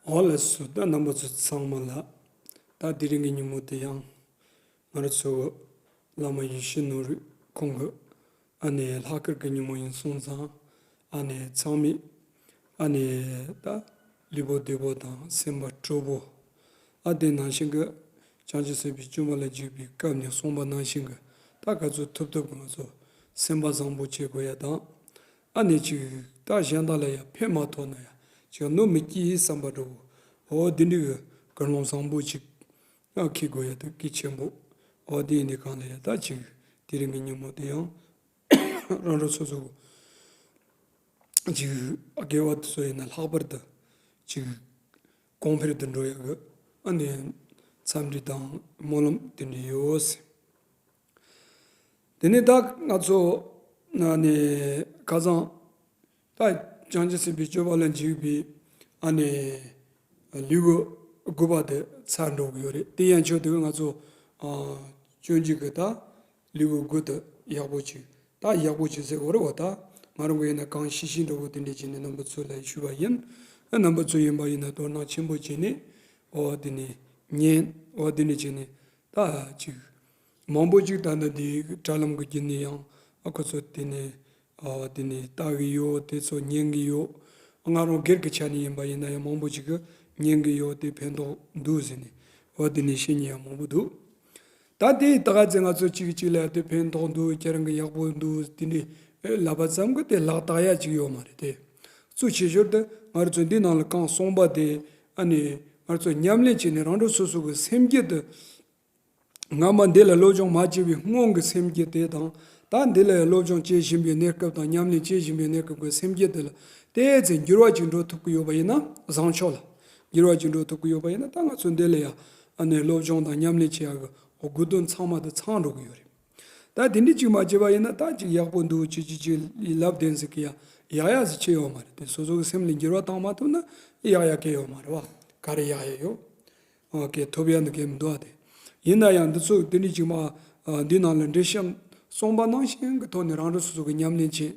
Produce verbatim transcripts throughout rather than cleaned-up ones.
འོ་ལགས་སོ། ད་རྣམ་པ་ཚོ་ཚང་མ་ལ། ད་དེ་རིང་གི་ཉིན་མོ་དེ་ཡང་ང་རང་ཚོ་གི་བླ་མ་ཡིད་བཞིན་ནོར་བུ་ཁོང་གི་ཨ་ནི་ལྷག་དཀར་གྱི་ཉིན་མོ་ཡིན་སོང་ཙང་། ཨ་ནི་ཚང་མས་ཨ་ནི་ད་ལུས་པོ་བདེ་པོ་དང་སེམས་པ་སྤྲོ་པོ། ཨ་དེ་ནང་བཞིན་གྱི་བྱང་ཆུབ་སེམས་དཔའི་སྤྱོད་པ་ལ་འཇུག་པའི་སྐབས་ནས་གསུངས་པ་ནང་བཞིན་གྱི། ད་ག་ཚོད་ཐུབ་ཐུབ་ང་ཚོ་སེམས་པ་བཟང་པོ་བྱེད་དགོས་ཡ་དང་། ཨ་ནི་ཅིག་ད་གཞན་དག་ལ་ཡང་ཕན་མ་ཐོགས་ན་ཡང་ཅིག་གནོད་མི་སྐྱེལ་བསམ་པ་འདྲ་བོ། འོ་འདི་འདྲའི་གི་ཀུན་སློང་བཟང་པོ་ཅིག་ཡང་འཁྱེར་དགོས་ཡ་དེ་གལ་ཆེན་པོ། འོ་དེ་ཡིན་དུས་གང་ལ་ཡང་ད་ཅིག་དེ་རིང་གི་ཉིན་མོ་དེ་ཡང་རང་རང་སོ་སོ་གི་ཅིག་དགེ་བ་དེ་ཚོ་ཡིན་ན་ལྷག་པར་དུ་ཅིག་གོང་འཕེལ་དུ་འགྲོ་ཡ་གི་ཨ་ནི་འཚམས་འདྲི་དང་སྨོན་ལམ་དེ་འདྲ་ཡོད། དེ་ནས་ད་ང་ཚོ་ཨ་ནི་ཁ་སང་ད་བྱང་ཆུབ་སེམས་དཔའི་སྤྱོད་པ་ལ་འཇུག་པའི་ཨ་ནི་ལེའུ་དགུ་པ་དེ་ཚར་འགྲོ་གི་ཡོད་རེད། དེ་ཡན་ཆོད་དུ་ང་ཚོ་ཨ་སྤྱོད་འཇུག་གི་ད་ལེའུ་དགུ་དེ་ཡག་པོ་ཅིག་ད་ཡག་པོ་ཅིག་ཟེར་དགོས་རེད་བ། ད་ང་རང་གི་ཡིན་ན་གང་ཤེས་ཤེས་འདྲ་བོ་དེ་འདྲས་བྱས་ནས་རྣམ་པ་ཚོ་ལ་ཞུས་པ་ཡིན། ཨ་རྣམ་པ་ཚོ་ཡིན་པ་ཡིན་ན་དོ་སྣང་ཆེན་པོ་བྱས་ནས་འོ་དེ་ནས་ཉན། འོ་དེ་འདྲས་བྱས་ནས་ད་ཅིག་མང་པོ་ཅིག་ད་ལྟ་འདི་དྲ་ལམ་གྱི་བརྒྱུད་ནས་ཡང་ཨ་ཁོ་ཚོ་དེ་ནས་ཨ་དེ་ནས་ལྟ་གི་ཡོད། དེ་ཚོ་ཉན་གི་ཡོད། ང་རང་སྒེར་གྱི་ཆ་ནས་ཡིན་པ་ཡིན་ན་ཡང་མང་པོ་ཅིག་གིས་ཉན་གི་ཡོད། དེ་ཕན་ཐོགས་འདུག་ཟེར་ནས་འོ་དེ་ནས་བཤད་མཁན་ཡང་མང་པོ་འདུག་ད་དེ་ད་ག་ཚོད་ང་ཚོ་གཅིག་གིས་གཅིག་ལ་དེ་ཕན་ཐོགས་འདུག་ཁྱེད་རང་གི་ཡག་པོ་འདུག་དེ་འདྲས་ལབ་པ་ཙམ་གྱིས་དེ་ལག་བསྟར་ཡ་ཅིག་ཡོད་མ་རེད་དེ། གཙོ་ཆེ་ཤོས་དེ་ང་རང་ཚོ་འདི་ནང་ལ་གང་གསུངས་པ་དེ་ཨ་ནི་ང་རང་ཚོ་ཉམས་ལེན་བྱས་ནས་རང་རང་སོ་སོ་གི་སེམས་རྒྱུད་དེ། སྔ་མ་འདི་ལ་སློབ་སྦྱོང་མ་བྱས་པའི་སྔོན་གྱི་སེམས་རྒྱུད་དེ་དང་། ད་འདི་ལ་སློབ་སྦྱོང་བྱེད་བཞིན་པའི་གནས་སྐབས་དང་ཉམས་ལེན་བྱེད་བཞིན་པའི་གནས་སྐབས་ཀྱི་སེམས་རྒྱུད་དེ་ལ་ཏོག་ཙམ་འགྱུར་བ་ཅིག་འགྲོ་ཐུབ་ཀྱི་ཡོད་པ་ཡིན་ན་བཟང་ཕྱོགས་ལ། འགྱུར་བ་ཅིག་འགྲོ་ཐུབ་ཀྱི་ཡོད་པ་ཡིན་ན་ད་ང་ཚོ་འདི་ལ་ཡང་ཨ་ནི་སློབ་སྦྱོང་དང་ཉམས་ལེན་བྱེད་ཡག་གི་དགོས་དོན་ཚང་མ་དེ་ཚང་འགྲོ་གི་ཡོད་རེད། ད་དེ་འདྲ་ཅིག་མ་བྱས་པ་ཡིན་ན་ད་ཅིག་ཡག་པོ་འདུག་ཅིག་ཅིག་ཅིག་ལབ་བསྡད་ཟིག་གི་ཡ་ཡག་ཡག་ཟིག་ཆེ་ཡོད་མ་རེད་དེ། སོ་སོ་གི་སེམས་ལ་འགྱུར་བ་བཏང་མ་ཐུབ་ན་ཡག་ཡག་གི་ཡོད་མ་རེད་བ། ག་རེ་ཡག་ཡག་ཡོད། ཨོ་ཀེ། ཐོབ་ཡ་འདི་གས་མི་འདུག་ཨ་དེ། ཡིན་ན་ཡང་འདི་ཚོ་འདི་འདྲ་ཅིག་མ་ཨ་འདི་ནང་ལ་འགྲེལ་བཤད་གསུངས་པ་ནང་བཞིན་གྱི་ཐོག་ནས་རང་རང་སོ་སོ་གི་ཉམས་ལེན་བྱེད།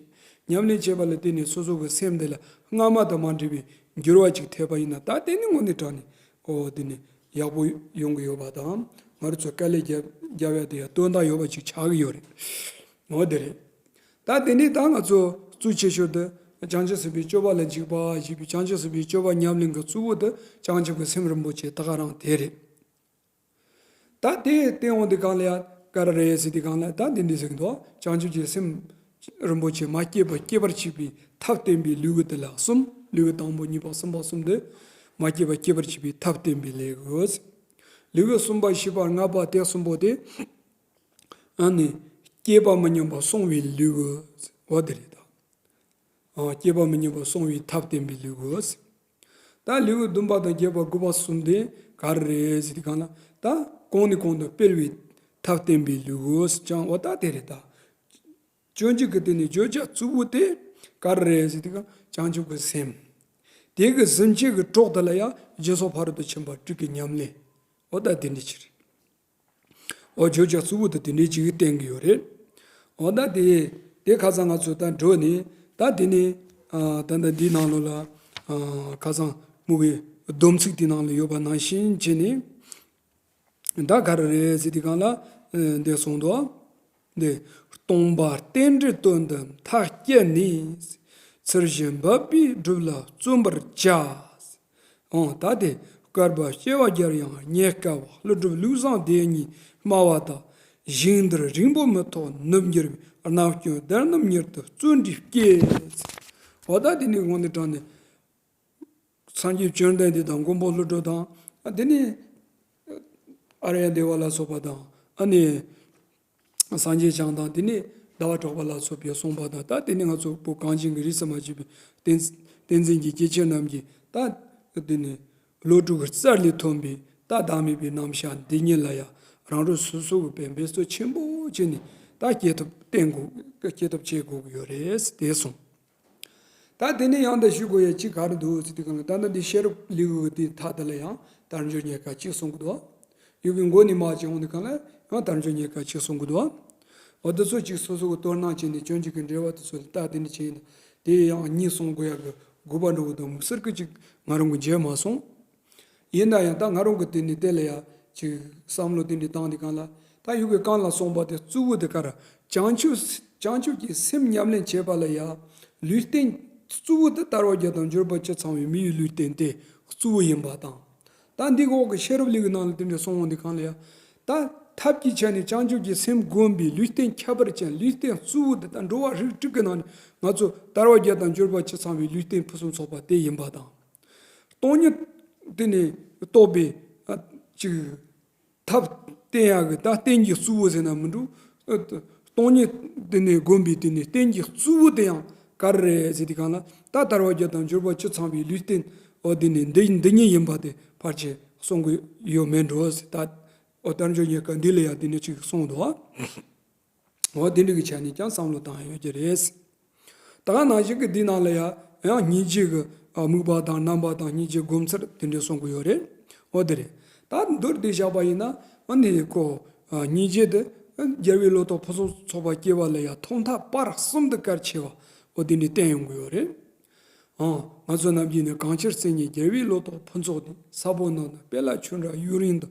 ཉམས་ལེན་བྱེད་པ་ལ་བརྟེན་ནས་སོ་སོ་གི་སེམས་འདི་ལ་སྔ་མ་དང་མ་འདྲ་བའི་འགྱུར་བ་ཅིག་ཐེབས་པ་ཡིན་ན་ད་དེ་ནི་དངོས་གནས་དྲང་ནས་ཨོ་འདི་ནི་ཡག་པོ་ཡོང་གི་ཡོད་པ་དང་། ང་རང་ཚོ་དཀའ་ལས་རྒྱབ་རྒྱབ་ཡ་དེ་ཡང་དོན་དག་ཡོད་པ་ཅིག་ཆགས་ཀྱི་ཡོད་རེད། འོ་དེ་རེད། ད་དེ་ནས་ད་ང་ཚོ་གཙོ་ཆེ་ཤོས་དེ་བྱང་ཆུབ་སེམས་དཔའི་སྤྱོད་པ་ལ་འཇུག་པ་ཞེས་པའི་བྱང་ཆུབ་སེམས་དཔའི་སྤྱོད་པ་ཉམས་ལེན་གྱི་གཙོ་བོ་དེ་བྱང་ཆུབ་ཀྱི་སེམས་རིན་པོ་ཆེ་ད་ག་རང་དེ་རེད། ད་དེ་བསྟན་འོང་དུས་གང་ལ་ཡ་ག་རེ་རེད་ཟེར་དུས་གང་ལ་ད་འདི་འདི་ཟེར་གྱི་འདུག་བྱང་ཆུབ་ཀྱི་སེམས་རིན་པོ་ཆེ་མ་སྐྱེས་པ་སྐྱེ་བར་བྱེད་པའི་ཐབས་བསྟན་པའི་ལེའུ་དེ་ལ་གསུམ། ལེའུ་དང་པོ་གཉིས་པ་གསུམ་པ་གསུམ་དེ་མ་སྐྱེས་པ་སྐྱེ་བར་བྱེད་པའི་ཐབས་བསྟན་པའི་ལེའུ། ལེའུ་གསུམ་པ་བཞི་པ་ལྔ་པ་དེ་གསུམ་པོ་དེ། ཨ་ནི། སྐྱེས་པ་མི་ཉམས་པ་སྲུང་བའི་ལེའུ། འོ་དེ་རེད་ད། ཨ་སྐྱེས་པ་མི་ཉམས་པ་སྲུང་བའི་ཐབས་བསྟན་པའི་ལེའུ། ད་ལེའུ་བདུན་པ་དང་བརྒྱད་པ་དགུ་པ་གསུམ་དེ་ག་རེ་རེད་ཟེར་དུས་གང་ལ་ད་གོང་ནས་གོང་དུ་སྤེལ་བའི་ཐབས་བསྟན་པའི་ལེའུ་ཅང་འོ་ད་དེ་རེད་ད། སྤྱོད་འཇུག་གི་སྟེང་ནས་བརྗོད་བྱ་གཙོ་བོ་དེ་ག་རེ་རེད་ཟེར་དུས་གང་བྱང་ཆུབ་ཀྱི་སེམས། དེ་གི་གཟི་བརྗིད་ཀྱི་གྲོགས་དེ་ལ་ཡང་སྦྱིན་སོགས་ཕ་རོལ་ཏུ་ཕྱིན་པ་དྲུག་གི་ཉམས་ལེན། འོ་ད་དེ་འདྲ་ཅིག་རེད། འོ་བརྗོད་བྱ་གཙོ་བོ་དེ་དེ་འདྲའི་ཅིག་བསྟན་གྱི་ཡོད་རེད། འོ་ད་དེ་དེ་ཁ་སང་ང་ཚོ་ད་འགྲོ་ནས་ད་དེ་ནས་ཨ་ད་ད་འདི་ནང་ལོགས་ལ་ཨ་ཁ་སང་མུ་གེ་སྡོམ་ཚིག་དེ་ནང་ལ་ཡོད་པ་ནང་བཞིན་བྱས་ནས་ད་ག་རེ་རེད་ཟེར་དུས་གང་ལ་ཨ་འདི་གསུངས་འདུག་འདི་སྟོང་པ་རྟེན་འབྲེལ་དོན་དུ་མཐའ་བསྐྱལ་ནས། ཚུལ་བཞིན་འབད་པས་སྒྲུབ་ལ་བརྩོན་པར་བྱ། འོ་ད་དེ་བསྐལ་པ་བྱེ་བ་བརྒྱར་ཡང་རྙེད་དཀའ་བ། ཀླུ་སྒྲུབ་ལུགས་བཟང་སྡེ་གཉིས་སྨྲ་བ་དང་། ཞིང་འདིར་རིང་པོ་མི་ཐོགས་ནུབ་འགྱུར་བའི། རྣམ་ཀུན་བདེན་རྣམ་མྱུར་དུ་བརྩོན་འགྲུས་བསྐྱེད། འོ་ད་དེ་ནི་དངོས་གནས་དྲང་ནས་སངས་རྒྱས་བཅོམ་ལྡན་འདས་དང་མགོན་པོ་ཀླུ་སྒྲུབ་དང་། ཨ་དེ་ནི་ཨཱརྱ་དེ་བ་ལ་སོགས་པ་དང་། ཨ་ནི། སངས་རྒྱས་བྱང་དང་དེ་ནས་ཟླ་བ་གྲགས་པ་ལ་སོགས་པས་གསུངས་པ་དང་། ད་དེ་ནས་ང་ཚོ་བོད་གངས་ཅན་གྱི་རིས་སུ་མ་ཆད་པའི་བསྟན་བསྟན་འཛིན་གྱི་སྐྱེས་ཆེན་རྣམས་ཀྱིས་ད་དེ་ནས་བློ་དྲུག་གི་རྩལ་ལས་ཐོན་པའི་ད་བདག་མེད་པའི་རྣམ་གཞག་འདི་ཉིད་ལ་ཡང་རང་རང་སོ་སོ་གི་བེད་སྤྱོད་ཆེན་པོ་བྱས་ནས་ད་སྐྱེ་ཐབས་བསྟེན་དགོས། སྐྱེ་ཐབས་བྱེད་དགོས་ཀྱི་ཡོད་རེད་དེ་གསུངས། ད་དེ་ནས་ཡང་ད་ཞུ་དགོས་ཡ་གཅིག་ག་རེ་འདུག་ཟེར་དུས་གང་ལ། ད་ལྟ་འདི་ཤེས་རབ་ལེའུ་གི་དེ་མཐའ་དེ་ལ་ཡང་དལ་འབྱོར་རྙེད་དཀའ་གཅིག་གསུང་གི་འདུག་ཡུལ་གྱི་མགོ་ནས་མར་ཅིག་འོང་དུས་གང་ལ་ཡང་དལ་འབྱོར་རྙེད་དཀའ་གཅིག་གསུང་གི་འདུག་འོ་དེ་ཚོ་གཅིག་སོ་སོ་གི་དོ་སྣང་བྱས་ནས་སྤྱོད་འཇུག་གི་འགྲེལ་པ་དེ་ཚོ་ལ་ལྟ་དེ་འདྲ་བྱས་ཡིན་ན་དེ་ཡང་གཉིས་གསུང་དགོས་ཡ་གི་དགོས་པ་འདྲ་བོ་དང་མི་སེར་གི་གཅིག་ང་རང་གི་མཇལ་མ་སོང་། ཡིན་ན་ཡང་ད་ང་རང་གི་དེ་ནི་དེ་ལ་ཡ་ཅིག་བསམ་བློ་དེ་འདྲ་བཏང་དེ་གང་ལ། ད་ཡུ་གུའི་གང་ལ་སོང་པ་དེ་གཙོ་བོ་དེ་ག་ར་བྱང་ཆུབ་བྱང་ཆུབ་ཀྱི་སེམས་ཉམས་ལེན་བྱེད་པ་ལ་ཡ་ལུས་རྟེན་གཙོ་བོ་དེ་དལ་བ་བརྒྱད་དང་འབྱོར་པ་བཅུ་ཚང་བའི་མི་ཡི་ལུས་རྟེན་དེ་གཙོ་བོ་ཡིན་པ་དང་། ད་འདི་གི་འོག་གི་ཤེས་རབ་ལུགས་ཀྱི་ནང་ལ་དེ་འདྲ་གསུངས་འོང་དེ་གང་ལ་ཡ། ད་ཐབས་ཀྱི་ཆ་ནས་བྱང་ཆུབ་ཀྱི་སེམས་བསྒོམས་པའི་ལུས་རྟེན་ཁྱད་པར་ཅན་ལུས་རྟེན་གཙོ་བོ་དེ་ད་འགྲོ་བ་རིགས་དྲུག་གི་ནང་ནས་ང་ཚོ་དལ་བ་བརྒྱད་དང་འབྱོར་པ་བཅུ་ཚང་བའི་ལུས་རྟེན་ཕུན་སུམ་ཚོགས་པ་དེ་ཡིན་པ་དང་། སྟོང་ཉིད་དེ་ནི་རྟོགས་པའི་ཨ་ཅིག་ཐབས་བསྟེན་ཡག་གི་ད་རྟེན་གྱི་གཙོ་བོ་ཟེར་ན་མི་འགྲོ། ཨ་སྟོང་ཉིད་དེ་ནི་བསྒོམས་པའི་དེ་ནི་རྟེན་གྱི་གཙོ་བོ་དེ་ཡང་ག་རེ་རེད་ཟེར་དུས་གང་ལ། ད་དལ་བ་བརྒྱད་དང་འབྱོར་པ་བཅུ་ཚང་བའི་ལུས་རྟེན་འོ་དེ་ནི་འདི་འདི་ཉིད་ཡིན་པ་དེ་ཕལ་ཆེར་གསུང་གི་ཡོད་མེད་འགྲོ་ཟེར། ད་འོ་དལ་འབྱོར་རྙེད་དཀའ་འདི་ལ་ཡང་དེ་ནི་ཅིག་གསུངས་འདུག་ཨ། འོ་དེ་འདྲ་གི་ཆ་ནས་ཀྱང་བསམ་བློ་བཏང་ཡ་ཡོད་ཀྱི་རེད། ད་ག་ནང་བཞིན་གྱི་འདི་ནང་ལ་ཡང་ཡང་སྙིང་རྗེ་གི་དམིགས་པ་དང་རྣམ་པ་དང་སྙིང་རྗེ་སྒོམ་ཚུལ་དེ་འདྲ་གསུང་གི་ཡོད་རེད། འོ་དེ་རེད། ད་མདོར་བསྡུས་བཞག་པ་ཡིན་ན་ཨ་ནི་ཁོ་སྙིང་རྗེ་དེ་རྒྱལ་བའི་བློ་ལྡོག་ཕུན་སུམ་ཚོགས་པ་སྐྱེ་བ་ལ་ཡང་ཐོག་མཐའ་བར་གསུམ་དུ་གལ་ཆེ་བ་འོ་དེ་འདྲ་བསྟན་ཡོང་གི་ཡོད་རེད། ཨང་། ང་ཚོ་རྣམས་ཀྱིས་ནི་གང་ཕྱིར་སེམས་ཉིད་རྒྱལ་བའི་བློ་ལྡོག་ཕུན་ཚོགས་ཏེ། ས་བོན་རྣམས་ནི་སྤེལ་ལ་ཆུ་འདྲ་ཡུན་རིང་དུ།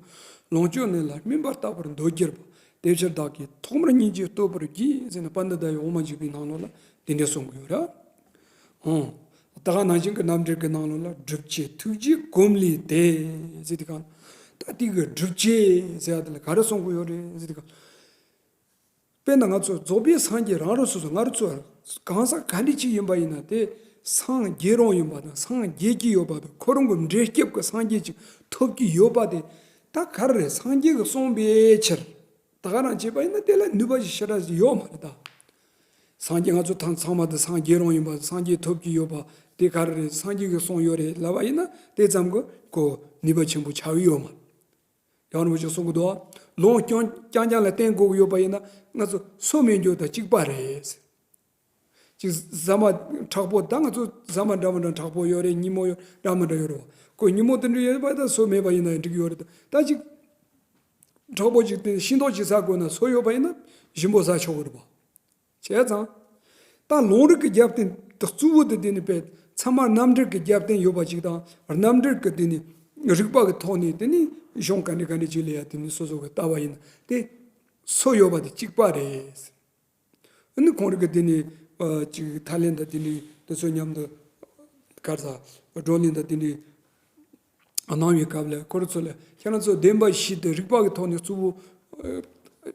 ལོངས་སྤྱོད་ནི་ལ་སྨིན་པ་ལྟ་བུར་འདོད་གྱུར་པ། དེ་ཕྱིར་བདག་གིས་ཐོག་མར་སྙིང་རྗེ་བསྟོད་པར་བགྱི། ཟེར་ནས་པཎྜི་ཏ་ཡི་དབུ་མ་འཇུག་པའི་ནང་ལོགས་ལ་དེ་འདྲ་གསུང་གི་ཡོད་རེད། ཨང་། ད་ག་ནང་བཞིན་གྱི་རྣམ་འགྲེལ་གྱི་ནང་ལོགས་ལ་སྒྲུབ་བྱེད་ཐུགས་རྗེའི་གོ་འཕང་ལས་འདས། ཟེར་དུས་གང་ད་དེ་གི་སྒྲུབ་བྱེད་ཟེར་ཡ་དེ་ལ་ག་རེ་གསུང་གི་ཡོད་རེད་ཟེར་དུས་གང་། དཔེར་ན་ང་ཚོ་རྫོགས་པའི་སངས་རྒྱས་རང་རང་སོ་སོ་ང་རང་ཚོ་གང་ཟག་ག་འདྲ་ཅིག་ཡིན་པ་ཡིན་ན་དེ་སངས་རྒྱས་རང་ཡིན་པ་དང་སངས་རྒྱས་ཀྱི་ཡོད་པ་དང་ཁོ་རང་གི་འབྲས་སྐྱབས་ཀྱི་སངས་རྒྱས་ཅིག་ཐོབ་ཀྱི་ཡོད་པ་དེ་ད་ག་རེ་རེད། སངས་རྒྱས་ཀྱིས་གསུངས་པའི་ཕྱིར་ད་ག་རང་བྱས་པ་ཡིན་ན་དེ་ལ་ནུས་པ་ཞིག་ཞེ་དྲག་ཞིག་ཡོད་མ་རེད་ད། སངས་རྒྱས་ང་ཚོ་ཐམས་ཚང་མ་དེ་སངས་རྒྱས་རང་ཡིན་པ་སངས་རྒྱས་ཐོབ་ཀྱི་ཡོད་པ་དེ་ག་རེ་རེད། སངས་རྒྱས་ཀྱིས་གསུངས་ཡོད་རེད་ལབ་པ་ཡིན་ན་དེ་ཙམ་གྱིས་ཁོ་ནུས་པ་ཆེན་པོ་ཆགས་ཀྱི་ཡོད་མ་རེད། ཡང་རིན་པོ་ཆེས་གསུང་གི་འདུག་ལོངས་རྐྱང་རྐྱང་རྐྱང་ལ་བརྟེན་དགོས་ཀྱི་ཡོད་པ་ཡིན་ན་ང་ཚོ་སོ་སྨན་རྒྱུ་དང་གཅིག་པ་རེད། ཅིག་ཟ་མ་མཁྲེགས་པོ་ད་ང་ཚོ་ཟ་མ་འདྲ་མི་འདྲ་མཁྲེགས་པོ་ཡོད་རེད། སྙི་མོ་ཡོད་འདྲ་མི་འདྲ་ཡོད་རེད་བ། ཁོ་སྙི་མོ་དེ་འདྲ་ཡོད་པ་ད་སོ་མེད་པ་ཡིན་ན་འགྲིག་གི་ཡོད་རེད། ད་ཅིག་མཁྲེགས་པོ་ཅིག་དེ་ཤིང་ཏོག་ཅིག་ཟ་དགོས་ན་སོ་ཡོད་པ་ཡིན་ན་ཞིམ་པོ་ཟ་ཆོག་གི་རེད་བ། བྱས་ཙང་། ད་ལུང་རིགས་ཀྱི་རྒྱབ་རྟེན་དེ་གཙོ་བོ་དེ་དེ་ནི་དཔེ་ཚད་མ་རྣམ་འགྲེལ་གྱི་རྒྱབ་རྟེན་ཡོད་པ་ཅིག་དང་རྣམ་འགྲེལ་གྱི་དེ་ནི་རིགས་པ་གི་ཐོག་ནས་དེ་ནི་གཞུང་ག་འདྲ་ག་འདྲ་ཅིག་ལ་ཡ་དེ་ནི་སོ་སོ་གི་ལྟ་བ་ཡིན་ན་དེ་སོ་ཡོད་པ་དེ་གཅིག་པ་རེད། ཨ་ནི་ཁོང་རིགས་ཀྱི་དེ་ནི་ཅིག་ཐ་ལན་དང་དེ་ནི་དེ་ཚོ་མཉམ་དུ་གར་ས་བགྲོ་གླེང་དང་དེ་ནི། གནང་བའི་སྐབས་ལ་ཁོ་རང་ཚོ་ལ་ཁྱེད་རང་ཚོ་བདེན་པ་བཞི་དེ་རིགས་པ་གི་ཐོག་ནས་གཙོ་བོ་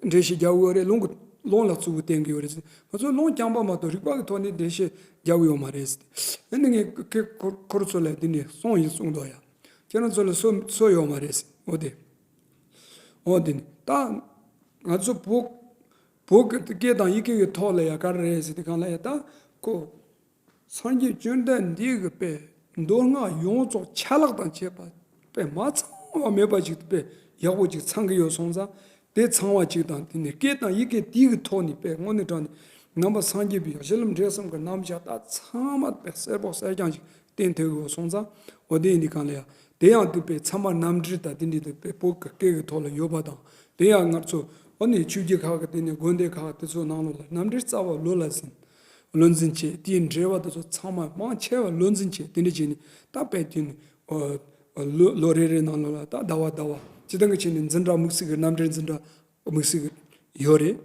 འགྲེལ་བཤད་རྒྱག་གི་ཡོད་རེད། ལུང་གི་ལུང་ལ་གཙོ་བོ་བསྟན་གི་ཡོད་རེད། ང་ཚོ་ལུང་རྐྱང་པ་མ་གཏོགས་རིགས་པ་གི་ཐོག་ནས་འགྲེལ་བཤད་རྒྱག་གི་ཡོད་མ་རེད། ཨ་ནི་ངས་ཁོ་ཁོ་རང་ཚོ་ལ་འདི་ནས་གསུང་ཡིན་གསུངས་འདུག་ཡ། ཁྱེད་རང་ཚོ་ལ་སོ་སོ་ཡོད་མ་རེད། འོ་དེ། འོ་དེ་ནི་ད་ང་ཚོ་བོད་བོད་ཀྱི་སྐད་དང་ཡི་གེ་གི་ཐོག་ལ་ཡ་ག་རེ་རེད་ཟེར་དུས་གང་ལ་ཡ་ད་ཁོ། སངས་རྒྱས་བཅོམ་ལྡན་འདས་ཀྱི་དཔེ་མདོ་སྔགས་ཡོངས་རྫོགས་ཆ་ལག་དང་བཅས་པ་དཔེ་མ་ཚང་བ་མེད་པ་ཅིག་དཔེ་ཡག་པོ་ཅིག་ཚང་གི་ཡོད་སོང་ཙང་དེ་ཚང་བ་ཅིག་དང་དེ་ནས་སྐད་དང་ཡི་གེ་དེའི་གི་ཐོག་ནས་དཔེ་དངོས་གནས་དྲང་ནས་ནང་པ་སངས་རྒྱས་པའི་གཞི་ལམ་འབྲས་གསུམ་གྱི་རྣམ་གཞག་ད་ཚང་མ་དཔེ་གསལ་པོ་གསལ་རྐྱང་ཅིག་བསྟན་ཐུབ་ཀྱི་ཡོད་སོང་ཙང་འོ་དེ་ཡིན་དུས་གང་ལ་ཡ་དེ་ཡང་དེ་དཔེ་ཚད་མ་རྣམ་འགྲེལ་དང་དེ་འདྲའི་དེ་དཔེ་བོད་ཀྱི་སྐད་ཀྱི་ཐོག་ལ་ཡོད་པ་དང་དེ་ཡང་ང་ཚོ་འོ་ནས་ཆོས་བརྒྱུད་ཁག་གི་དེ་ནས་དགོན་སྡེ་ཁག་དེ་ཚོའི་ནང་ལོགས་ལ་རྣམ་འགྲེལ་རྩ་བ་བློ་ལ་ཟིན། བློ་འཛིན་བྱེད། དེའི་འགྲེལ་པ་དེ་ཚོ་ཚང་མ་མང་ཆེ་བ་བློ་འཛིན་བྱེད། དེ་འདྲ་བྱས་ནས་ད་དཔེ་དེ་ནི་ཨོ་ལོ་ལོ་རེ་རེ་ནང་ལོགས་ལ་ད་ཟླ་བ་ཟླ་བ་སྤྱིར་བཏང་གི་བྱས་ནས་འཛིན་གྲྭ་དམིགས་བསལ་གྱི་རྣམ་འགྲེལ་འཛིན་གྲྭ་དམིགས་བསལ་གྱི་ཡོད་རེད།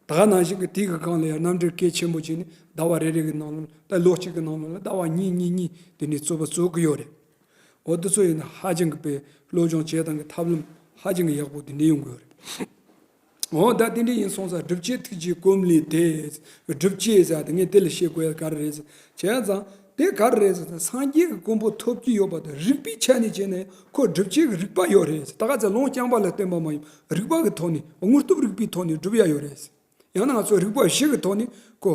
ད་ག་ནང་བཞིན་གྱི་དེའི་གི་སྒང་ལ་ཡང་རྣམ་འགྲེལ་གལ་ཆེན་པོ་བྱས་ནས་ཟླ་བ་རེ་རེ་གི་ནང་ལོགས་ད་ལོ་གཅིག་གི་ནང་ལོགས་ལ་ཟླ་བ་གཉིས་གཉིས་གཉིས་དེ་ནས་རྩོད་པ་རྩོད་གི་ཡོད་རེད། འོ་དེ་ཚོ་ཡིན་ན་ཧ་ཅང་གི་དཔེ་སློབ་སྦྱོང་བྱེད་སྟངས་ཀྱི་ཐབས་ལམ་ཧ་ཅང་གི་ཡག་པོ་དེ་འདྲ་ཡོང་གི་ཡོད་རེད། འོ་ད་དེ་འདྲ་ཡིན་སོང་ཙང་སྒྲུབ་བྱེད་ཐུགས་རྗེའི་གོ་འཕང་ལས་འདས། སྒྲུབ་བྱེད་ཟེར་དེ་ངས་དེ་ལ་བཤད་དགོས་ཡ་ག་རེ་རེད་ཟེར་བྱས་ཙང་དེ་ག་རེ་རེད་ཟེར་ན་སངས་རྒྱས་ཀྱི་གོ་འཕང་ཐོབ་ཀྱི་ཡོད་པ་དང་རིགས་པའི་ཆ་ནས་བྱས་ནས་ཁོ་སྒྲུབ་བྱེད་ཀྱི་རིགས་པ་ཡོད་རེད་ཟེར། ད་ག་ཚོད་ལུང་རྐྱང་པ་ལ་བརྟེན་པ་མ་ཡིན་རིགས་པ་གི་ཐོག་ནས་དངོས་སྟོབས་རིགས་པའི་ཐོག་ནས་སྒྲུབ་ཡ་ཡོད་རེད་ཟེར། ཡང་ན་ང་ཚོ་རིགས་པ་བཞི་གི་ཐོག་ནས་ཁོ་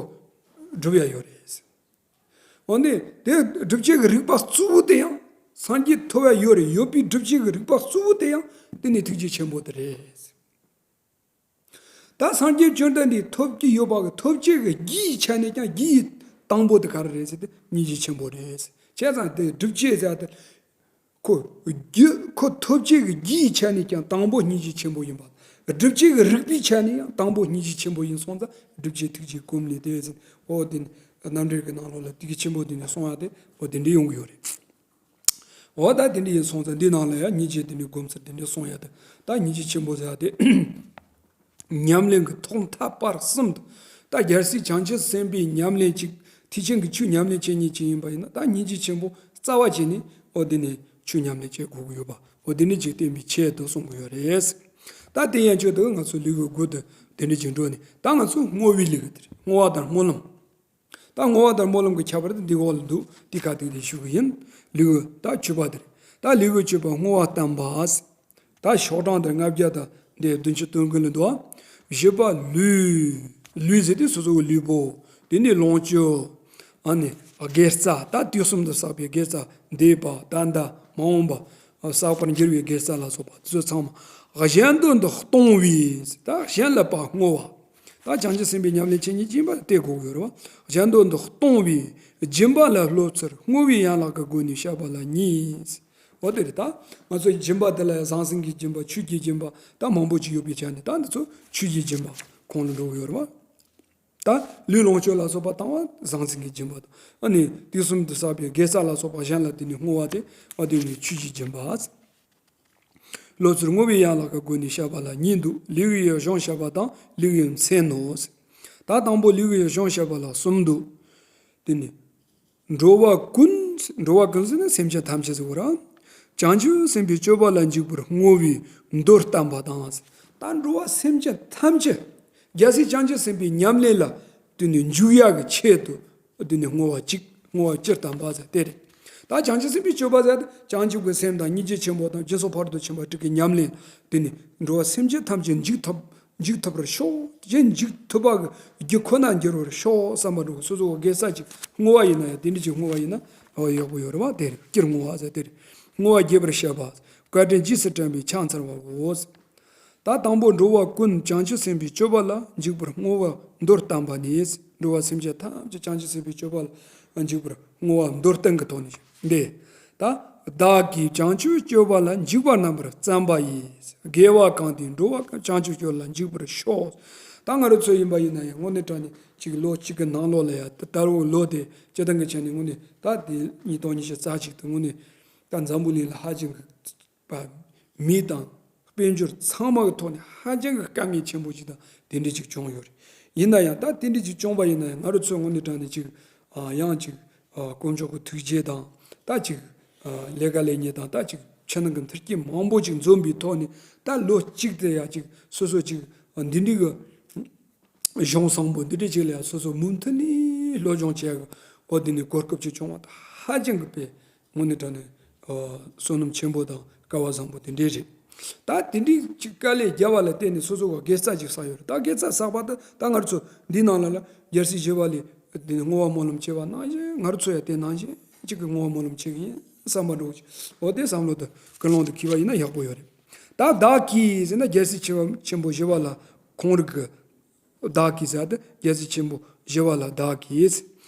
སྒྲུབ་ཡ་ཡོད་རེད་ཟེར། འོ་ནི་དེ་སྒྲུབ་བྱེད་ཀྱི་རིགས་པ་གཙོ་བོ་དེ་ཡང་སངས་རྒྱས་ཐོབ་ཡ་ཡོད་རེད། ཡོད་པའི་སྒྲུབ་བྱེད་ཀྱི་རིགས་པ་གཙོ་བོ་དེ་ཡང་དེ་ནི་ཐུགས་རྗེ་ཆེན་པོ་དེ་རེད། ད་སངས་རྒྱས་བཅོམ་ལྡན་འདས་ཐོབ་ཀྱི་ཡོད་པ་གི་ཐོབ་བྱེད་ཀྱི་རྒྱུ་ཡི་ཆ་ནས་ཀྱང་རྒྱུ་ཡི་དང་པོ་དེ་ག་རེ་རེད་ཟེར་ཏེ་སྙིང་རྗེ་ཆེན་པོ་རེད། བྱས་ཙང་དེ་སྒྲུབ་བྱེད་ཟེར་ཏེ། ཁོ་རྒྱུ་ཁོ་ཐོབ་བྱེད་ཀྱི་རྒྱུ་ཡི་ཆ་ནས་ཀྱང་དང་པོ་སྙིང་རྗེ་ཆེན་པོ་ཡིན་པ། སྒྲུབ་བྱེད་ཀྱི་རིགས་པའི་ཆ་ནས་ཡང་དང་པོ་སྙིང་རྗེ་ཆེན་པོ་ཡིན་སོང་ཙང་སྒྲུབ་བྱེད་ཐུགས་རྗེའི་གོ་འཕང་ལས་འདས་ཟེར། འོ་དེ་ནི་རྣམ་འགྲེལ་གྱི་ནང་ལོགས་ལ་ཐུགས་རྗེ་ཆེན་པོ་དེ་ནས་གསུང་ཡ་དེ་འོ་དེ་འདྲ་ཡོང་གི་ཡོད་རེད། འོ་ད་དེ་འདྲ་ཡིན་སོང་ཙང་འདི་ནང་ལ་ཡང་སྙིང་རྗེ་དེ་འདྲ་སྒོམ་ཚུལ་དེ་འདྲ་གསུང་ཡ་དེ། ད་སྙིང་རྗེ་ཆེན་པོ་ཟེར་ཡ་དེ། ཉམས་ལེན་གྱི་ཐོག་མཐའ་བར་གསུམ་དུ། ད་རྒྱལ་སྲས་བྱང་ཆུབ་སེམས་དཔའི་ཉམས་ལེན་གཅིག་ཐེག་ཆེན་གྱི་ཆོས་ཉམས་ལེན་བྱེད་མཁན་ཅིག་ཡིན་པ་ཡིན་ན། ད་སྙིང་རྗེ་ཆེན་པོ་རྩ་བ་བྱས་ནས་འོ་དེ་ནས་ཆོས་ཉམས་ལེན་བྱེད་དགོས་ཀྱི་ཡོད་པ། འོ་དེ་ནས་ཅིག་བསྟན་པའི་ཆེད་དུ་གསུང་གི་ཡོད་རེད། ད་དེ་ཡན་ཆོད་དུ་ང་ཚོ་ལེའུ་དགུ་དུ་དེ་འདྲ་ཅིག་འགྲོ་ནས། ད་ང་ཚོ་བསྔོ་བའི་ལེའུ་དེ་རེད། བསྔོ་བ་དང་སྨོན་ལམ། ད་བསྔོ་བ་དང་སྨོན་ལམ་གྱི་ཁྱད་པར་དེ་འདི་འོག་ལ་འདུག་འདི་ག་དེ་དེ་ཞུ་གི་ཡིན། ལེའུ་ད་བཅུ་པ་དེ་རེད། ད་ལེའུ་བཅུ་པ་བསྔོ་བ་བསྟན་པ། ད་ཤོག་གྲངས་དེ་ལྔ་བརྒྱ་དང་དེ་བདུན་ཅུ་དོན་དགུ་ལ་འདུག་བཞི་པ་ལུས། ལུས་ཟེར་དུས་སོ་སོའི་ལུས་པོ། དེ་ནས་ལོངས་སྤྱོད། ཨ་ནི་དགེ་རྩ། ད་དུས་གསུམ་དུ་བསགས་པའི་དགེ་རྩ། འདས་པ་ད་ལྟ་མ་འོངས་པ། བསགས་པར་འགྱུར་བའི་དགེ་རྩ་ལ་སོགས་པ་དེ་ཚོ་ཚང་མ་གཞན་དོན་དུ་གཏོང་བའི། ད་གཞན་ལ་ཕར་བསྔོ་བ། ད་བྱང་ཆུབ་སེམས་དཔའི་ཉམས་ལེན་བྱེད་མཁན་ཅིག་ཡིན་པ་དེ་དགོས་ཀྱི་ཡོད་རེད་བ། གཞན་དོན་དུ་གཏོང་བའི་སྦྱིན་པ་ལ་སློབ་ཚུལ་བསྔོ་བའི་ཡན་ལག་གི་སྒོ་ནས་བཤད་པ་ལ་གཉིས། འོ་དེ་རེད། ད་ང་ཚོ་སྦྱིན་པ་དེ་ལ་ཟང་ཟིང་གི་སྦྱིན་པ། ཆོས་ཀྱི་སྦྱིན་པ་ད་མང་པོ་ཅིག་ཡོད་པའི་ཆ་ནས། ད་འདི་ཚོ་ཆོས་ཀྱི་སྦྱིན་པ་ཁོངས་ལ་འགྲོ་གི་ཡོད་རེད་བ། ད་ལུས་ལོངས་སྤྱོད་ལ་སོགས་པ་བཏང་བ་ཟང་ཟིང་གི་སྦྱིན་པ་དང་། ཨ་ནི་དུས་གསུམ་དུ་བསགས་པའི་དགེ་རྩ་ལ་སོགས་པ་གཞན་ལ་དེ་ནི་བསྔོ་བ་དེ། ཨ་དེ་ནི་ཆོས་ཀྱི་སྦྱིན་པ། སློབ་ཚུལ་བསྔོ་བའི་ཡན་ལག་གི་སྒོ་ནས་བཤད་པ་ལ་གཉིས་འདུག་ལེའུ་ཡི་གཞུང་བཤད་པ་དང་ལེའུ་ཡི་མཚན་ནོ། ད་དང་པོ་ལེའུ་ཡི་གཞུང་བཤད་པ་ལ་གསུམ་འདུག་དེ་ནི། འགྲོ་བ་ཀུན། འགྲོ་བ་ཀུན་ཟེར་ན་སེམས་ཅན་ཐམས་ཅད་ཟེར་བ་ར། བྱང་ཆུབ་སེམས་དཔའི་སྤྱོད་པ་ལ་འཇུག་པར་བསྔོ་བའི་མདོ་བསྟན་པ་དང་། ད་འགྲོ་བ་སེམས་ཅན་ཐམས་ཅད་རྒྱལ་སྲས་བྱང་ཆུབ་སེམས་དཔའི་ཉམས་ལེན་ལ་དེ་ནི་འཇུག་ཡག་གི་ཆེད་དུ་དེ་ནི་བསྔོ་བ་གཅིག་བསྔོ་བ་སྤྱིར་བསྟན་པ་ཟེར་དེ་རེད། ད་བྱང་ཆུབ་སེམས་དཔའི་སྤྱོད་པ་ཟེར་ཏེ་བྱང་ཆུབ་ཀྱི་སེམས་དང་སྙིང་རྗེ་ཆེན་པོ་དང་སྦྱིན་སོགས་ཕ་རོལ་ཏུ་ཕྱིན་པ་དྲུག་གི་ཉམས་ལེན། དེ་ནི་འགྲོ་བ་སེམས་ཅན་ཐམས་ཅད་འཇིག་ཐབས། འཇིག་ཐུབ་པར་ཤོག་གཞན་འཇིག་ཐུབ་པ་གི་རྒྱུ་ཁོ་ན་འགྱུར་བར་ཤོག་བསམ་པ་འགྲོ་གི། སོ་སོ་གི་དགེ་རྩ་ཅིག་བསྔོ་བ་ཡིན་ན་ཡང་དེ་འདྲ་ཅིག་བསྔོ་བ་ཡིན་ན་ཨོ་ཡག་པོ་ཡོད་རེད་བ། དེ་རེད། སྤྱིར་བསྔོ་བ་ཟེར་དེ་རེད། བསྔོ་བ་རྒྱས་པར་བཤད་པ། བཀའ་དྲིན་རྗེས་སུ་དྲན་པའི་ཕྱག་འཚལ་བའོ། ད་དང་པོ་འགྲོ་བ་ཀུན་བྱང་ཆུབ་སེམས་དཔའི་སྤྱོད་པ་ལ་འཇུག་པར་བསྔོ་བ་མདོར་བསྟན་པ་ནི། འགྲོ་བ་སེམས་ཅན་ཐམས་ཅད་བྱང་ཆུབ་སེམས་དཔའི་སྤྱོད་པ་ལ་འཇུག་པར་བསྔོ་བ་མདོར་བསྟན་གྱི་ཐོག་ནས་འདི། ད་བདག་གིས་བྱང་ཆུབ་སྤྱོད་པ་ལ་འཇུག་པ་རྣམ་པར་བརྩམས་པ་ཡིས། དགེ་བ་གང་དེས་འགྲོ་བ་བྱང་ཆུབ་སྤྱོད་ལ་འཇུག་པར་ཤོག་ད་ང་རང་ཚོ་ཡིན་པ་ཡིན་ན་ཡང་དངོས་གནས་དྲང་གནས་ཅིག་ལོ་གཅིག་གི་ནང་ལོགས་ལ་ཡང་ད་ལྟ་བུ་ལོ་དེ་སྤྱིར་བཏང་གི་ཆ་ནས་དངོས་གནས་ད་དེ་ཉིས་སྟོང་ཉི་ཤུ་རྩ་གཅིག་དེ་དངོས་གནས་ད་འཛམ་བུ་གླིང་ལ་ཧ་ཅང་གི་པ་མི་དང་དཔལ་འབྱོར་ཚང་མ་གི་ཐོག་ནས་ཧ་ཅང་གི་དཀའ་ངལ་ཆེན་པོ་ཞིག་དང་དེ་འདྲ་ཅིག་བྱུང་ཡོད་རེད། ཡིན་ན་ཡང་ད་དེ་འདྲ་ཅིག་བྱུང་བ་ཡིན་ན་ཡང་ང་རང་ཚོ་དངོས་གནས་དྲང་གནས་ཅིག་ཨ་ཡང་ཅིག་ཨ་དཀོན་མཆོག་གི་ཐུགས་རྗེ་དང་ད་ཅིག་ཨ་ལས་ཀ་ལས་ཉེས་དང་ད་ཅིག་ཕྱི་ནང་གི་མཐུན་རྐྱེན་མང་པོ་ཅིག་འཛོམས་པའི་ཐོག་ནས་ད་ལོ་གཅིག་དེ་ཡང་ཅིག་སོ་སོ་ཅིག་འདི་འདྲའི་གི་གཞུང་བཟང་པོ་འདི་འདྲ་ཅིག་ལ་ཡང་སོ་སོ་མུ་མཐུད་ནས་སློབ་སྦྱོང་བྱེད་དགོས། འོ་འདི་ནི་གོ་སྐབས་ཅིག་བྱུང་བ་ད་ཧ་ཅང་གི་དཔེ་དངོས་གནས་དྲང་གནས་ཨ་བསོད་ནམས་ཆེན་པོ་དང་སྐལ་བ་བཟང་པོ་དེ་འདྲས་རེད། ད་དེ་འདྲའི་ཅིག་དཀའ་ལས་བརྒྱབ་པ་ལ་བརྟེན་ནས་སོ་སོ་ག་དགེ་རྩ་ཅིག་བསགས་ཡོད་རེད། ད་དགེ་རྩ་བསགས་པ་ད་ད་ང་ཚོ་འདི་ནང་ལ་ལ་རྒྱལ་སྲས་ཞི་བ་ལྷས་དེ་ནས་བསྔོ་བ་སྨོན་ལམ་བྱས་པ་ནང་བཞིན་ང་ཚོ་ཡང་དེ་ནང་བཞིན་ཅིག་གི་བསྔོ་བ་སྨོན་ལམ་བྱེད་ཀྱི་ཡིན་བསམ་པ་འགྲོ་གི། འོ་དེ་བསམ་བློ་དང་ཀུན་སློང་དུ་འཁྱེར་བ་ཡིན་ན་ཡག་པོ་ཡོད་རེད། ད་བདག་གིས་ཟེར་ན་རྒྱལ་སྲས་ཆེ་བ་ཆེན་པོ་ཞི་བ་ལྷ་ཁོང་རང་གི་བདག་གིས་ཟེར་ཏེ་རྒྱལ་སྲས་ཆེན་པོ་ཞི་བ་ལྷ་བདག་གིས།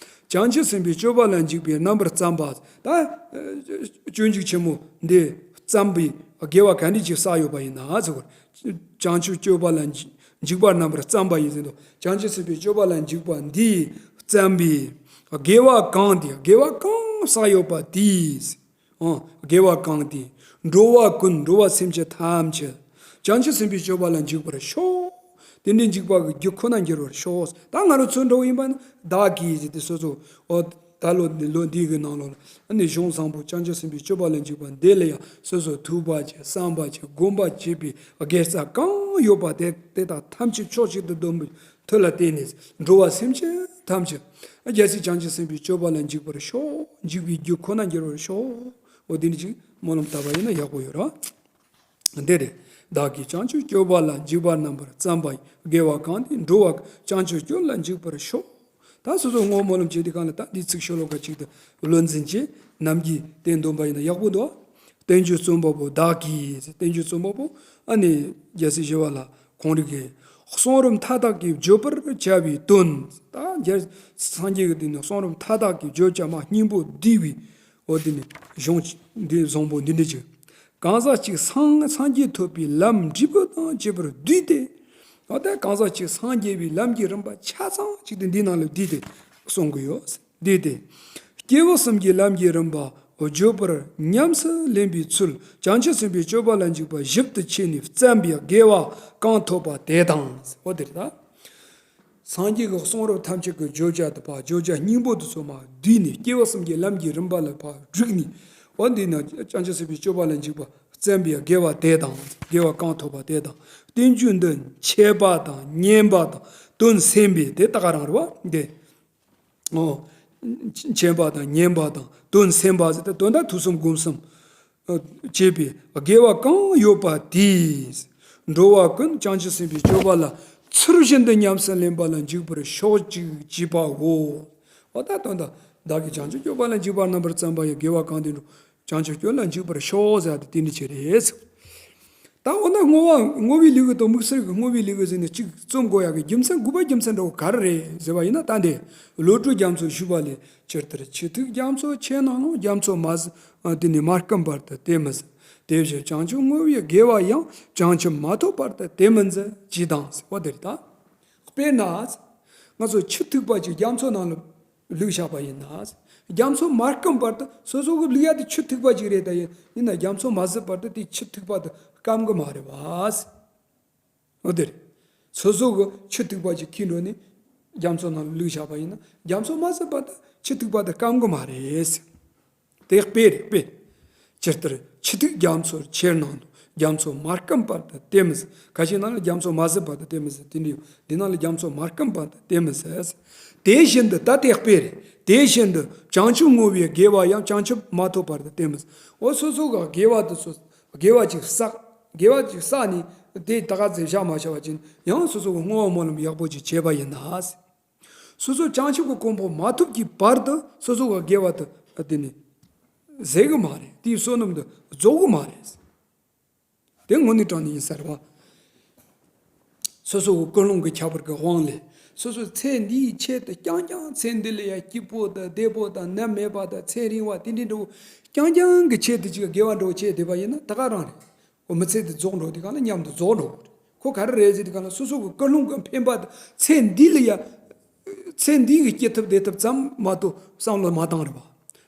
བྱང་ཆུབ་སེམས་དཔའི་སྤྱོད་པ་ལ་འཇུག་པའི་རྣམ་པར་བརྩམས་པ། ད་སྤྱོད་འཇུག་ཆེན་མོ་འདི་བརྩམས་པའི་དགེ་བ་ག་འདྲ་ཅིག་བསགས་ཡོད་པ་ཡིན་ན་ཟེར་བ། བྱང་ཆུབ་སྤྱོད་པ་ལ་འཇུག་པ་རྣམ་པར་བརྩམས་པ་ཡིས་ཟེར་དུས་བྱང་ཆུབ་སེམས་དཔའི་སྤྱོད་པ་ལ་འཇུག་པ་འདི་བརྩམས་པའི་དགེ་བ་གང་དེ་དགེ་བ་གང་བསགས་ཡོད་པ་དེས། ཨང་། དགེ་བ་གང་དེས། འགྲོ་བ་ཀུན་འགྲོ་བ་སེམས་ཅན་ཐམས་ཅད། བྱང་ཆུབ་སེམས་དཔའི་སྤྱོད་པ་ལ་འཇུག་པར་ཤོག་དེ་འདྲའི་འཇུག་པ་གི་རྒྱུ་ཁོ་ན་འགྱུར་བར་ཤོག་ད་ང་རང་ཚོ་འགྲོ་བ་ཡིན་པ་ན་བདག་གིས་ཟེར་ཏེ་སོ་སོ། ཨོ། ད་ལོ་འདི་ལོ་འདི་གི་ནང་ལོགས་ལ་ཨ་ནི་གཞུང་བཟང་པོ་བྱང་ཆུབ་སེམས་དཔའི་སྤྱོད་པ་ལ་འཇུག་པ་འདི་ལ་ཡང་སོ་སོ་ཐུགས་ཕར་བྱས་བསམ་པར་བྱས་སྒོམ་པར་བྱེད་པའི་དགེ་རྩ་གང་ཡོད་པ་དེ་དེ་དག་ཐམས་ཅད་ཕྱོགས་གཅིག་ཏུ་བསྡོམས་པའི་མཐུ་ལ་བརྟེན་ནས་འགྲོ་བ་སེམས་ཅན་ཐམས་ཅད་རྒྱལ་སྲས་བྱང་ཆུབ་སེམས་དཔའི་སྤྱོད་པ་ལ་འཇུག་པར་ཤོག་འཇུག་པའི་རྒྱུ་ཁོ་ན་འགྱུར་བར་ཤོག་འོ་དེ་འདྲ་ཅིག་སྨོན་ལམ་བཏབ་པ་ཡིན་ན་ཡག་པོ་ཡོད་རེད་བ། འདི་རེད། བདག་གིས་བྱང་ཆུབ་སྤྱོད་པ་ལ་འཇུག་པ་རྣམ་པར་བརྩམས་པ་ཡི། དགེ་བ་གང་དེས་འགྲོ་བ་བྱང་ཆུབ་སྤྱོད་ལ་འཇུག་པར་ཤོག་ད་སོ་སོ་བསྔོ་སྨོན་ལམ་བྱེད་དུས་གང་ལ་ད་འདི་ཚིག་ཤོ་ལོ་ཀ་གཅིག་ཏུ་བློ་འཛིན་བྱས་ནམ་གྱི་དེ་འདོན་པ་ཡིན་ན་ཡག་པོ་འདུག་བསྟན་བཅོས་རྩོམ་པ་པོ་བདག་གིས་བསྟན་བཅོས་རྩོམ་པ་པོ་ཨ་ནི་རྒྱལ་སྲས་ཞི་བ་ལྷ་ཁོང་རང་གིས་གསུང་རབ་མཐའ་དག་གིས་བརྗོད་པར་བྱ་བའི་དོན། ད་རྒྱལ་སངས་རྒྱས་ཀྱི་དེ་ནི་གསུང་རབ་མཐའ་དག་གིས་བརྗོད་བྱ་མ་སྙིང་པོ་བསྡུས་པའི་འོ་དེ་ནི་གཞུང་འདི་བཟང་པོ་འདི་འདྲ་ཅིག་གང་ཟག་གཅིག་སངས་སངས་རྒྱས་ཐོབ་པའི་ལམ་འབྲས་བུ་དང་བཅས་པར་བསྡུས་ཏེ། འོ་ད་གང་ཟག་གཅིག་སངས་རྒྱས་པའི་ལམ་གྱི་རིམ་པ་ཆ་ཚང་གཅིག་ཏུ་འདི་ནང་ལ་བསྡུས་ཏེ་གསུང་གི་ཡོད། བསྡུས་ཏེ། སྐྱེས་བུ་གསུམ་གྱི་ལམ་གྱི་རིམ་པ་ བརྗོད་པར་ཉམས་སུ་ལེན་པའི་ཚུལ། བྱང་ཆུབ་སེམས་དཔའི་སྤྱོད་པ་ལ་འཇུག་པ་ཞིབ་ཏུ་ཕྱེ་ནས་བརྩམས་པའི་དགེ་བ་གང་ཐོབ་པ་དེ་དང་། འོ་དེ་རེད་ད། སངས་རྒྱས་ཀྱི་གསུང་རབ་ཐམས་ཅད་ཀྱི་བརྗོད་བྱ་དུ་ཕར་བརྗོད་བྱ་སྙིང་པོ་དུ་ཚོ་མར་བསྡུས་ནས་སྐྱེས་བུ་གསུམ་གྱི་ལམ་གྱི་རིམ་པ་ལ་ཕར་བསྒྲིགས་ནས། འོ་འདི་ན་བྱང་ཆུབ་སེམས་དཔའི་སྤྱོད་པ་ལ་འཇུག་པ་བརྩམས་པའི་དགེ་བ་དེ་དང་། དགེ་བ་གང་ཐོབ་པ་དེ་དང་། བསྟན་བཅོས་འདི་འཆད་པ་དང་ཉན་པ་དང་དོན་གསན་པའི་དེ་ད་ག་རང་རེད་བ། འདི། ཨོ། མཁྱེན་པ་དང་ཉན་པ་དང་དོན་གསན་པ་ཟེར་ཏེ་དོན་དག་ཐོས་བསམ་སྒོམ་གསུམ་བྱེད་པའི་དགེ་བ་གང་ཡོད་པ་དེས། འགྲོ་བ་ཀུན་བྱང་ཆུབ་སེམས་དཔའི་སྤྱོད་པ་ལ་ཚུལ་བཞིན་དུ་ཉམས་སུ་ལེན་པ་ལ་འཇུག་པར་ཤོག་ཅིག་ཅེས་པའོ། འོ་ད་དོན་དག་བདག་གིས་བྱང་ཆུབ་སྤྱོད་པ་ལ་འཇུག་པར་རྣམ་པར་བརྩམས་པ་ཡི་དགེ་བ་གང་དེ་འགྲོ། བྱང་ཆུབ་སྤྱོད་ལ་འཇུག་པར་ཤོག་ཟེར་ཏེ་དེ་འདྲ་བྱེད་རེད། ད་འོ་ན་བསྔོ་བ་བསྔོ་བའི་ལུས་ཀྱི་དང་དམིགས་བསལ་གྱི་བསྔོ་བའི་ལུས་ཀྱི་ཟེར་ནས་གཅིག་རྩོམ་དགོས་ཡག་གི་རྒྱུ་མཚན་དགོས་པ་རྒྱུ་མཚན་འདྲ་བོ་ག་རེ་རེད་ཟེར་བ་ཡིན་ན། ད་འདི་བློ་གྲོས་རྒྱ་མཚོ་ཞུས་པ་ལས་ཇི་ལྟར་ཆུ་ཐིགས་རྒྱ་མཚོ་ཆེ་ན་ལུང་རྒྱ་མཚོ་མ་ཟད་དེ་ནི་མ་སྐམ་བར་དུ་དེ་མི་ཟད། དེ་བཞིན་བྱང་ཆུབ་བསྔོ་བའི་དགེ་བ་ཡང་བྱང་ཆུབ་མ་ཐོབ་བར་དུ་དེ་མི་མཛད་ཅེས་དང་ཟེར་བ་འདིར་ད། དཔེར་ན། ང་ཚོ་ཆུ་ཐིགས་པ་ཅིག་རྒྱ་མཚོ་ནང་ལ་བླུགས་བཞག་པ་ཡིན་ན། རྒྱ་མཚོ་མ་སྐམ་བར་དུ་སོ་སོ་གི་བླུགས་ཡ་དེ་ཆུ་ཐིགས་པ་ཅིག་རེད། ད་ཡིན་ཡིན་ན་རྒྱ་མཚོ་མ་ཟད་བར་དུ་དེ་ཆུ་ཐིགས་པ་དེ་སྐམ་གི་མ་རེད་བ། འོ་དེ་རེད། སོ་སོ་གི་ཆུ་ཐིགས་པ་ཅིག་ཁྱེར་འགྲོ་ནས་རྒྱ་མཚོ་ནང་ལ་བླུགས་བཞག་པ་ཡིན་ན་རྒྱ་མཚོ་མ་ཟད་བར་དུ་ཆུ་ཐིགས་པ་དེ་སྐམ་གི་མ་རེད། དེ་དཔེ་རེད་དཔེ། ཇི་ལྟར་ཆུ་ཐིགས་རྒྱ་མཚོར་ཆེར་སྣང་དུ། རྒྱ་མཚོ་མ་སྐམ་བར་དུ་དེ་མི་ཟད། ཁ་ཤས་ནང་ལ་རྒྱ་མཚོ་མ་ཟད་བར་དུ་དེ་མི་ཟད་དེ་འདྲ་ཡོད། འདི་ནང་ལ་རྒྱ་མཚོ་མ་སྐམ་བར་དུ་དེ་མི་ཟད། དེ་བཞིན་དུ་ད་དེ་དཔེ་རེད། དེ་བཞིན་དུ་བྱང་ཆུབ་བསྔོ་བའི་དགེ་བ་ཡང་བྱང་ཆུབ་མ་ཐོབ་བར་དུ་དེ་མི་ཟད། འོ་སོ་སོ་ག་དགེ་བ་དེ་ཚོ་དགེ་བ་ཅིག་བསགས། དགེ་བ་ཅིག་བསགས་ནས་དེ་ད་ག་ཚོད་བཞག་མ་བྱ་བ་ཅིན་ཡང་སོ་སོ་ག་བསྔོ་བ་སྨོན་ལམ་ཡག་པོ་ཅིག་བྱས་པ་ཡིན་ན། སོ་སོ་བྱང་ཆུབ་ཀྱི་གོ་འཕང་མ་ཐོབ་ཀྱི་བར་དུ་སོ་སོ་ག་དགེ་བ་དེ་དེ་ནི་ཟད་གི་མ་རེད། དེའི་བསོད་ནམས་དེ་རྫོགས་གི་མ་རེད། དེ་དངོས་གནས་དྲང་གནས་ཡིན་ས་རེད་བ། སོ་སོ་གི་ཀུན་སློང་གི་ཁྱད་པར་གྱི་དབང་ལས་སོ་སོ་ཚེ་འདིའི་ཆེད་དུ་རྐྱང་རྐྱང་ཚེ་འདི་ལ་ཡ་སྐྱིད་པོ་དང་བདེ་པོ་དང་ནད་མེད་པ་དང་ཚེ་རིང་བ་དེ་འདྲའི་འགྲོ་རྐྱང་རྐྱང་གི་ཆེད་དུ་ཅིག་དགེ་བ་འགྲོ་བྱས་བསྡད་པ་ཡིན་ན་ད་ག་རང་རེད། འོ་མི་ཚེ་འདི་རྫོགས་འགྲོ་དུས་གང་ལ་མཉམ་དུ་རྫོགས་འགྲོ་གི་རེད། ཁོ་ག་རེ་རེད་ཟེར་དུས་གང་ལ་སོ་སོ་གི་ཀུན་སློང་གི་འཕེན་པ་དེ་ཚེ་འདི་ལ་ཡ། ཚེ་འདི་གི་སྐྱིད་ཐབས་བདེ་ཐབས་ཙམ་མ་གཏོགས་བསམ་བློ་མ་བཏང་རེད་བ།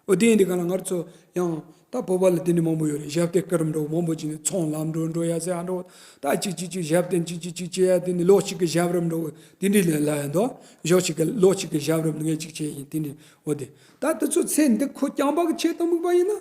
འོ་དེ་ཡིན་དུས་གང་ལ་ང་ཚོ་ཡང་ད་བོད་པ་ལ་དེ་འདྲ་མང་པོ་ཡོད་རེད། ཞབས་བརྟན་སྐུ་རིམ་འགྲོ་མང་པོ་ཅིག་ནས་ཚོང་ལམ་འགྲོ་འགྲོ་ཡ་ཟེར་ཡ་འགྲོ། ད་གཅིག་གཅིག་གཅིག་ཞབས་བརྟན་གཅིག་གཅིག་གཅིག་བྱེད་ཡ་དེ་ནས་ལོ་གཅིག་གི་ཞབས་རིམ་འགྲོ་དེ་འདྲ་ལས་ལ་ཡ་འདུག་ཞོགས་གཅིག་གི་ལོ་གཅིག་གི་ཞབས་རིམ་ངས་གཅིག་བྱས་ཡིན་དེ་འདྲ་འོ་དེ། ད་དེ་ཚོ་ཚེ་འདི་ཁོ་རྐྱང་པ་གི་ཆེད་དུ་དམིགས་པ་ཡིན་ན།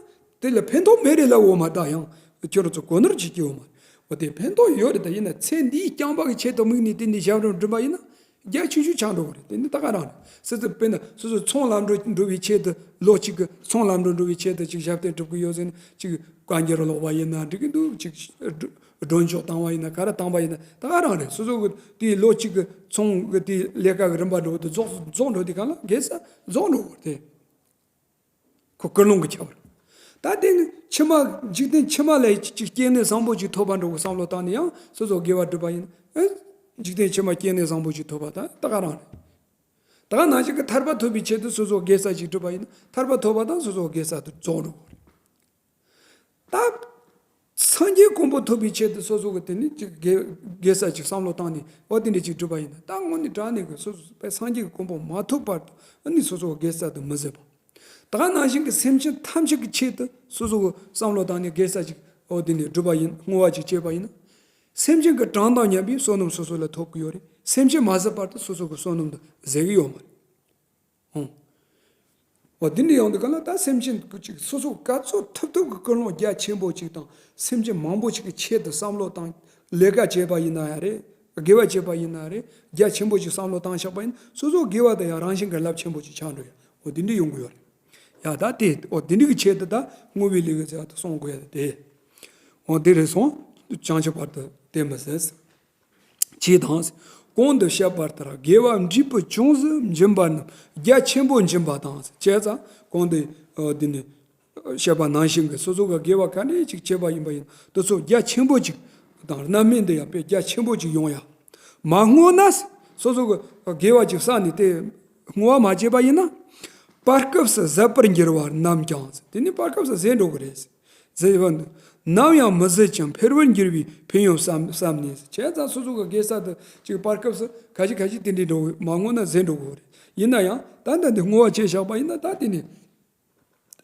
དེ་ལ་ཕན་ཐོགས་མེད་རེད་ལབ་འོ་མ་ད་ཡང་ཁྱོད་རང་ཚོ་གོ་ནོར་བྱེད་ཀྱི་འོ་མ་རེད། འོ་དེ་ཕན་ཐོགས་ཡོད་རེད། ད་ཡིན་ན་ཚེ་འདིའི་རྐྱང་པ་གི་ཆེད་དུ་དམིགས་ནས་དེ་འདི་ཞབས་རིམ་བསྒྲུབས་པ་ཡིན་ན་རྒྱ་ཆུང་ཆུང་ཆགས་འགྲོ་གི་རེད། དེ་འདི་ད་ག་རང་རེད། སོ་སོ་དཔེར་ན་སོ་སོ་ཚོང་ལམ་འགྲོ་འགྲོ་བའི་ཆེད་དུ་ལོ་གཅིག་གི་ཚོང་ལམ་འགྲོ་འགྲོ་བའི་ཆེད་དུ་ཅིག་ཞབས་བརྟན་སྒྲུབ་ཀྱི་ཡོད་ཟེར་ན་ཅིག་བཀའ་འགྱུར་ཀློག་པ་ཡིན་ན་འགྲིག་གི་འདུག་ཅིག་སྒྲོ་སྒྲོན་ཆོག་བཏང་བ་ཡིན་ན་ག་རེ་བཏང་པ་ཡིན་ན་ད་ག་རང་རེད། སོ་སོ་གི་དེའི་ལོ་གཅིག་གི་ཚོང་གི་དེའི་ལས་ཀ་གི་རིམ་པ་འགྲོ་བ་དེ་རྫོགས་རྫོགས་འགྲོ་དུས་གང་ལ་དགེ་རྩ་རྫོགས་འགྲོ་གི་རེད། ཁོ་ཀུན་སློང་གི་ཁྱད་པར། ད་དེ་ནི་ཕྱི་མ་འཇིག་རྟེན་ཕྱི་མ་ལ་ཅིག་སྐྱེ་གནས་བཟང་པོ་ཅིག་ཐོབ་པ་འགྲོ་གི་བསམ་བློ་བཏང་ནས་ཡང་སོ་སོ་དགེ་བ་བསྒྲུབས་པ་ཡིན་ན། འཇིག་རྟེན་ཕྱི་མ་སྐྱེ་གནས་བཟང་པོ་ཅིག་ཐོབ་པ་དང་ད་ག་རང་རེད། ད་ག་ནང་བཞིན་གྱི་ཐར་པ་ཐོབ་པའི་ཆེད་དུ་སོ་སོ་དགེ་རྩ་ཅིག་བསྒྲུབས་པ་ཡིན་ན་ཐར་པ་ཐོབ་པ་དང་སོ་སོ་དགེ་རྩ་དེ་རྫོགས་འགྲོ་གི་རེད། ད། སངས་རྒྱས་གོ་འཕང་ཐོབ་པའི་ཆེད་དུ་སོ་སོ་གི་དེ་ནི་ཅིག་དགེ་དགེ་རྩ་ཅིག་བསམ་བློ་བཏང་ནས་འོ་དེ་འདྲ་ཅིག་བསྒྲུབས་པ་ཡིན་ན་ད་དངོས་གནས་དྲང་གནས་ཀྱི་སོ་སོ་དཔེ་སངས་རྒྱས་ཀྱི་གོ་འཕང་མ་ཐོབ་བར་དུ་ཨ་ནི་སོ་སོ་གི་དགེ་རྩ་དེ་མི་ཟད་པ། ད་ག་ནང་བཞིན་གྱི་སེམས་ཅན་ཐམས་ཅད་ཀྱི་ཆེད་དུ་སོ་སོ་གི་བསམ་བློ་བཏང་ནས་དགེ་རྩ་ཅིག་འོ་དེ་འདྲ་བསྒྲུབས་པ་ཡིན་བསྔོ་བ་ཅིག་བྱས་པ་ཡིན་ན། སེམས་ཅན་གྱི་གྲངས་དང་མཉམ་པའི་བསོད་ནམས་སོ་སོ་ལ་ཐོབ་ཀྱི་ཡོད་རེད། སེམས་ཅན་མ་ཟད་བར་དུ་སོ་སོ་གི་བསོད་ནམས་དེ་ཟད་ཀྱི་ཡོད་མ་རེད། ཧུང་། འོ་འདི་འདྲ་ཡོང་དུས་ག་ལ་ད་སེམས་ཅན་གཅིག་སོ་སོ་ག་ཚོད་ཐུབ་ཐུབ་ཀྱི་ཀུན་སློང་རྒྱ་ཆེན་པོ་ཅིག་དང་སེམས་ཅན་མང་པོ་ཅིག་གི་ཆེད་དུ་བསམ་བློ་བཏང་ལས་ཀ་བྱས་པ་ཡིན་ན་ཡང་རེད། དགེ་བ་བྱས་པ་ཡིན་ན་རེད། རྒྱ་ཆེན་པོ་ཅིག་བསམ་བློ་བཏང་བཞག་པ་ཡིན་སོ་སོ་དགེ་བ་དང་ཡང་རང་བཞིན་གྱི་རླབས་ཆེན་པོ་ཅིག་ཆགས་འགྲོ་ཡ། འོ་འདི་འདྲ་ཡོང་གི་ཡོད་རེད། ཡ་ད་དེ་འོ་འདི་འདྲ་གི་ཆེད་དུ་ད་བསྔོ་བའི་ལས་ཀ་ཟེར་བ་དེ་གསུང་དགོས་ཡ་དེ། འོ་དེ་རེད་སོང་། བྱང་ཆུབ་བར་དུ་དེ་མི་ཟད། ཅེས་དང་། གོང་དུ་བཤད་པ་ལྟར་དགེ་བ་འབྲས་བུ་ཅུང་ཟད་འབྱིན་པ་རྣམས་རྒྱ་ཆེན་པོ་འབྱིན་པ་དང་། བྱས་ཙང་གོང་དུ་འདི་ནི་བཤད་པ་ནང་བཞིན་གྱི་སོ་སོ་གི་དགེ་བ་ག་འདྲས་ཅིག་བྱས་པ་ཡིན་པ་ཡིན་དེ་ཚོ་རྒྱ་ཆེན་པོ་ཅིག་དང་རྣམ་སྨིན་དེ་ཡང་དཔེ་རྒྱ་ཆེན་པོ་ཅིག་ཡོང་ཡ། མ་བསྔོ་ན་སོ་སོ་གི་དགེ་བ་ཅིག་བསགས་ནས་དེ་བསྔོ་བ་མ་བྱས་པ་ཡིན་ན། བར་སྐབས་སུ་ཟད་པར་འགྱུར་བ་རྣམས་ཀྱང་། དེ་ནི་བར་སྐབས་སུ་ཟད་འགྲོ་གི་རེད། ཟེར་བ་ནི། ནམ་ཡང་མི་ཟད་ཅིང་འཕེལ་བར་འགྱུར་བའི་ཕན་ཡོན་བསམ་བསམ་ནས། བྱས་ཙང་སོ་སོ་གི་དགེ་རྩ་དེ་ཅིག་བར་སྐབས་སུ་ཁ་ཤས་ཁ་ཤས་དེ་འདྲའི་འགྲོ་གི་མ་བསྔོ་ན་ཟད་འགྲོ་གི་རེད། ཡིན་ན་ཡང་ད་ལྟ་འདི་བསྔོ་བ་བྱས་བཞག་པ་ཡིན་ན་ད་དེ་ནི།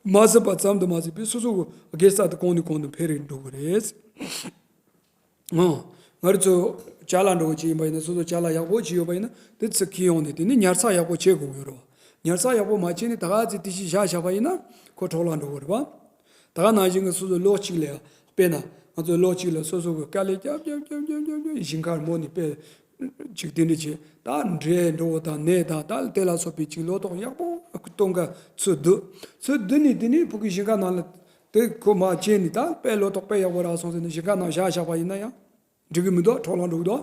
མ་ཟད་པ་ཙམ་དུ་མ་ཟད་པའི་སོ་སོ་གི་དགེ་རྩ་དེ་གོང་ནས་གོང་དུ་འཕེལ་རེ་འགྲོ་གི་རེད། ཨང་། ང་རང་ཚོ་ཅ་ལག་འདྲ་བོ་ཅིག་ཡིན་པ་ཡིན་ན། སོ་སོ་ཅ་ལག་ཡག་པོ་ཅིག་ཡོད་པ་ཡིན་ན། དེ་ཚུར་འཁྱེར་ཡོང་ནས་དེ་ནི་ཉར་ཚགས་ཡག་པོ་བྱེད་དགོས་ཀྱི་ཡོད་རེད་བ། ཉར་ཚགས་ཡག་པོ་མ་བྱས་ནས་ད་ག་ཚོད་དེ་ཞིག་བཞག་བཞག་པ་ཡིན་ན་ཁོ་འཕྲོ་བརླག་འགྲོ་གི་རེད་བ། ད་ག་ནང་བཞིན་གྱི་སོ་སོ་ལོ་གཅིག་ལ་ཡང་། དཔེར་ན་ང་ཚོ་ལོ་གཅིག་ལ་སོ་སོ་གི་དཀའ་ལས་རྒྱབ་རྒྱབ་རྒྱབ་རྒྱབ་རྒྱབ་ཞིང་ཁར་མོ་ནས་དཔེ་ཅིག་དེ་འདྲ་བྱས། ད་འབྲས་འགྲོ་བ་དང་ནས་དང་ད་དེ་ལ་སོགས་པའི་ཅིག་ལོ་ཏོག་ཡག་པོ་གཏོང་ག་ཚུར་བསྡུ། ཚུར་བསྡུ་ནས་དེ་ནས་ཕྲུ་གུ་ཞིང་ཁ་ནང་ལ་དེ་ཁོ་མར་བྱས་ནས། ད་དཔེ་ལོ་ཏོག་དཔེ་ཡག་པོ་རག་སོང་ཟེར་ནས་ཞིང་ཁ་ནང་བཞག་བཞག་པ་ཡིན་ན་ཡང་འགྲིག་གི་མི་འདུག་འཕྲོ་བརླག་འགྲོ་གི་འདུག་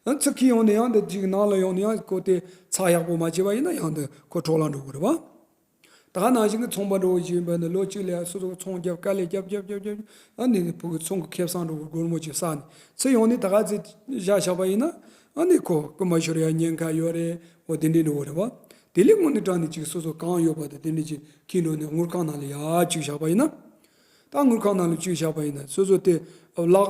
ཨ་ཚུར་འཁྱེར་ཡོང་ནས་ཡང་དེ་ཅིག་ནང་ལ་ཡོང་ནས་ཡང་ཁོ་དེ་ཚགས་ཡག་པོ་མ་བྱས་པ་ཡིན་ན་ཡང་དེ་ཁོ་འཕྲོ་བརླག་འགྲོ་གི་རེད་བ། ད་ག་ནང་བཞིན་གྱི་ཚོང་པ་འདྲ་བོ་ཞིག་ཡིན་པ་ན། ལོ་གཅིག་ལ་ཡང་སོ་སོ་གི་ཚོང་རྒྱབ། དཀའ་ལས་རྒྱབ་རྒྱབ་རྒྱབ་རྒྱབ། ཨ་ནི་ཕྲུ་གུ་ཚོང་གི་ཁེ་བཟང་འདྲ་བོ་སྒོར་མོ་ཅིག་བསགས་ནས་ཚུར་ཡོང་ནས་ད་ག་ཚོད་བཞག་བཞག་པ་ཡིན་ན། ཨ་ནི་ཁོ་རྐུ་མ་ཤོར་ཡ་ཉེན་ཁ་ཡོད་རེད། འོ་དེ་འདྲའི་འདྲ་བོ་རེད་བ། དེ་ལས་དངོས་གནས་དྲང་ནས་ཅིག་སོ་སོ་གང་ཡོད་པ་དེ་དེ་འདྲ་ཅིག་འཁྱེར་འགྲོ་ནས་དངུལ་ཁང་ནང་ལ་ཡར་བཅུག་བཞག་པ་ཡིན་ན། ད་དངུལ་ཁང་ནང་ལ་བཅུག་བཞག་པ་ཡིན་ན་སོ་སོ་དེ་བརླག་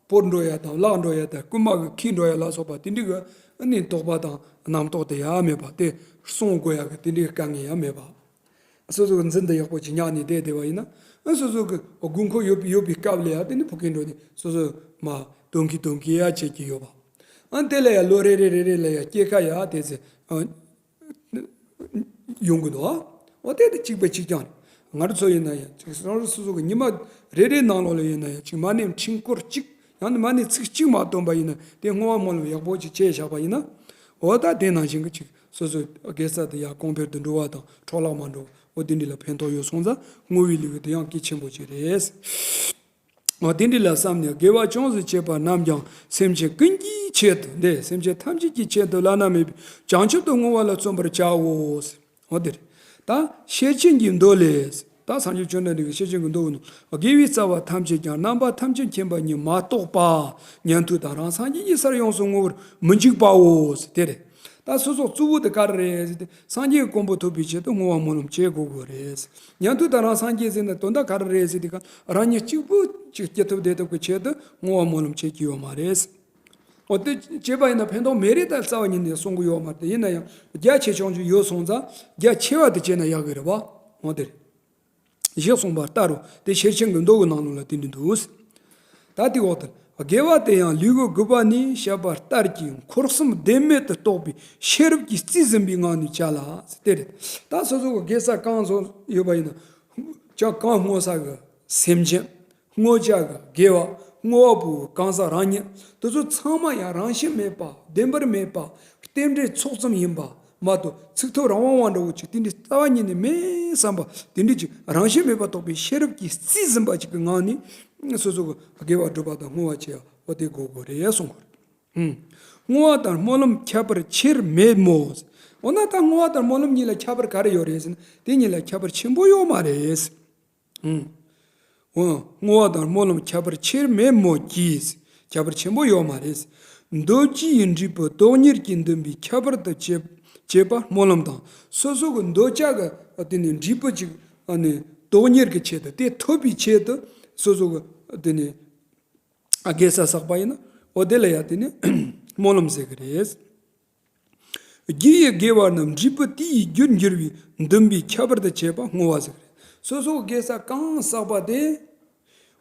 སྤོར་འགྲོ་ཡ་དང་བརླག་འགྲོ་ཡ་དང་རྐུན་མ་གིས་འཁྱེར་འགྲོ་ཡ་ལ་སོགས་པ་དེ་འདྲའི་གི་ཨ་ནི་དོགས་པ་དང་རྣམ་རྟོག་དེ་ཡང་མེད་པ། དེ་སྲུང་དགོས་ཡ་གི་དེ་འདྲའི་དཀའ་ངལ་ཡང་མེད་པ། སོ་སོ་གི་འཛིན་དུ་ཡག་པོ་ཅིག་ཉར་ནས་བསྡད་བསྡད་པ་ཡིན་ན། ཨ་སོ་སོ་གི་དགོས་མཁོ་ཡོད་ཡོད་པའི་སྐབས་ལ་ཡང་དེ་ནི་ཕྲུ་གུ་འགྲོ་ནས་སོ་སོ་མར་དོན་གྱིས་དོན་གྱིས་ཡ་བྱེད་ཀྱི་ཡོད་པ། ཨ་དེ་ལ་ཡང་ལོ་རེ་རེ་རེ་རེ་ལ་ཡང་སྐྱེད་ཀ་ཡ་དེ་ཚེ་ཨ། ཡོང་གི་འདུག་ཨ། འོ་དེ་དེ་གཅིག་པ་གཅིག་རྐྱང་རེད། ང་རང་ཚོ་ཡིན་ན་ཡང་ཅིག་རང་རང་སོ་སོ་གི་ཉི་མ་རེ་རེའི་ནང་ལོགས་ལ་ཡིན་ན་ཡང་ཅིག་མ་ཎི་འཕྲེང་སྐོར་གཅིག་ཡང་ན་མ་ཎི་ཚིག་གཅིག་མ་བཏོན་པ་ཡིན་ན། དེ་བསྔོ་བ་སྨོན་ལམ་ཡག་པོ་ཅིག་བྱས་བཞག་པ་ཡིན་ན། འོ་ད་དེ་ནང་བཞིན་གྱི་ཅིག་སོ་སོའི་དགེ་རྩ་དེ་ཡང་གོང་འཕེལ་དུ་འགྲོ་བ་དང་འཕྲོ་བརླག་མ་འགྲོ་བ། འོ་དེ་འདྲ་ལ་ཕན་ཐོགས་ཡོད་སོང་ཙང་བསྔོ་བའི་ལུས་དེ་ཡང་གལ་ཆེན་པོ་ཅིག་རེད། འོ་དེ་འདྲ་ལ་བསམ་ནས་དགེ་བ་ཅུང་ཟད་བྱས་པ་རྣམས་ཀྱང་སེམས་ཅན་ཀུན་གྱི་ཆེད་དུ། འདི་སེམས་ཅན་ཐམས་ཅད་ཀྱི་ཆེད་དུ་བླ་ན་མེད་པའི་བྱང་ཆུབ་ཏུ་བསྔོ་བ་ལ་བརྩོན་པར་བྱའོ། འོ་དེ་རེད། ད་ཤེར་ཕྱིན་གྱི་མདོ་ལས། ད་སངས་རྒྱས་བཅོམ་ལྡན་འདས་ཀྱི་ཤེར་ཕྱིན་གྱི་མདོ་ནང་། དགེ་བའི་རྩ་བ་ཐམས་ཅད་ཀྱང་རྣམ་པ་ཐམས་ཅད་མཁྱེན་པ་ཉིད་མ་གཏོགས་པ། ཉན་ཐོས་དང་རང་སངས་རྒྱས་ཀྱི་སར་ཡོངས་སུ་བསྔོ་བར་མི་འཇུག་པའོ། དེ་རེད། ད་སོ་སོ་གཙོ་བོ་དེ་ག་རེ་རེད་ཟེར་ཏེ། སངས་རྒྱས་ཀྱི་གོ་འཕང་ཐོབ་པའི་ཆེད་དུ་བསྔོ་བ་སྨོན་ལམ་བྱེད་དགོས་དགོས་རེད། ཉན་ཐོས་དང་རང་སངས་རྒྱས་ཟེར་ན་དོན་དག་ག་རེ་རེད་ཟེར་ཏེ། ག་རང་ཉིད་གཅིག་པུ་ཅིག་སྐྱེ་ཐུབ་བསྡད་ཐུབ་ཀྱི་ཆེད་དུ་བསྔོ་བ་སྨོན་ལམ་བྱེད་ཀྱི་ཡོད་མ་རེད། འོ་དེ་བྱས་པ་ཡིན་ན་ཕན་ཐོགས་མེད་རེད། ད་རྩ་བ་ཉིད་ནས་གསུང་གི་ཡོད་མ་རེད། ཡིན་ན་ཡང་རྒྱ་ཆེ་ཆུང་ཅིག་ཡོད་སོང་ཙང་རྒྱ་ཆེ་བ་དེ་བྱས་ན་ཡག་གི་རེད་བ། འོ་དེ་རེད། ཞེས་གསུངས་པ་ལྟར་རོ། དེ་ཤེར་ཕྱིན་གྱི་མདོ་གི་ནང་ལོགས་ལ་དེ་འདྲ་འདུག། ད་དེ་འོག་ཏུ། དགེ་བ་དེ་ཡང་ལུས་ཀྱི་དགུ་པ་ནས་བཤད་པ་ལྟར་གྱི་འཁོར་གསུམ་བདེན་མེད་དུ་རྟོགས་པའི་ཤེས་རབ་ཀྱིས་རྩིས་ཟིན་པའི་ངང་ནས་བྱ་ལ། དེ་རེད། ད་སོ་སོ་གི་དགེ་རྩ་གང་བཟོ་ཡོད་པ་ཡིན་ན། ཅང་གང་བསྔོ་ས་གི་སེམས་ཅན། བསྔོ་བྱ་གི་དགེ་བ། བསྔོ་བ་པོ་གང་ཟག་རང་ཉིད་དེ་ཚོ་ཚང་མ་ཡང་རང་བཞིན་མེད་པ། བདེན་པར་མེད་པ། རྟེན་འབྲེལ་ཚོགས་ཙམ་ཡིན་པ་མ་གཏོགས། ཚིག་ཐོ་རང་དབང་བ་འདྲ་བོ་ཅིག་དེ་འདྲའི་རྩ་བ་ཉིད་ནས་མེད་བསམ་པ་དེ་འདྲའི་ཅིག་རང་བཞིན་མེད་པ་རྟོགས་པའི་ཤེས་རབ་ཀྱིས་རྩིས་ཟིན་པ་ཅིག་གི་ངང་ནས་སོ་སོ་གི་དགེ་བ་སྒྲུབ་པ་དང་བསྔོ་བ་བྱེད་ཡ། འོ་དེ་དགོས་དགོས་རེད་གསུངས་པ་རེད། ཧུམ། བསྔོ་བ་དང་སྨོན་ལམ་ཁྱད་པར་ཆེར་མེད་མོད། འོ་ན་ད་བསྔོ་བ་དང་སྨོན་ལམ་གཉིས་ལ་ཁྱད་པར་ག་རེ་ཡོད་རེད་ཟེར་ན། དེ་གཉིས་ལ་ཁྱད་པར་ཆེན་པོ་ཡོད་མ་རེད། ཨང་། འོ། བསྔོ་བ་དང་སྨོན་ལམ་ཁྱད་པར་ཆེར་མེད་མོད་ཀྱི། ཁྱད་པར་ཆེན་པོ་ཡོད་མ་རེད། འདོད་བྱའི་འབྲས་བུ་དོན་གཉེར་གྱི་འདུན་པའི་ཁྱད་པར་དུ་བྱེད་བྱེད་པ་སྨོན་ལམ་དང་། སོ་སོ་གི་འདོད་བྱ་གི་དེ་ནི་འབྲས་བུ་ཅིག་ཨ་ནི་དོན་གཉེར་གྱི་ཆེད་དུ། དེ་ཐོབ་པའི་ཆེད་དུ་སོ་སོ་གི་དེ་ནི་དགེ་རྩ་བསགས་པ་ཡིན་ན། འོ་དེ་ལ་ཡང་དེ་ནི་སྨོན་ལམ་ཟེར་གི་རེད། རྒྱུ་ཡི་དགེ་བ་རྣམས་འབྲས་བུ་དེ་ཡི་རྒྱུར་འགྱུར་བའི་འདུན་པའི་ཁྱད་པར་དུ་བྱེད་པ་བསྔོ་བ་ཟེར། སོ་སོ་དགེ་རྩ་གང་བསགས་པ་དེ།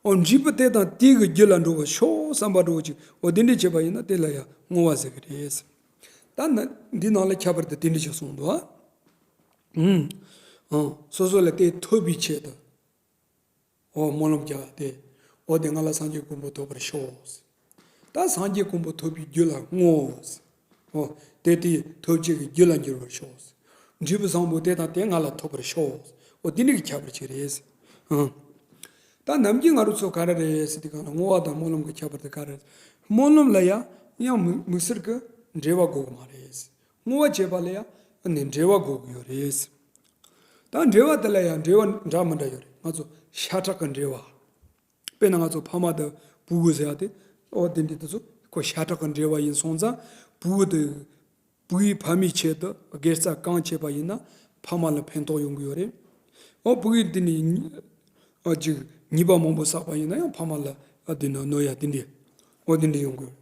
འོ་འབྲས་བུ་དེ་དང་དེ་གི་རྒྱུ་ལ་འགྲོ་བར་ཤོག་བསམ་པ་འདྲ་བོ་ཅིག་འོ་དེ་འདྲ་བྱེད་པ་ཡིན་ན་དེ་ལ་ཡང་བསྔོ་བ་ཟེར་གི་རེད། ད་ན་འདི་ནང་ལ་ཁྱད་པར་དུ་དེ་འདྲ་ཞིག་གསུངས་འདུག་ཨ། ཨུམ། ཨང་། སོ་སོ་ལ་དེ་ཐོབ་པའི་ཆེད་དུ། འོ་སྨོན་ལམ་རྒྱག་སྟེ། འོ་དེ་ང་ལ་སངས་རྒྱས་གོ་འཕང་ཐོབ་པར་ཤོག། ད་སངས་རྒྱས་གོ་འཕང་ཐོབ་པའི་རྒྱུ་ལ་བསྔོ། འོ་དེ་དེ་ཐོབ་བྱེད་ཀྱི་རྒྱུ་ལ་འགྱུར་བར་ཤོག། འབྲས་བུ་བཟང་པོ་དེ་དང་དེ་ང་ལ་ཐོབ་པར་ཤོག། འོ་དེ་འདྲ་གི་ཁྱད་པར་ཅིག་རེད། ཨང་། ད་ནམ་རྒྱུན་ང་རང་ཚོ་ག་རེ་རེད་ཟེར་དུས་སྒང་ལ་བསྔོ་བ་དང་སྨོན་ལམ་གྱི་ཁྱད་པར་དེ་ག་རེ་རེད། སྨོན་ལམ་ལ་ཡང་ཡང་དམིགས་དམིགས་བསལ་གྱི་འབྲེལ་བ་དགོས་ཀྱི་མ་རེད། བསྔོ་བ་བྱེད་པ་ལ་ཡང་ནི་འབྲེལ་བ་དགོས་ཀྱི་ཡོད་རེད། ད་འབྲེལ་བ་དེ་ལ་ཡང་འབྲེལ་བ་འདྲ་མི་འདྲ་ཡོད་རེད། ང་ཚོ་ཤ་ཁྲག་གི་འབྲེལ་བ། དཔེར་ན་ང་ཚོ་ཕ་མ་དང་བུ་གུ་ཟེར་ཡ་དེ། འོ་དེ་འདྲ་དེ་ཚོ་ཁོ་ཤ་ཁྲག་གི་འབྲེལ་བ་ཡིན་སོང་ཙང་། བུ་གུ་དེ་བུ་གུའི་ཕ་མའི་ཆེད་དུ་དགེ་རྩ་གང་བྱས་པ་ཡིན་ན་ཕ་མ་ལ་ཕན་ཐོགས་ཡོང་གི་ཡོད་རེད། འོ་བུ་གུས་དེ་ནས་ཨ་ཅིག་ཉེས་པ་མང་པོ་བསགས་པ་ཡིན་ན་ཡང་ཕ་མ་ལ་ཨ་དེ་ནས་གནོད་ཡ་དེ་འདྲ། འོ་དེ་འདྲ་ཡོང་གི་ཡོད།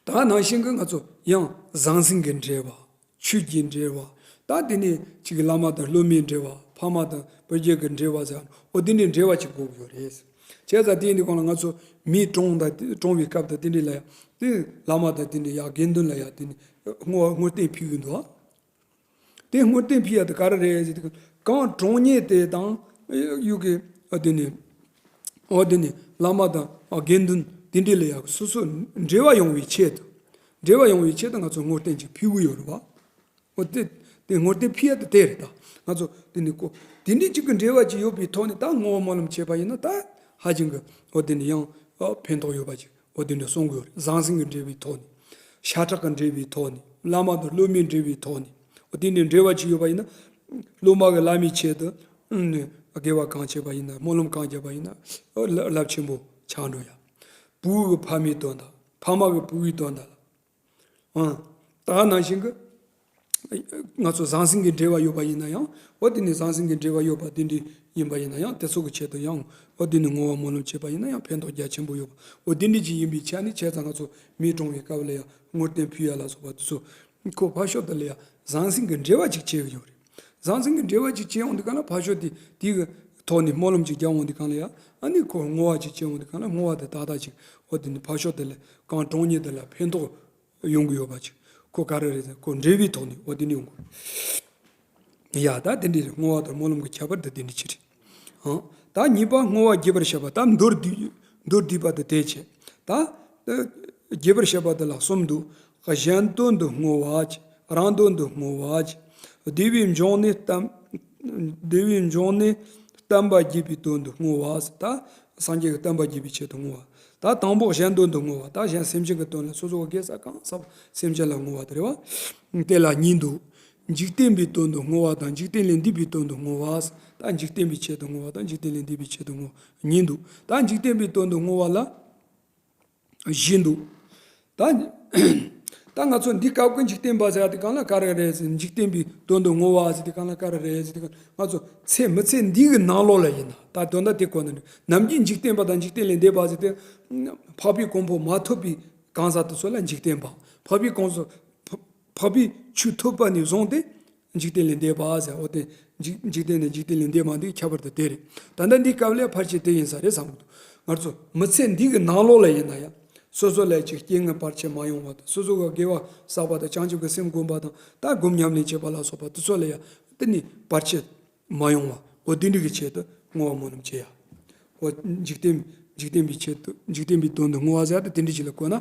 ད་ནང་བཞིན་གྱི་ང་ཚོ་ཡང་ཟང་ཟིང་གི་འབྲེལ་བ། ཆོས་ཀྱི་འབྲེལ་བ། ད་དེ་ནས་གཅིག་གི་བླ་མ་དང་སློབ་མའི་འབྲེལ་བ། ཕ་མ་དང་བུ་རྒྱུད་ཀྱི་འབྲེལ་བ་ཟེར། འོ་དེ་འདྲའི་འབྲེལ་བ་ཅིག་དགོས་ཀྱི་ཡོད་རེད། བྱས་ཙང་དེ་ཡིན་དུས་གང་ལ་ང་ཚོ་མི་གྲོངས་དང་། གྲོངས་པའི་སྐབས་དང་དེ་འདྲའི་ལ་ཡང་དེ་བླ་མ་དང་དེ་འདྲའི་ཡང་དགེ་འདུན་ལ་ཡང་དེ་ནས་བསྔོ་བསྔོ་རྟེན་ཕུལ་གྱི་འདུག། དེ་བསྔོ་རྟེན་ཕུལ་ཡ་དེ་ག་རེ་རེད་ཟེར་དུས། གང་གྲོངས་མཁན་དེ་དང་ཡུལ་གྱི་དེ་ནས། འོ་དེ་ནས་བླ་མ་དང་དགེ་འདུན་དེ་འདྲའི་ལ་ཡང་སོ་སོ་འབྲེལ་བ་ཡོང་བའི་ཆེད་དུ། འབྲེལ་བ་ཡོང་བའི་ཆེད་དུ་ང་ཚོ་བསྔོ་རྟེན་ཅིག་ཕུལ་གྱི་ཡོད་རེད་བ། འོ་དེ་དེ་བསྔོ་རྟེན་ཕུལ་ཡ་དེ་དེ་རེད། ད་ང་ཚོ་དེ་ནས་ཀོ་དེ་འདྲའི་གཅིག་གི་འབྲེལ་བ་ཅིག་ཡོད་པའི་ཐོག་ནས་ད་བསྔོ་བ་སྨོན་ལམ་བྱས་པ་ཡིན་ན། ད་ཧ་ཅང་གི་འོ་དེ་ནས་ཡང་ཕན་ཐོགས་ཡོད་པ་ཅིག་འོ་དེ་འདྲ་གསུང་གི་ཡོད་རེད། ཟང་ཟིང་གི་འབྲེལ་བའི་ཐོག་ནས། ཤ་ཁྲག་གི་འབྲེལ་བའི་ཐོག་ནས། བླ་མ་དང་སློབ་མའི་འབྲེལ་བའི་ཐོག་ནས། འོ་དེ་འདྲའི་འབྲེལ་བ་ཅིག་ཡོད་པ་ཡིན་ན། སློབ་མ་གི་བླ་མའི་ཆེད་དུ་ཨ་ནི་དགེ་བ་གང་བྱས་པ་ཡིན་ན། སྨོན་ལམ་གང་བརྒྱབ་པ་ཡིན་ན། རླབས་ཆེན་པོ་ཆགས་འགྲོ་ཡ། བུ་གི་ཕ་མའི་དོན་དག། ཕ་མ་གི་བུ་གི་དོན་དག་ལ། ཨང་། ད་ག་ནང་བཞིན་གྱི་ང་ཚོ་ཟང་ཟིང་གི་འབྲེལ་བ་ཡོད་པ་ཡིན་ན་ཡང་། འོ་དེ་ནི་ཟང་ཟིང་གི་འབྲེལ་བ་ཡོད་པ་དེ་འདྲ་ཡིན་པ་ཡིན་ན་ཡང་། དེ་ཚོ་གི་ཆེད་དུ་ཡང་འོ་དེ་ནི་བསྔོ་བ་སྨོན་ལམ་བྱས་པ་ཡིན་ན་ཡང་ཕན་ཐོགས་རྒྱ་ཆེན་པོ་ཡོད་པ། འོ་དེ་འདྲ་ཅིག་ཡིན་པའི་ཆ་ནས། བྱས་ཙང་ང་ཚོ་མི་གྲོངས་པའི་སྐབས་ལ་ཡང་བསྔོ་རྟེན་ཕུལ་ཡ་ལ་སོགས་པ་དེ་ཚོ་ཁོ་ཕར་ཕྱོགས་དེ་ལ་ཡང་ཟང་ཟིང་གི་འབྲེལ་བ་ཅིག་བྱེད་ཀྱི་ཡོད་རེད། ཟང་ཟིང་གི་འབྲེལ་བ་ཅིག་བྱེད་ཡོང་དུས་གང་ལ་ཕར་ཕྱོགས་དེ་དེ་གི་ཐོག་ནས་སྨོན་ལམ་ཅིག་རྒྱག་འོང་དུས་གང་ལ་ཡང་། ཨ་ནི་ཁོ་བསྔོ་བ་ཅིག་བྱེད་འོང་དུས་གང་ལ་བསྔོ་བ་དེ་ཏག་ཏག་ཅིག་འོ་དེ་ནི་ཕར་ཕྱོགས་དེ་ལ་གང་གྲོངས་མཁན་དེ་ལ་ཕན་ཐོགས་ཡོང་གི་ཡོད་པ་ཅིག་ཁོ་ག་རེ་རེད་ཟེར། ཁོ་འབྲེལ་བའི་ཐོག་ནས་འོ་དེ་ནི་ཡོང་གི་ཡོད། ཡ། ད་དེ་འདྲ་རེད། བསྔོ་བ་དང་སྨོན་ལམ་གྱི་ཁྱད་པར་དེ་དེ་འདྲ་ཅིག་རེད། ཨང་། ད་གཉིས་པ་བསྔོ་བ་རྒྱས་པར་བཤད་པ། ད་མདོར་བསྡུས་མདོར་བསྡུས་པ་དེ་དེ་བྱས། ད་རྒྱས་པར་བཤད་པ་དེ་ལ་གསུམ་འདུག། གཞན་དོན་དུ་བསྔོ་བ་བྱས། རང་དོན་དུ་བསྔོ་བ་བྱས། བདེ་བའི་འབྱུང་གནས་བསྟན། བདེ་བའི་འབྱུང་གནས་བསྟན་པ་རྒྱས་པའི་དོན་དུ་བསྔོ་བ་ཟེར། ད་སངས་རྒྱས་ཀྱི་བསྟན་པ་རྒྱས་པའི་ཆེད་དུ་བསྔོ་བ། ད་དང་པོ་གཞན་དོན་དུ་བསྔོ་བ། ད་གཞན་སེམས་ཅན་གྱི་དོན་ལ། སོ་སོ་གི་དགེ་རྩ་གང་བསགས་པ་སེམས་ཅན་ལ་བསྔོ་བ་དེ་རེད་བ། དེ་ལ་གཉིས་འདུག། འཇིག་རྟེན་པའི་དོན་དུ་བསྔོ་བ་དང་། འཇིག་རྟེན་ལས་འདས་པའི་དོན་དུ་བསྔོ་བ་ཟེར། ད་འཇིག་རྟེན་པའི་ཆེད་དུ་བསྔོ་བ་དང་། འཇིག་རྟེན་ལས་འདས་པའི་ཆེད་དུ་བསྔོ་བ་གཉིས་འདུག། ད་འཇིག་རྟེན་པའི་དོན་དུ་བསྔོ་བ་ལ་བཞི་འདུག། ད་ད་ང་ཚོ་འདི་སྐབས་ཀྱི་འཇིག་རྟེན་པ་ཟེར་ཡ་དེ་གང་ལ་ག་རེ་རེད་ཟེར། འཇིག་རྟེན་པའི་དོན་དུ་བསྔོ་བ་ཟེར་དེ་གང་ལ་ག་རེ་རེད་ཟེར་དུས་གང་། ང་ཚོ་ཚེ་མི་ཚེ་འདི་གི་ནང་ལོགས་ལ་ཡིན་ན། ད་དོན་དག་དེ་གོ་ན། ནམ་རྒྱུན་འཇིག་རྟེན་པ་དང་འཇིག་རྟེན་ལས་འདས་པ་ཟེར་ཏེ། འཕགས་པའི་གོ་འཕང་མ་ཐོབ་པའི་གང་ཟག་དེ་ཚོ་ལ་འཇིག་རྟེན་པ། འཕགས་པའི་གོ་འཕགས་པའི་ཆོས་ཐོབ་པ་ནས་བཟུང་སྟེ་འཇིག་རྟེན་ལས་འདས་པ་ཟེར། འོ་དེ་འཇིག་འཇིག་རྟེན་ནས་འཇིག་རྟེན་ལས་འདས་པ་འདི་ཁྱད་པར་དུ་དེ་རེད། ད་ལྟ་འདི་སྐབས་ལ་ཕལ་ཆེར་དེ་ཡིན་ས་རེད་བསམ་གྱི་འདུག། ང་ཚོ་མི་ཚེ་འདི་གི་ནང་ལོགས་ལ་ཡིན་ན་ཡང་། སོ་སོ་ལ་ཅིག་རྐྱེན་ངན་བར་ཆད་མ་ཡོང་བ་དང་། སོ་སོ་གི་དགེ་བ་བསགས་པ་དང་། བྱང་ཆུབ་ཀྱི་སེམས་བསྒོམ་པ་དང་། ད་སྒོམ་ཉམས་ལེན་བྱེད་པ་ལ་སོགས་པ་དེ་ཚོ་ལ་ཡང་དེ་ནི་བར་ཆད་མ་ཡོང་བ། འོ་དེ་འདྲ་གི་ཆེད་དུ་བསྔོ་བ་སྨོན་ལམ་བྱེད་ཡ། འོ་འཇིག་རྟེན་འཇིག་རྟེན་པའི་ཆེད་དུ། འཇིག་རྟེན་པའི་དོན་དུ་བསྔོ་བ་ཟེར་ཡ་དེ་དེ་འདྲ་ཞིག་ལ་གོ་ན།